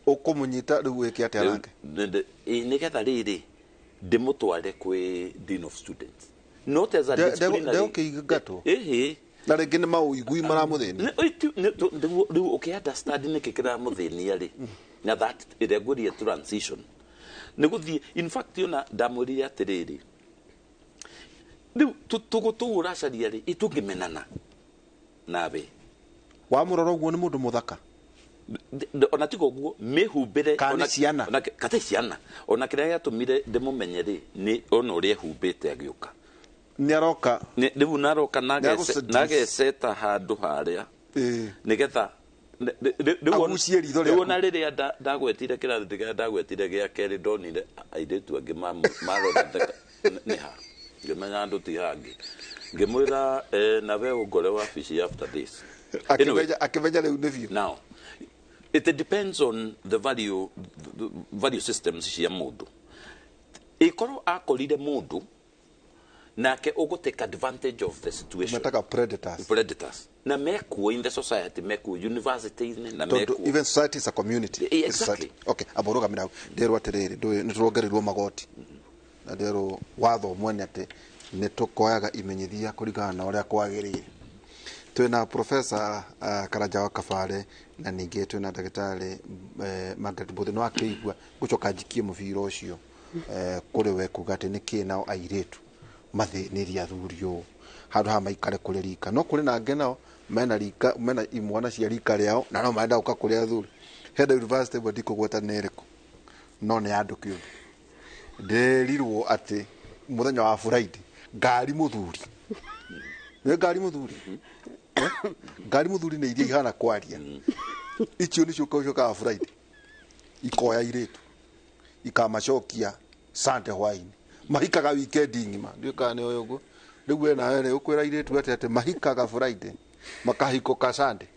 Ũkũmũnyita rĩu wĩke atĩa nake? Nĩgetha rĩrĩ ndĩmũtware kwĩ dean of students, not as a disciplinary. Ndegũkĩingatwo? Ĩhĩ. Na rĩngĩ nĩ maũigui maramũthĩnia. Rĩu ũkĩ understand nĩkĩ kĩramũthĩnia rĩ, na that ĩrĩa ngwĩrire transition nĩ gũthiĩ. In fact ona ndamwĩrire atĩrĩrĩ, rĩu tũgũ tũu ũracaria rĩ, ĩtũngĩmenana nawe. Wamũrora ũguo nĩ mũndũ mũthaka? Ona tiga ũguo mĩhumbĩre kana ciana, kate ciana. Ona kĩrĩa gĩatũmire ndĩmũmenye rĩ, nĩ ona ũrĩa ehumbĩte agĩũka. Nĩ aroka rĩu naroka nageceta handũ harĩa nĩgetha agucie ritho rĩaku. Rĩu ona rĩrĩa ndagwetire kĩrathi kĩrĩa ndagwetire gĩa kerĩ, ndonire airĩtu angĩ marora nĩ ha, ngĩmenya andũ ti hangĩ. Ngĩmwĩra nawe ũngore wabici after this. Akĩmenya rĩu nĩ biũ. Now it depends on the value systems cia mũndũ. Ĩkorwo akorire mũndũ nake ũgũ take advantage of the situation. Metaka predators. Predators. Na mekuo in the society, mekuo university-inĩ, na mekuo. Even society is a community. Exactly. Okay, amũrũgamĩra hau. Nderwo atĩrĩrĩ, nĩ tũrongereirwo magoti. Na nderwo watho mwene atĩ nĩ tũkoyaga imenyithia kũringana na ũrĩa kwagĩrĩire. Twĩna Professor Karanja wa Kabare na ningĩ twĩna ndagĩtarĩ Margaret Mbũthĩ. No akĩigua ngũcoka njikie mũbira ũcio kũrĩ we kuga atĩ nĩkĩ nao airĩtu mathĩnĩria athuri ũũ handũ ha maikare kũrĩ rika. No kũrĩ na angĩ nao mena rika, mena imwana cia rika rĩao na no marenda gũka kũrĩ athuri. Hena university ĩmwe ndikũgweta nĩ ĩrĩkũ, no nĩ ya andũ kĩũmbe. Ndĩrirwo atĩ mũthenya wa Friday ngari mũthuri, nĩ ngari mũthuri, ngari mũthuri nĩ iria ihana kwaria icio nĩcio ũcokaga Friday ikoya irĩtu ikamacokia Sunday hwainĩ, mahikaga weekend ng'ima. Ndiũĩ kana nĩ ũyũ ũguo. Rĩu we nawe rĩ ũkwĩra irĩtu atĩ mahikaga Friday makahikũka Sunday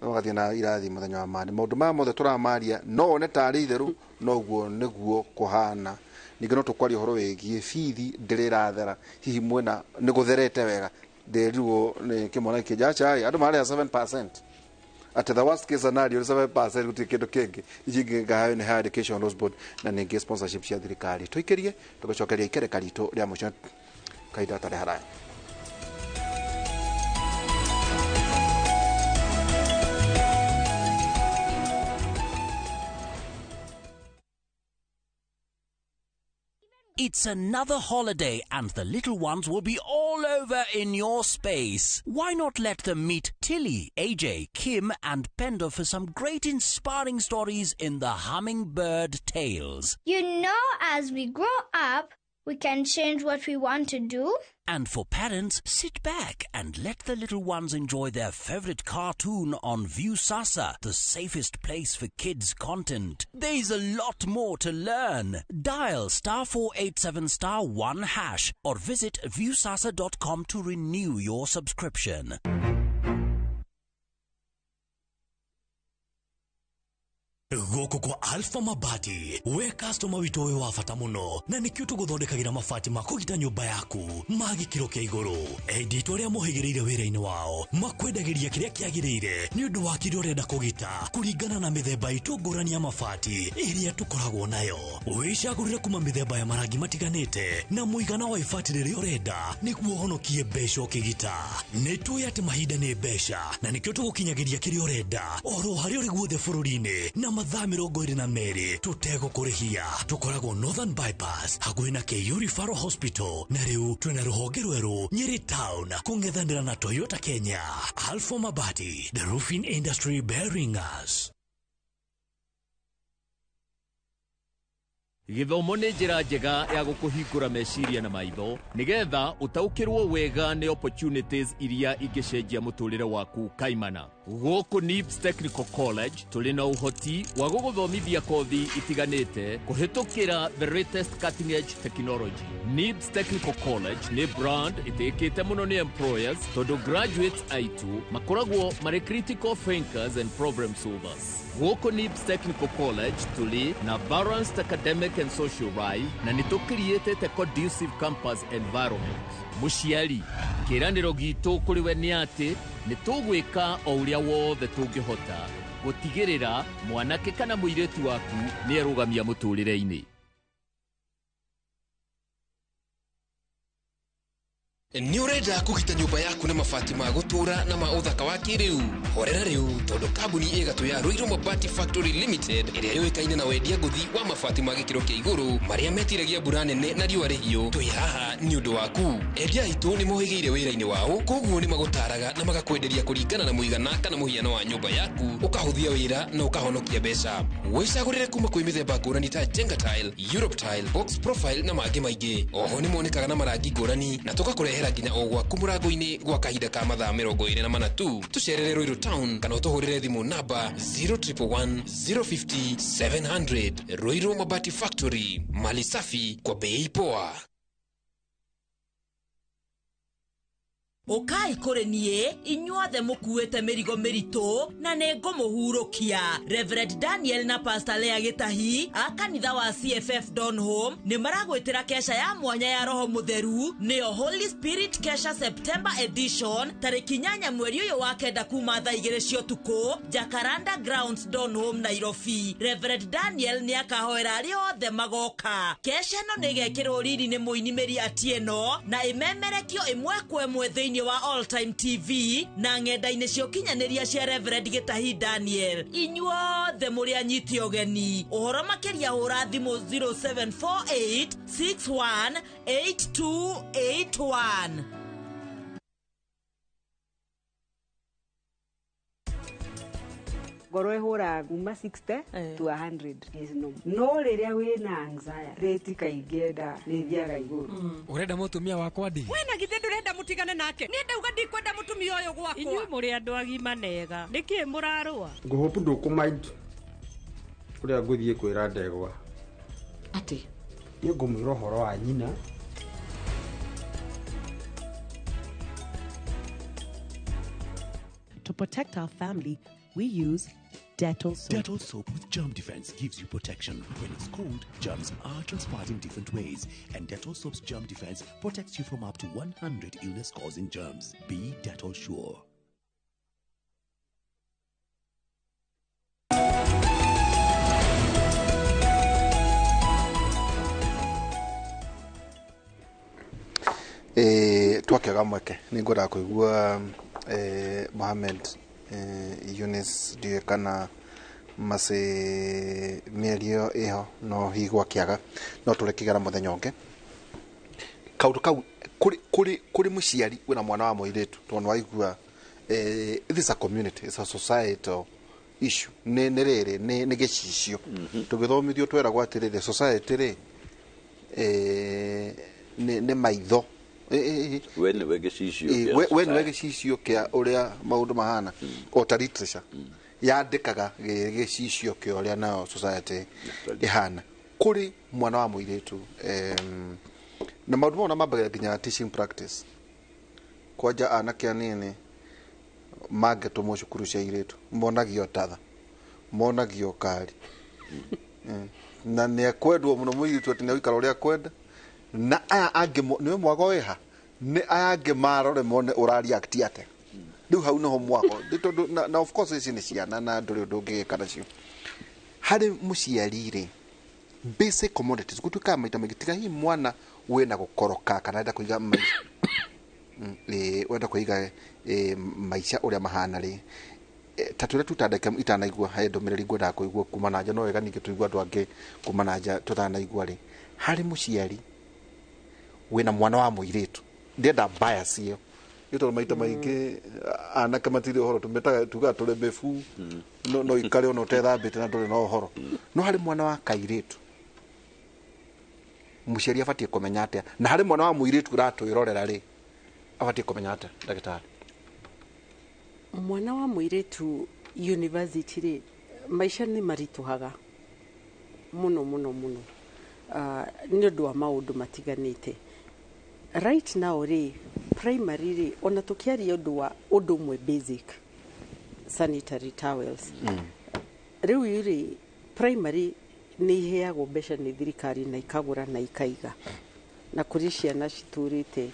magathiĩ na irathi mũthenya wa Monday. Maũndũ maya mothe tũramaria no one tarĩ itherũ, noguo nĩguo kũhana. Ningĩ no tũkwaria ũhoro wĩgiĩ bithi ndĩrĩ ĩrathera, hihi mwena nĩ gũtherete wega. Ndĩrirwo nĩ kĩmwana kĩnja aca andũ mararĩha 7%. At the worst case scenario 7% gũtirĩ kĩndũ kĩngĩ. Ici ingĩ ngahayo nĩ Higher Education Loans Board na ningĩ sponsorship cia thirikari. Tũikĩrie tũgũcokeria ikereka ritũ rĩa mũico kahinda gatarĩ haraya. It's another holiday and the little ones will be all over in your space. Why not let them meet Tilly, AJ, Kim and Pendo for some great inspiring stories in the Hummingbird Tales. You know, as we grow up, we can change what we want to do. And for parents, sit back and let the little ones enjoy their favorite cartoon on Viusasa, the safest place for kids' content. There's a lot more to learn. Dial *487*1# or visit viusasa.com to renew your subscription. Gũkũ kwa Alpha Mabati we customer witũ wĩ wa bata mũno na nĩkĩo tũgũthondekagĩra mabati ma kũgita nyũmba yaku ma gĩkĩro kĩa igũrũ. Endia itũ arĩa mohĩgĩrĩire wĩra-inĩ wao makwendagĩria kĩrĩa kĩagĩrĩire nĩ ũndũ wa kĩrĩa ũrenda kũgita kũringana na mĩthemba itũ ngũrani ya mabati ĩrĩa tũkoragwo nayo. Wĩcagũrĩre kuma mĩthemba ya marangi matiganĩte na mũigana wa ibati rĩrĩa ũrenda nĩguo ũhonokie mbeca ũkĩgita. Nĩ tũĩ atĩ mahinda nĩ mbeca na nĩkĩo tũgũkinyagĩria kĩrĩa ũrenda oro harĩa ũrĩ guothe bũrũri-inĩ na mathaa 22 tũtegũkũrĩhia. Tũkoragwo Northern Bypass hakuhĩ na KU Referral Hospital na rĩu twĩna rũhonge rwerũ Nyeri Town kũng'ethanĩra na Toyota Kenya. Alpha Mabati, the roofing industry bearing us. Gĩthomo nĩ njĩra njega ya gũkũhingũra meciria na maitho nĩgetha ũtaũkĩrwo wega nĩ opportunities iria ingĩcenjia mũtũrĩre waku kaimana. Gũkũ NIBS Technical College tũrĩ na ũhoti wa gũgũthomithia kothi itiganĩte kũhĩtũkĩra the latest cutting edge technology. NIBS Technical College nĩ brand ĩtĩkĩte mũno nĩ employers tondũ graduates aitũ makoragwo marĩ critical thinkers and problem solvers. Gũkũ NIBS Technical College tũrĩ na balanced academic and social life na nĩ tũcreatĩte conducive campus environment. Mũciari, kĩĩranĩro gitũ kũrĩ we nĩ atĩ nĩ tũgwĩka o ũrĩa wothe tũngĩhota gũtigĩrĩra mwanake kana mũirĩtu waku nĩ erũgamia mũtũrĩre-inĩ. Nĩ ũrenda kũgita nyũmba yaku na mabati ma gũtũũra na ma ũthaka wa kĩrĩu? Horera rĩu tondũ kambuni ĩgatũ ya Ruiru Mabati Factory Limited ĩrĩa yũĩkaine na wendia ngũthi wa mabati ma gĩkĩro kĩa igũrũ marĩa metiragia mbura nene na riũa rĩhiũ, twĩ haha nĩ ũndũ waku. Endia aitũ nĩ mohĩgĩire wĩra-inĩ wao, koguo nĩ magũtaraga na magakwenderia kũringana na mũigana kana mũhiano wa nyũmba yaku, ũkahũthia wĩra na ũkahonokia mbeca. Wĩcagũrĩre kuma kwĩ mĩthemba ngũrani ta Jenga Tile, Europe Tile, Box Profile na mangĩ maingĩ. Oho nĩ monekaga na marangi ngũrani na tũgakũrehera nginya o gwaku mũrango-inĩ gwa kahinda ka mathaa 24 tu. Tũcerere Ruiru Town kana ũtũhũrĩre thimũ namba 0111 050 700. Ruiru Mabati Factory, mali safi kwa bei poa. Ũkai kũrĩ niĩ inyuothe mũkuĩte mĩrigo mĩritũ na nĩ ngũmũhurũkia. Reverend Daniel na Pastor Lea Gĩtahi a kanitha wa CFF Donholm nĩ maragwĩtĩra kesha ya mwanya ya Roho Mũtheru, nĩyo Holy Spirit Kesha September Edition, tarĩki 8 mweri ũyũ wa 9 kuma thaa 2 cia ũtukũ, Jacaranda Grounds, Donholm, Nairobi. Reverend Daniel nĩ akahoera arĩa othe magoka. Kesha ĩno nĩ ĩgekĩrwo riri nĩ mũini Mary Atieno na ĩmemerekio ĩmwe kwa ĩmwe thĩinĩ wa All Time TV na ng'enda-inĩ cia ũkinyanĩria cia Reverend Gĩtahi Daniel. Inyuothe mũrĩ anyiti ũgeni. Ũhoro makĩria hũra thimũ 0748 61 8281. Ngoro ĩhũraga kuma 60 to 100 is normal. No rĩrĩa wĩna anxiety rate kaingĩ nda nĩ ĩthiaga igũrũ. Ũrenda mũtumia wakwa ndi? We na githĩ ndũrenda mũtigane nake? Niĩ ndauga ndikwenda mũtumia ũyũ gwakwa. Inyuĩ mũrĩ andũ agima nega, nĩkĩ mũrarũa? Ngũhope ndũkũmind ũrĩa ngũthiĩ kwĩra ndegwa. Atĩ? Niĩ ngũmwĩra ũhoro wa nyina. To protect our family, we use Dettol soap. Dettol soap with germ defense gives you protection. When it's cold, germs are transferred in different ways, and Dettol soap's germ defense protects you from up to 100 illness-causing germs. Be Dettol sure. Twakĩaga mweke nĩ ngwendaga kũigua Mohamed, Eunice, ndiũĩ kana macĩ mĩario ĩho no hihi gwakĩaga no tũrĩkĩgera mũthenya ũngĩ. Kaũndũ kau kũrĩ mũciari wĩna mwana wa mũirĩtu tondũ waigua it is a community, it's a societal issue. Nĩ rĩrĩ nĩ gĩcicio tũgĩthomithio tweragwo atĩrĩrĩ society rĩ nĩ maitho we nĩwe gĩcicio, we nĩwe gĩcicio kĩa ũrĩa maũndũ mahana o ta literature yandĩkaga gĩcicio kĩa ũrĩa nayo society ĩhana kũrĩ mwana wa mũirĩtu. Na maũndũ mau mambagia nginya teaching practice kwanja anake anini mangĩtũmwo cukuru cia airĩtu monagio tatha Monagio kari. Na nĩ ekwendwo mũno mũirĩtu atĩ nĩ agũikara ũrĩa akwenda. Na aya angĩ nĩwe mwago wĩha. Nĩ aya angĩ marore mone ũra-react atĩa. Rĩu hau nĩho mwago. Nĩ tondũ na of course ici nĩ ciana na ndũrĩ ũndũ ũngĩgĩka nacio. Harĩ mũciari rĩ, basic commodities gũtuĩkaga maita maingĩ tiga hihi mwana wĩna gũkoroka kana enda kũiga maica wenda kũiga maica ũrĩa mahana rĩ, ta twĩre tu ta ndagĩka itanaigua he ndũmĩrĩri ngwendaga kũigua kuma na nja, no wega ningĩ tũigue andũ angĩ kuma na nja tũtanaigua rĩ, harĩ mũciari wĩna mwana wa mũirĩtu, ndĩrenda bias ĩyo nĩ tondũ maita maingĩ anake matirĩ ũhoro, tũmetaga tugaga tũrĩ mĩbu, no ikare ona ũtethambĩte na ndũrĩ na ũhoro. No harĩ mwana wa kairĩtu mũciari abatiĩ kũmenya atĩa, na harĩ mwana wa mũirĩtu ũratwĩrorera rĩ, abatiĩ kũmenya atĩa ndagĩtarĩ? Mwana wa mũirĩtu university rĩ, maica nĩ maritũhaga mũno mũno mũno, nĩ ũndũ wa maũndũ matiganĩte. Right now rĩ, primary rĩ, ona tũkĩaria ũndũ wa ũndũ ũmwe basic, sanitary towels. Rĩu rĩ, primary nĩ iheagwo mbeca nĩ thirikari na ikagũra na ikaiga, na kũrĩ ciana citũrĩte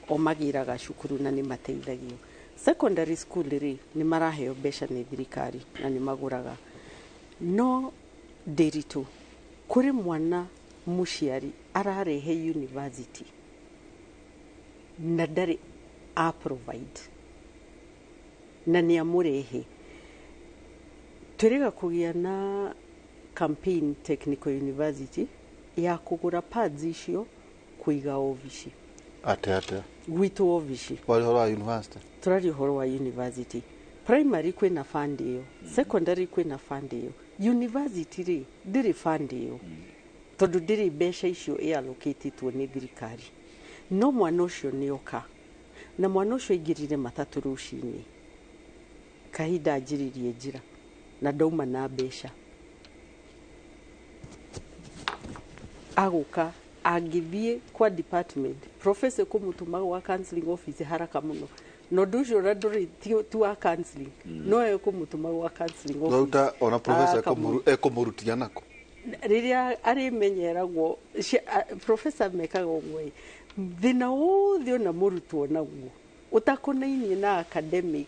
o magĩraga cukuru na nĩ mateithagio. Secondary school rĩ, nĩ maraheo mbeca nĩ thirikari na nĩ magũraga. No ndĩritũ kũrĩ mwana mũciari ararehe university na ndarĩ a provide na nĩ amũrehe. Twĩrĩga kũgĩa na campaign Technical University ya kũgũra pads icio kũiga obici. Atĩa? Gwitũ obici. Warĩ ũhoro wa university? Tũraria ũhoro wa university. Primary kwĩna fund ĩyo, secondary kwĩna fund ĩyo, university rĩ ndĩrĩ fund ĩyo, tondũ ndĩrĩ mbeca icio ĩallocatĩtwo nĩ thirikari. No mwana ũcio nĩ oka, na mwana ũcio aingĩrire matatũ rũcinĩ, kahinda anjĩrĩrie njĩra na ndauma na mbeca. Agũka angĩthiĩ kwa department, professor kũmũtũma gwa counseling office haraka mũno, na ũndũ ũcio ona ndũrĩ ti wa counseling, no ekũmũtũma gwa counseling office. Rauta ona professor ekũmũrutia nako rĩrĩa arĩmenyeragwo, professor mekaga ũguo, thĩna wothe ona mũrutwo naguo ũtakonainie na academic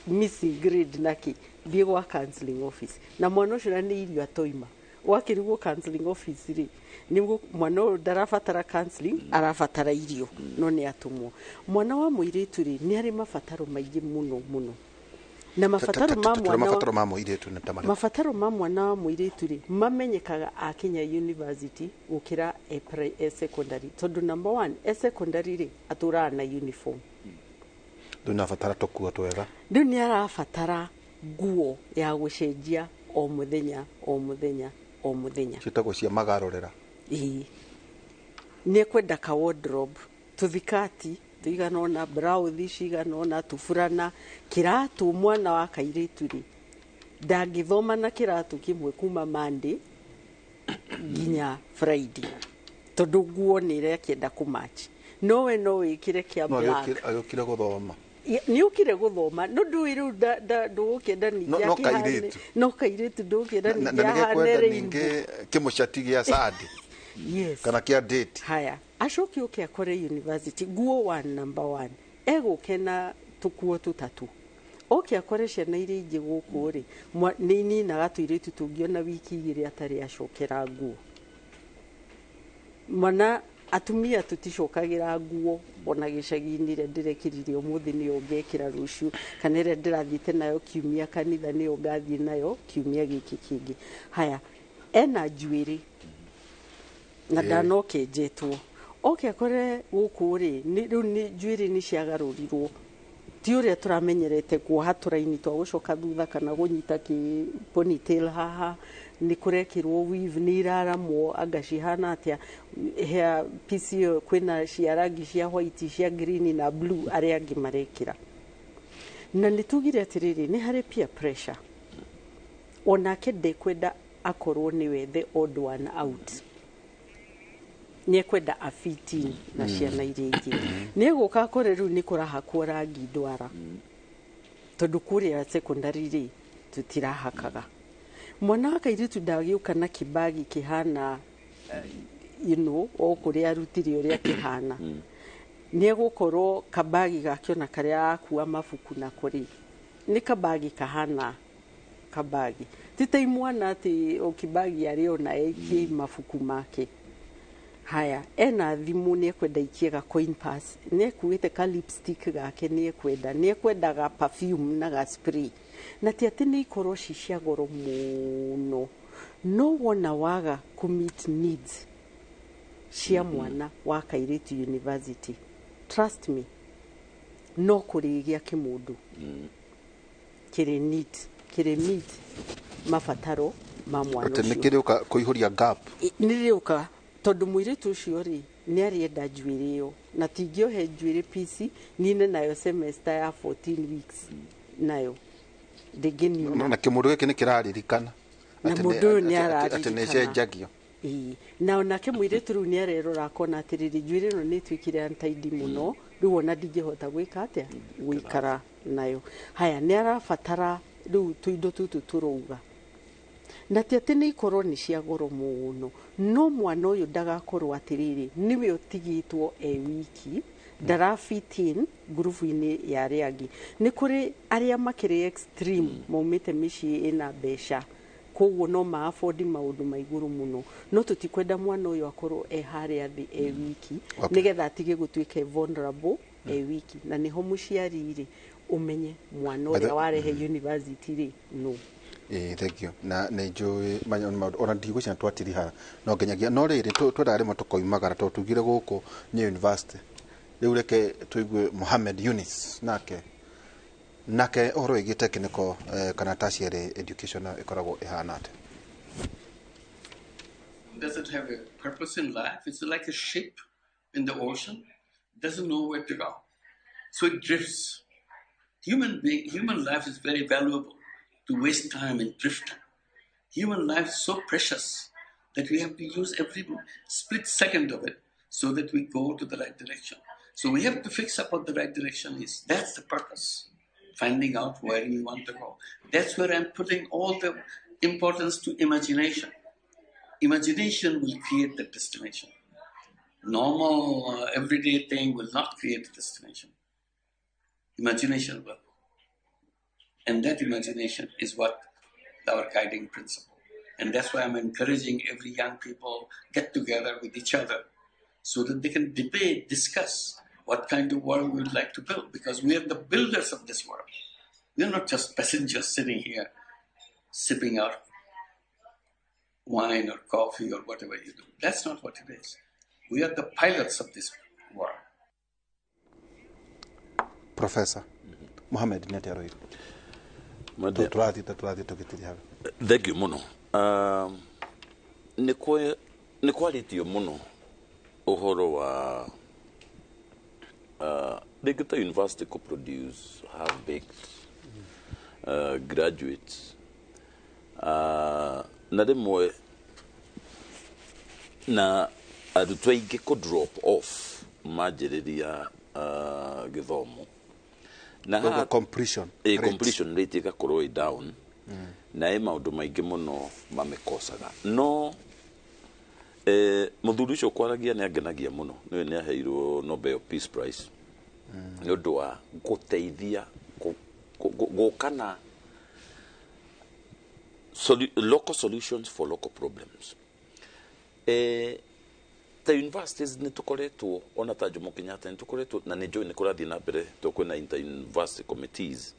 missing grade nake, thiĩ gwa counseling office. Na mwana ũcio na nĩ irio atoima, wakĩrigwo counseling office rĩ, nĩguo mwana ũyũ ndarabatara counseling, arabatara irio, no nĩ atũmwo. Mwana wa mũirĩtu rĩ, nĩ arĩ mabataro maingĩ mũno mũno. Na mabataro ma mwana mabataro ma mũirĩtu nĩ ta marĩkũ? Mabataro ma mwana wa mũirĩtu rĩ, mamenyekaga akinya university gũkĩra e secondary, tondũ number one, e secondary rĩ, atũraga na uniform. Rĩu nĩ abatara tũkuo twega. Rĩu nĩ arabatara nguo ya gũcenjia o mũthenya o mũthenya o mũthenya. Ciĩtagwo cia magarũrĩra. Ĩĩ. Nĩ ekwenda ka wardrobe, tũthikati tũigana ũna, brauthi cigana ũna, tũburana, kĩratũ. Mwana wa kairĩtu rĩ, ndangĩthoma na kĩratũ kĩmwe kuma Monday nginya Friday, tondũ nguo nĩ ĩrekĩenda kũmatch. No we no wĩkĩre kĩa black. Agĩũkire gũthoma. Nĩ ũkire gũthoma, no ndũĩ rĩu ndũgũkĩenda ningĩ akĩhane. No kairĩtu ndũgũkĩenda ningĩ ahane rainbow. Ningĩ kĩmũcati gĩa sandi. Yes. Kana kĩa date. Haya, acoke ũke akore university nguo one number one, egũke na tũkuo tũtatũ. Oke akore ciana iria ingĩ gũkũ rĩ, nĩ ininaga tũirĩtu tũngĩ ona wiki igĩrĩ atarĩ acokera nguo. Mwana atumia tũticokagĩra nguo ona gĩcagi-inĩ ĩrĩa ndĩrekĩrire ũmũthĩ nĩyo ngekĩra rũciũ, kana ĩrĩa ndĩrathiĩte nayo kiumia kanitha nĩyo ngathiĩ nayo kiumia gĩkĩ kĩngĩ. Haya, ena njuĩrĩ na ndanokenjetwo. Oke akore gũkũ rĩ, rĩu nĩ njuĩrĩ nĩ ciagarũrirwo, ti ũrĩa tũramenyerete kuoha tũraini twa gũcoka thutha kana kũnyita kĩ ponytail haha, nĩ kũrekĩrwo weave, nĩ iraramwo anga cihana atĩa, hair piece ĩyo kwĩna cia rangi cia white, cia green na blue arĩa angĩ marekĩra. Na nĩ tugire atĩrĩrĩ, nĩ harĩ peer pressure, onake ndekwenda akorwo nĩwe the odd one out, nĩ ekwenda afiti na ciana iria ingĩ. Nĩ egũka akore rĩu nĩ kũrahakwo rangi ndwara, tondũ kũrĩa secondary rĩ tũtirahakaga. Mwana wa kairĩtu ndagĩũka na kĩbagi kĩhana you know, o kũrĩa arutire ũrĩa kĩhana. Nĩ egũkorwo kabagi gake ona karĩa akua mabuku nako rĩ, nĩ kabagi kahana kabagi. Ti ta imwana atĩ o kĩbagi arĩ ona eikie mabuku make. Haya, ena thimũ nĩ ekwenda ikie ga coin purse, nĩ ekuĩte ka lipstick gake, nĩ ekwenda ga perfume na ga spray. Na ti atĩ nĩ ikorwo ci cia goro mũno, no wona waga kũ meet needs cia mwana wa kairĩtu university, trust me, no kũrĩgĩa kĩmũndũ kĩrĩ neat, kĩrĩ meet mabataro ma mwana Atĩ nĩ ũcio. kĩrĩũka kũihũria gap. Nĩ rĩũka tondũ mũirĩtu ũcio rĩ nĩ arĩenda njuĩrĩ ĩyo, na tingĩohe njuĩrĩ pici nine nayo semester ya 14 weeks nayo ndĩngĩnina. Na kĩmũndũ gĩkĩ nĩ kĩraririkana Na atĩ mũndũ ũyũ nĩ atĩ nĩ araririkana. ĩcenjagio. Ĩĩ, na onake mũirĩtu rĩu nĩ arerora akona atĩrĩrĩ, njuĩrĩ ĩno nĩ ĩtuĩkire untidy mũno, rĩu ona ndingĩhota gwĩka atĩa, gũikara nayo. Haya, nĩ arabatara rĩu tũindo tũtũ tũrauga, na ti atĩ nĩ ikorwo nĩ cia goro mũno, no mwana ũyũ ndagakorwo atĩrĩrĩ nĩwe ũtigĩtwo e wiki, ndara fit in ngurubu-inĩ ya arĩa angĩ. Nĩ kũrĩ arĩa makĩrĩ extreme maumĩte mĩciĩ ĩna mbeca, koguo no ma afford maũndũ ma igũrũ mũno, no tũtikwenda mwana ũyũ akorwo e harĩa thĩ e wiki, nĩgetha atige gũtuĩka e vulnerable e wiki. Na nĩho mũciari rĩ ũmenye mwana ũrĩa warehe university rĩ no. Thank you. Na nĩ njũĩ maũndũ ona ndigwĩciria twatiriha no nginyagia no rĩrĩ twendaga rĩmwe tũkoimagara tondũ tugire gũkũ nĩ university. Rĩu reke tũigue Mohamed Yunis nake ũhoro wĩgiĩ technical kana tertiary education ĩkoragwo ĩhana atĩa. Doesn't have a purpose in life. It's like a ship in the ocean, doesn't know where to go. So it drifts. Human life is very valuable to waste time and drift. Human life is so precious that we have to use every split second of it so that we go to the right direction. So we have to fix up what the right direction is. That's the purpose, finding out where we want to go. That's where I'm putting all the importance to imagination. Imagination will create the destination. Normal, everyday thing will not create the destination. Imagination will. And that imagination is what our guiding principle. And that's why I'm encouraging every young people get together with each other so that they can debate, discuss what kind of world we would like to build, because we are the builders of this world. We are not just passengers sitting here sipping our wine or coffee or whatever you do. That's not what it is. We are the pilots of this world. Professor Mohamed nĩ atĩa aroire? Tũrathiĩ tũgĩtirihaga. Thank you mũno. Nĩ kwarĩtio mũno ũhoro wa rĩngĩ ta university kũ produce half-baked graduates, na rĩmwe na arutwo aingĩ kũ drop off manjĩrĩria gĩthomo, na completion completion rate ĩgakorwo ĩ down, na ĩ maũndũ maingĩ mũno mamĩkosaga. No mũthuri ũcio kwaragia nĩ angenagia mũno, nĩwe nĩ aheirwo Nobel Peace Prize nĩ ũndũ wa gũteithia gũka na local solutions for local problems. Ta universities nĩ tũkoretwo ona ta Jomo Kenyatta nĩ tũkoretwo na nĩ njũĩ nĩ kũrathiĩ na mbere tondũ kwĩna inter-university committees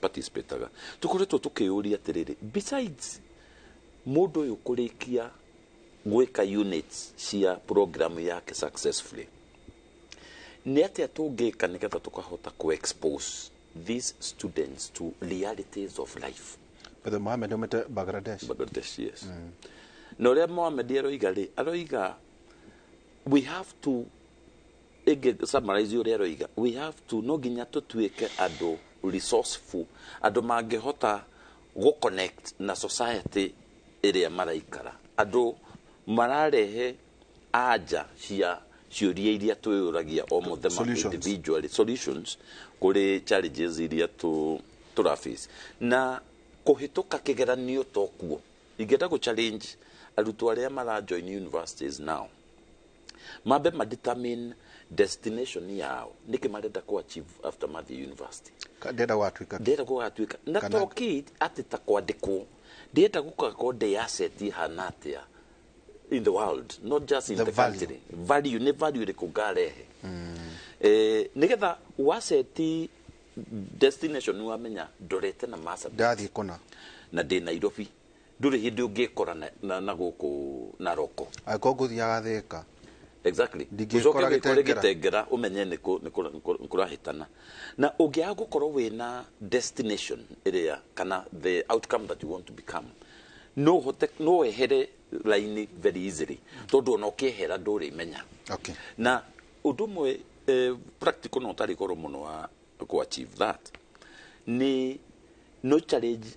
participataga, tũkoretwo tũkĩyũria atĩrĩrĩ, besides mũndũ ũyũ kũrĩkia gwĩka units cia program yake successfully, nĩ atĩa tũngĩka nĩgetha tũkahota kũ-expose these students to realities of life? But Mohamed aumĩte Bangladesh. Bangladesh, yes. Na ũrĩa Mohamed aroiga rĩ, aroiga we have to, ĩngĩ summarize ũrĩa aroiga, we have to, no nginya tũtuĩke andũ resourceful, andũ mangĩhota gũ connect na society ĩrĩa maraikara, andũ mararehe anja cia ciũria iria twĩyũragia o mũthenya individually, solutions kũrĩ challenges iria tũraface. Na Kũhĩtũka kĩgeranio to kuo. Ingĩenda gũ challenge arutwo arĩa mara join universities now, mambe ma determine destination yao, nĩkĩ marenda kũ achieve after mathiĩ university. Ndĩrenda gũgatuĩka. Ndĩrenda gũgatuĩka na to kĩ atĩ ta kwandĩkwo, ndĩrenda gũgakorwo ndĩ asset ihana atĩa in the world, not just in the value. Country. Value nĩ value ĩrĩkũ ngarehe? Nĩgetha waseti destination, wamenya ndorete na Marsabit, ndathiĩ kũna, na ndĩ Nairobi, ndũrĩ hĩndĩ ũngĩkora na gũkũ Naroko. Angĩkorwo ngũthiaga Thĩka. Exactly. Ndingĩkora Ũcoke wĩkore Gĩtengera. Gĩtengera, ũmenye nĩ kũrahĩtana na ũngĩaga gũkorwo wĩna destination ĩrĩa kana the outcome that you want to become, no ũhote no wehere raini very easily, tondũ ona ũkĩehera ndũrĩmenya. Na ũndũ ũmwe practical na ũtarĩ goro mũno wa kũ achieve that nĩ no challenge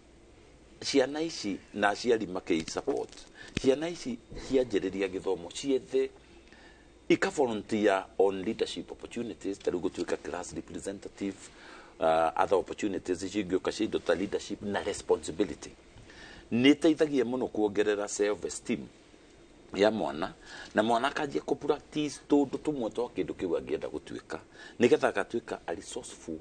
ciana ici na aciari makĩ support ciana ici cianjĩrĩria gĩthomo, ciethe ika volunteer on leadership opportunities, ta rĩu gũtuĩka class representative, other opportunities cingĩũka cia indo ta leadership na responsibility. Nĩ ĩteithagia mũno kuongerera self esteem ya mwana, na mwana akanjia kũ practice tũndũ tũmwe twa kĩndũ kĩu angĩenda gũtuĩka, nĩgetha agatuĩka a resourceful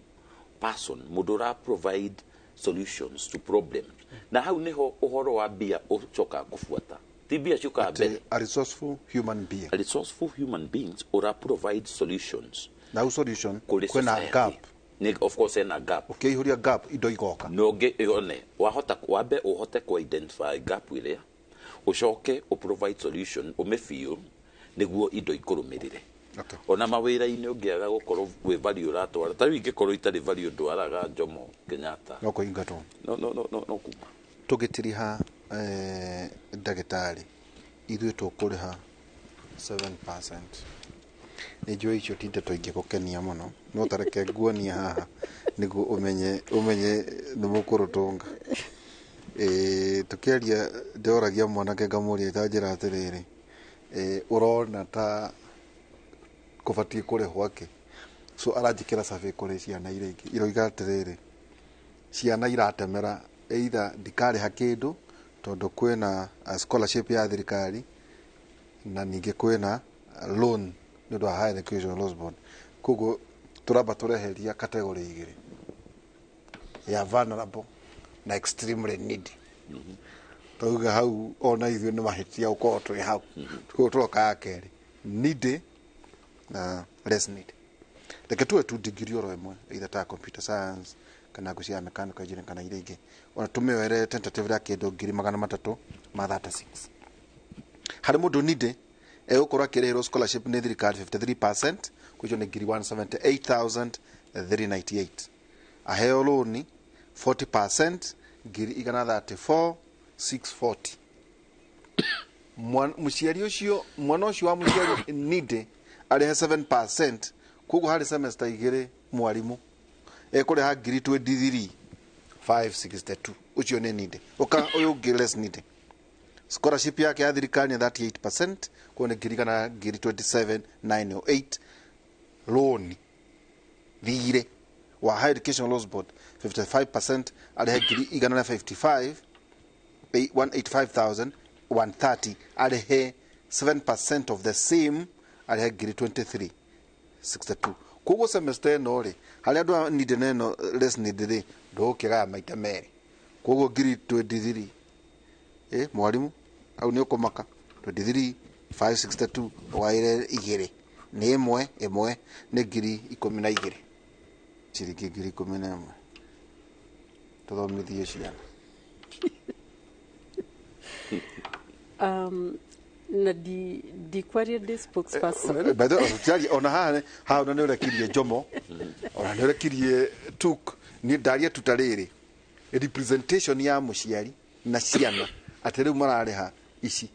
person, mũndũ ũra provide solutions to problems. Na hau nĩho ũhoro wa mbia ũcokaga kũbuata, ti mbia ciũkaga mbere. A resourceful human being. A resourceful human beings ũra provide solutions. Na hau solution kũrĩ kwĩna society. Gap. Nĩ, of course ena gap. Ũkĩihũria gap, indo igoka. No one wahota wambe ũhote ku identify gap ĩrĩa, ũcoke ũ provide solution, ũmĩfill nĩguo indo ikũrũmĩrĩre. Ona mawĩra-inĩ ũngĩaga gũkorwo wĩ value ũratwara, ta rĩu ingĩkorwo itarĩ value ndwaraga Jomo Kenyatta, no kũingatwo. No kuma. Tũgĩtiriha ndagĩtarĩ, ithuĩ tũkũrĩha 7%. Nĩ njũĩ icio ti ndeto ingĩgũkenia mũno, no tareke nguonie haha nĩguo ũmenye nĩ mũkũrũtũnga. Tũkĩaria ndĩroragia mwanake ngamũria, ta njĩra atĩrĩrĩ, ũrona ta kũbatiĩ kũrĩhwo akĩ? So aranjĩkĩra survey kũrĩ ciana iria ingĩ, iroiga atĩrĩrĩ, ciana iratemera either ndikarĩha kĩndũ tondũ kwĩna scholarship ya thirikari, na ningĩ kwĩna loan nĩ ũndũ wa Higher Education Loans Board. Koguo tũramba tũreheria category igĩrĩ ya vulnerable na extremely needy. Tauga hau ona ithuĩ nĩ mahĩtia gũkorwo twĩ hau. Koguo tũroka ya kerĩ, needy na less needy. Reke tuwe tu degree oro ĩmwe, either ta computer science kana ngũ cia mechanical engineering kana iria ingĩ, ona tũmĩoere tentative ya kĩndũ 336,000. Harĩ mũndũ needy, egũkorwo akĩrĩhĩrwo scholarship nĩ thirikari 53%, kwicio nĩ 178,398. Aheo loan 40%, 134,640. Mũciari ũcio, mwana ũcio wa mũciari needy arĩhe 7%, koguo harĩ semester igĩrĩ mwarimũ ekũrĩha 23,562. Ũcio nĩ needy. Ũka ũyũ ũngĩ less needy, scholarship yake ya thirikari nĩ 38%, koguo nĩ ngiri igana 27,908. Loan thirĩ wa Higher Education Loans Board 55%, arĩhe ngiri igana na 55 185,130. Arĩhe 7% of the same, arĩhe 23,62. Koguo semester ĩno rĩ, harĩ andũ a needy na ĩno less needy rĩ, ndũgũkĩgaya maita merĩ, koguo 23,000. Mwarimũ hau nĩ ũkũmaka, 23,562 ũgaĩre igĩrĩ nĩ ĩmwe ĩmwe nĩ 12,000, ciringi 11,000 tũthomithie ciana. Na ndikwaria ndĩ spokesperson. By the way, tutiaria ona haha haha, ona nĩ ũrekirie Jomo, ona nĩ ũrekirie tuk, niĩ ndaria tu ta rĩrĩ representation ya mũciari na ciana, atĩ rĩu mararĩha ici,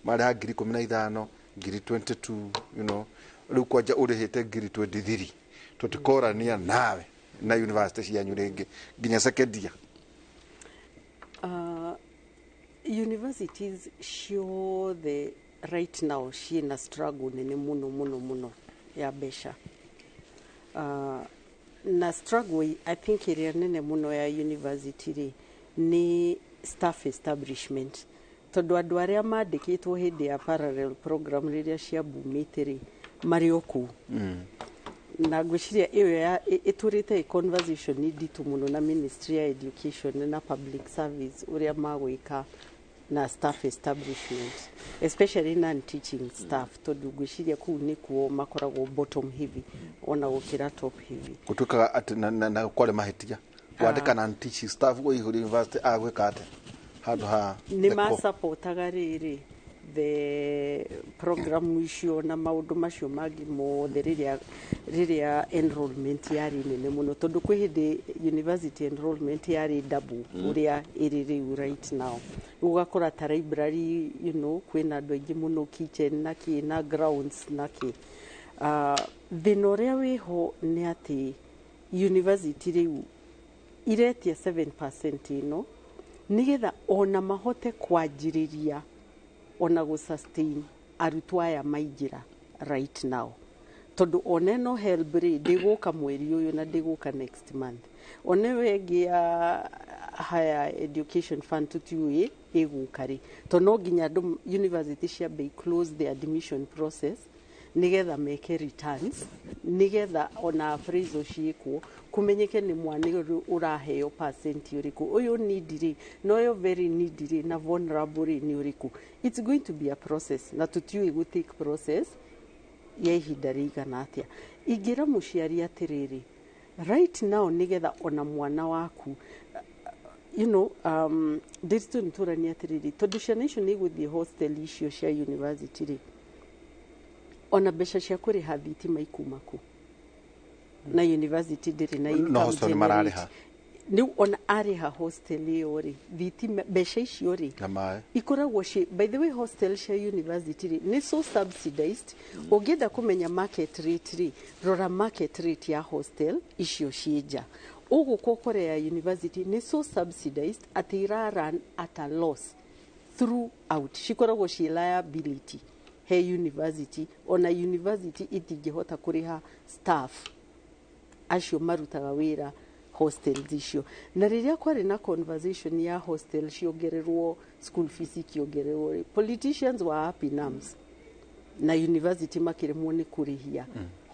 mararĩha 15,000, 22,000, rĩu kwanja ũrĩhĩte 23,000, tũtikorania nawe na university cianyu rĩngĩ nginya second year. Universities ciothe right now ciĩna struggle nene mũno mũno mũno ya mbeca. Na struggle I think ĩrĩa nene mũno ya university rĩ Nĩ staff establishment, tondũ andũ arĩa mandĩkĩtwo hĩndĩ ya parallel program rĩrĩa ciambumĩte rĩ, marĩ o kũu. Na ngwĩciria ĩyo ĩtũrĩte ĩ conversation nditũ mũno na Ministry ya Education na Public Service, ũrĩa magwĩka na staff establishment, especially non teaching staff, tondũ ngwĩciria kũu nĩkuo makoragwo bottom heavy ona gũkĩra top heavy. Gũtuĩkaga atĩ na kwarĩ mahĩtia kwandĩka non teaching staff kũihũria university, agwĩka atĩ handũ ha nĩ the core. Masapotaga rĩrĩ the program icio na maũndũ macio mangĩ mothe rĩrĩa enrollment yarĩ nene mũno, tondũ kwĩ hĩndĩ university enrollment yarĩ double ũrĩa ĩrĩ rĩu right now. Rĩu ũgakora ta library, kwĩna andũ aingĩ mũno, kitchen na kĩ na grounds na kĩ. Thĩna ũrĩa wĩho nĩ atĩ university rĩu iretia 7% ĩno nĩgetha ona mahote kwanjĩrĩria ona gũ sustain arutwo aya maingĩra right now, tondũ ona ĩno HELB rĩ, ndĩgũka mweri ũyũ na ndĩgũka next month. Ona ĩyo ĩngĩ ya Higher Education Fund tũtiũĩ ĩgũka rĩ, tondũ no nginya andũ university ciambe close the admission process nigetha meke returns, nigetha ona appraisal ciĩkwo, kũmenyeke nĩ mwana ũrĩ ũraheo percent ũrĩkũ, ũyũ needy rĩ, na ũyũ very needy rĩ, na vulnerable rĩ, nĩ ũrĩkũ. It's going to be a process, na tũtiũĩ gũ take process ya ihinda rĩigana atĩa. Ingĩra mũciari atĩrĩrĩ, right now, nigetha ona mwana waku ndĩritũ nĩ tũrania atĩrĩrĩ, tondũ ciana icio nĩ igũthiĩ hostel icio cia university rĩ, ona mbeca cia kũrĩha thitima ikuma kũ, na university ndĩrĩ na No income hostel nĩ mararĩha. generate. Rĩu ona arĩha hostel ĩyo rĩ, thitima mbeca icio rĩ na maĩ ikoragwo ci, by the way, hostel cia university rĩ, nĩ so subsidized. Ũngĩenda kũmenya market rate rĩ, rora market rate ya hostel icio ciĩ nja. Ũgũka ũkore ya university nĩ so subsidized atĩ ira run at a loss throughout. Cikoragwo ciĩ liability he university. Ona university itingĩhota kũrĩha staff acio marutaga wĩra hostels icio. Na rĩrĩa kwarĩ na conversation ya hostel ciongererwo, school fees ikĩongererwo rĩ, politicians were up in arms na university makĩremwo nĩ kũrĩhia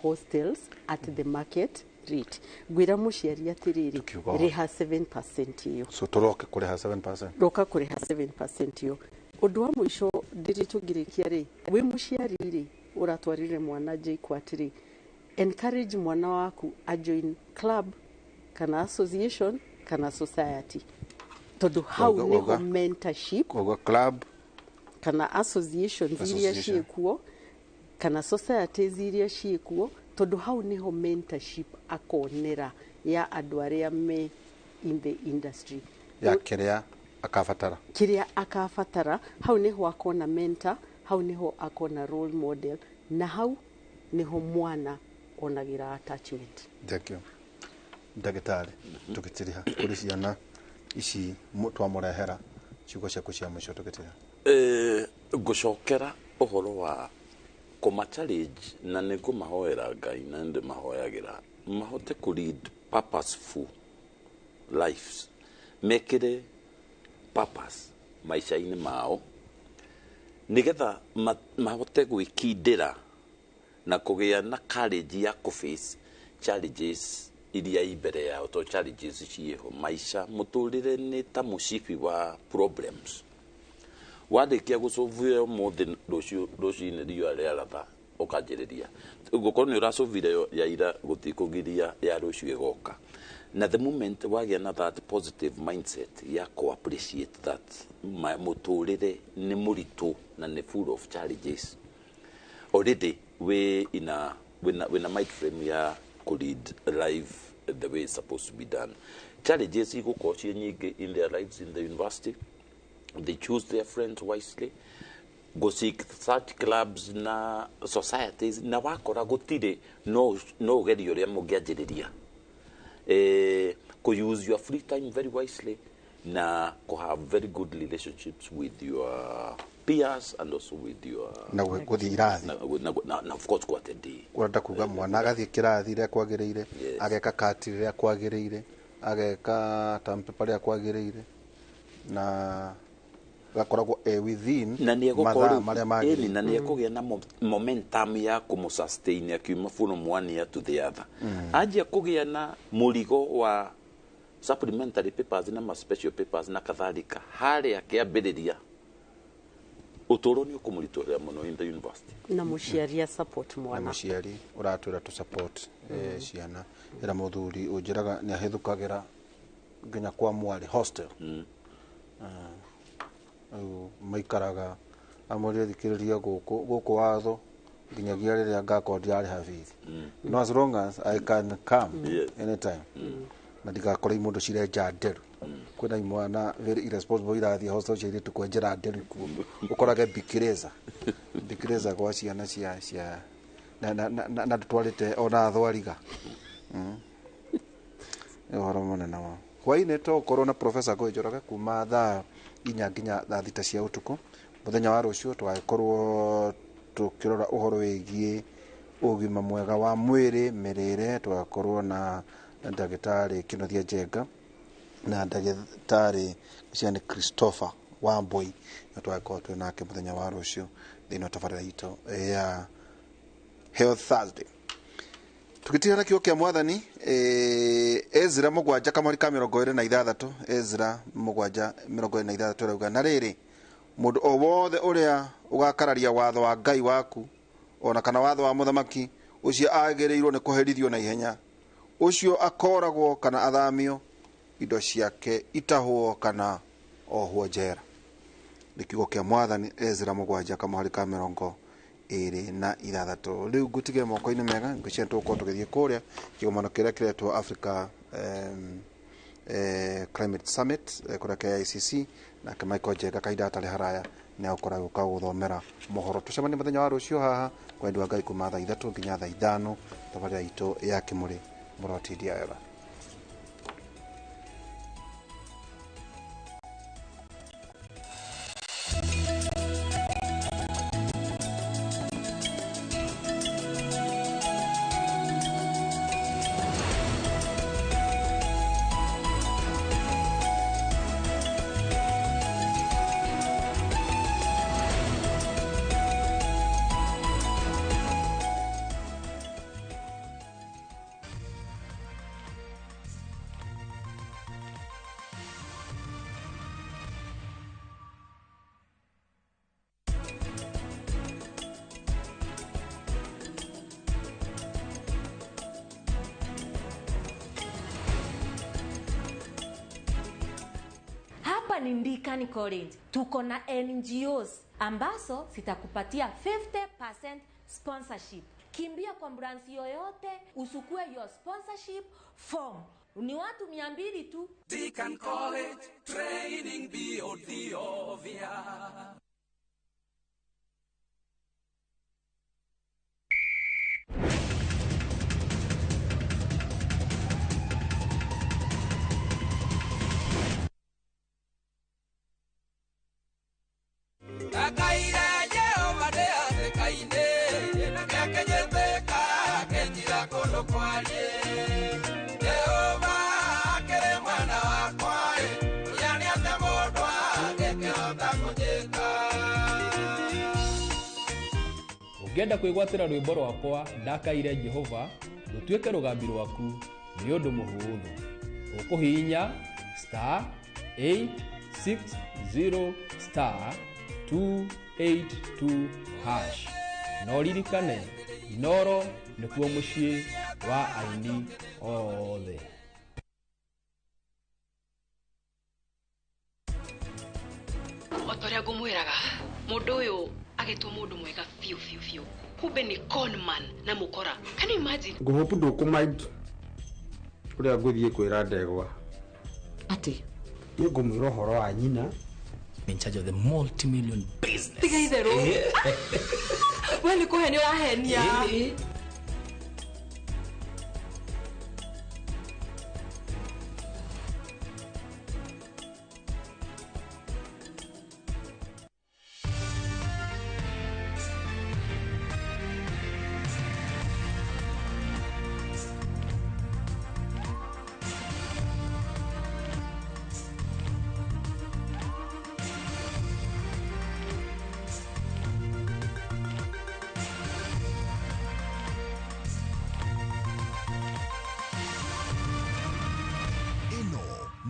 hostels at the market rate. Ngwĩra mũciari atĩrĩrĩ, Tukiuga rĩha 7% ĩyo. So tũroke kũrĩha 7%. Roka kũrĩha 7% ĩyo. Ũndũ wa mũico ndĩrĩ tũngĩrĩkia rĩ, wĩ mũciari rĩ, ũratwarire mwana JKUAT rĩ, encourage mwana waku ajoin club kana association kana society, tondũ hau nĩho mentorship. Koguo club kana associations iria Association. ciĩkuo kana societies iria ciĩkuo, tondũ hau nĩho mentorship akonera ya andũ arĩa me in the industry ya kĩrĩa akabatara. Kĩrĩa akabatara, hau nĩho akona mentor, hau nĩho akona role model, na hau nĩho mwana onagĩra attachment. Thank you, ndagĩtarĩ. Tũgĩtiriha kũrĩ ciana ici twamũrehera, ciugo ciaku cia mũico tũgĩtiriha. Ngũcokera ũhoro wa kũma challenge, na nĩ ngũmahoera Ngai na nĩ ndĩmahoyagĩra mahote kũ lead purposeful lives, mekĩre purpose maica-inĩ mao, nĩgetha mahote gwĩkindĩra na kũgĩa na courage ya kũ face challenges iria i mbere yao, to challenges ciĩho maica. Mũtũrĩre nĩ ta mũcibi wa problems. Warĩkia gũcũvia ũmũthĩ, rũciũ rũcinĩ riũa rĩaratha ũkanjĩrĩria. Gũkorwo nĩ ũracũvire ya ira gũtikũgiria ya rũciũ ĩgoka. Na the moment wagĩa na that positive mindset ya kũ appreciate that mũtũrĩre nĩ mũritũ na nĩ full of challenges, already we in a wĩna mind frame ya kũ lead life the way it's supposed to be done. Challenges igũkorwo ciĩ nyingĩ in their lives in the university. They choose their friends wisely, go seek such clubs na societies, na wakora gũtirĩ, no ũgerie ũrĩa mũngĩanjĩrĩria, kũ use your free time very wisely na kũ have very good relationships with your peers and also with your Na gũthiĩ irathi. Na of course kũ attend. Ũrenda kuga mwana agathiĩ kĩrathi rĩrĩa kwagĩrĩire, Yes. ageka kati rĩrĩa kwagĩrĩire, ageka term paper rĩrĩa kwagĩrĩire. Na gakoragwo e within na nĩ mathaa marĩa magĩrĩire. Na nĩ ekũgĩa na momentum ya kũmũsustain akiuma from one year to the other. Anjia kũgĩa na mũrigo wa supplementary papers na ma special papers na kadhalika, harĩa kĩambĩrĩria ũtũũro nĩ ũkũmũritũhĩra mũno in the university. Na mũciari a support mwana. Na mũciari ũratwĩra tũ support ciana. Ĩra mũthuri ũnjĩraga nĩ ahĩthũkagĩra nginya kwa mwarĩ hostel. Maikaraga amũrĩe thikĩrĩria gũkũ watho nginyagia rĩrĩa ngakorwo ndirarĩha bithi. No as long as I can come anytime. Na ndigakore imũndũ cirenja nderu. Kwĩna imwana very irresponsible irathiĩ hostel cia airĩtu kwenjera nderu kuo. Ũkorage bikireza gwa ciana cia na ndũtwarĩte ona thwariga. Nĩ ũhoro mũnene wa hwaĩ-inĩ tũgũkorwo na Professor Ngũgĩ Njoroge kuma thaa 4 nginya thaa 6 cia ũtukũ. Mũthenya wa rũciũ tũgagĩkorwo tũkĩrora ũhoro wĩgiĩ ũgima mwega wa mwĩrĩ, mĩrĩre. Tũgakorwo na ndagĩtarĩ Kĩnuthia Njenga na ndagĩtarĩ Ciani Christopher Wambui, na tũgagĩkorwo twĩ nake mũthenya wa rũciũ thĩinĩ wa tabarĩra itũ ya Health Thursday. Tũgĩtigana kiugo kĩa Mwathani, Ezra 7 kamweri ka 26, Ezra 7:26 ĩrauga, na rĩrĩ, mũndũ o wothe ũrĩa ũgakararia watho wa Ngai waku ona kana watho wa mũthamaki ũcio agĩrĩirwo nĩ kũherithio na ihenya, ũcio akoragwo kana athamio, indo ciake itahwo kana ohwo njera. Nĩ kiugo kĩa Mwathani, Ezra 7 kamweri ka 26. Rĩu ngũtige moko-inĩ mega, ngwĩciria tũgũkorwo tũgĩthiĩ kũrĩa kĩgomano kĩrĩa kĩretwo Africa Climate Summit kũrĩa KICC, nake Michael Njenga kahinda gatarĩ haraya nĩ agũkorwo agĩũka gũthomera mohoro. Tũcemanie mũthenya wa rũciũ haha kwa wendi wa Ngai kuma thaa 3 nginya thaa 5, tabarĩra itũ ya Kĩmũrĩ mũrotindia wega. Ni Ndikani College. Tuko na NGOs ambazo zitakupatia 50% sponsorship. Kimbia kwa branch yoyote usukue your sponsorship form. Ni watu 200 tu. Deacon College, training beyond the obvious. Ũngĩenda kwĩgwatĩra rwĩmbo rwakwa Ndakaire Jehova rũtuĩke rũgambi rwaku nĩ ũndũ mũhũthũ. Ũkũhihinya *860 *282# na ũririkane Inoro nĩkuo mũciĩ wa aini othe. O ta ũrĩa ngũmwĩraga, mũndũ ũyũ agĩtwo mũndũ mwega biũ biũ biũ, kumbe nĩ conman na mũkora. Can you imagine? Ngũhope ndũkũmind ũrĩa ngũthiĩ kwĩra ndegwa atĩ nĩ ngũmwĩra ũhoro wa nyina. In charge of the multi-million business. Tiga itherũ. We nĩ kũhenia ũrahenia.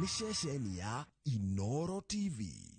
Nĩ ceceni ya Inoro TV.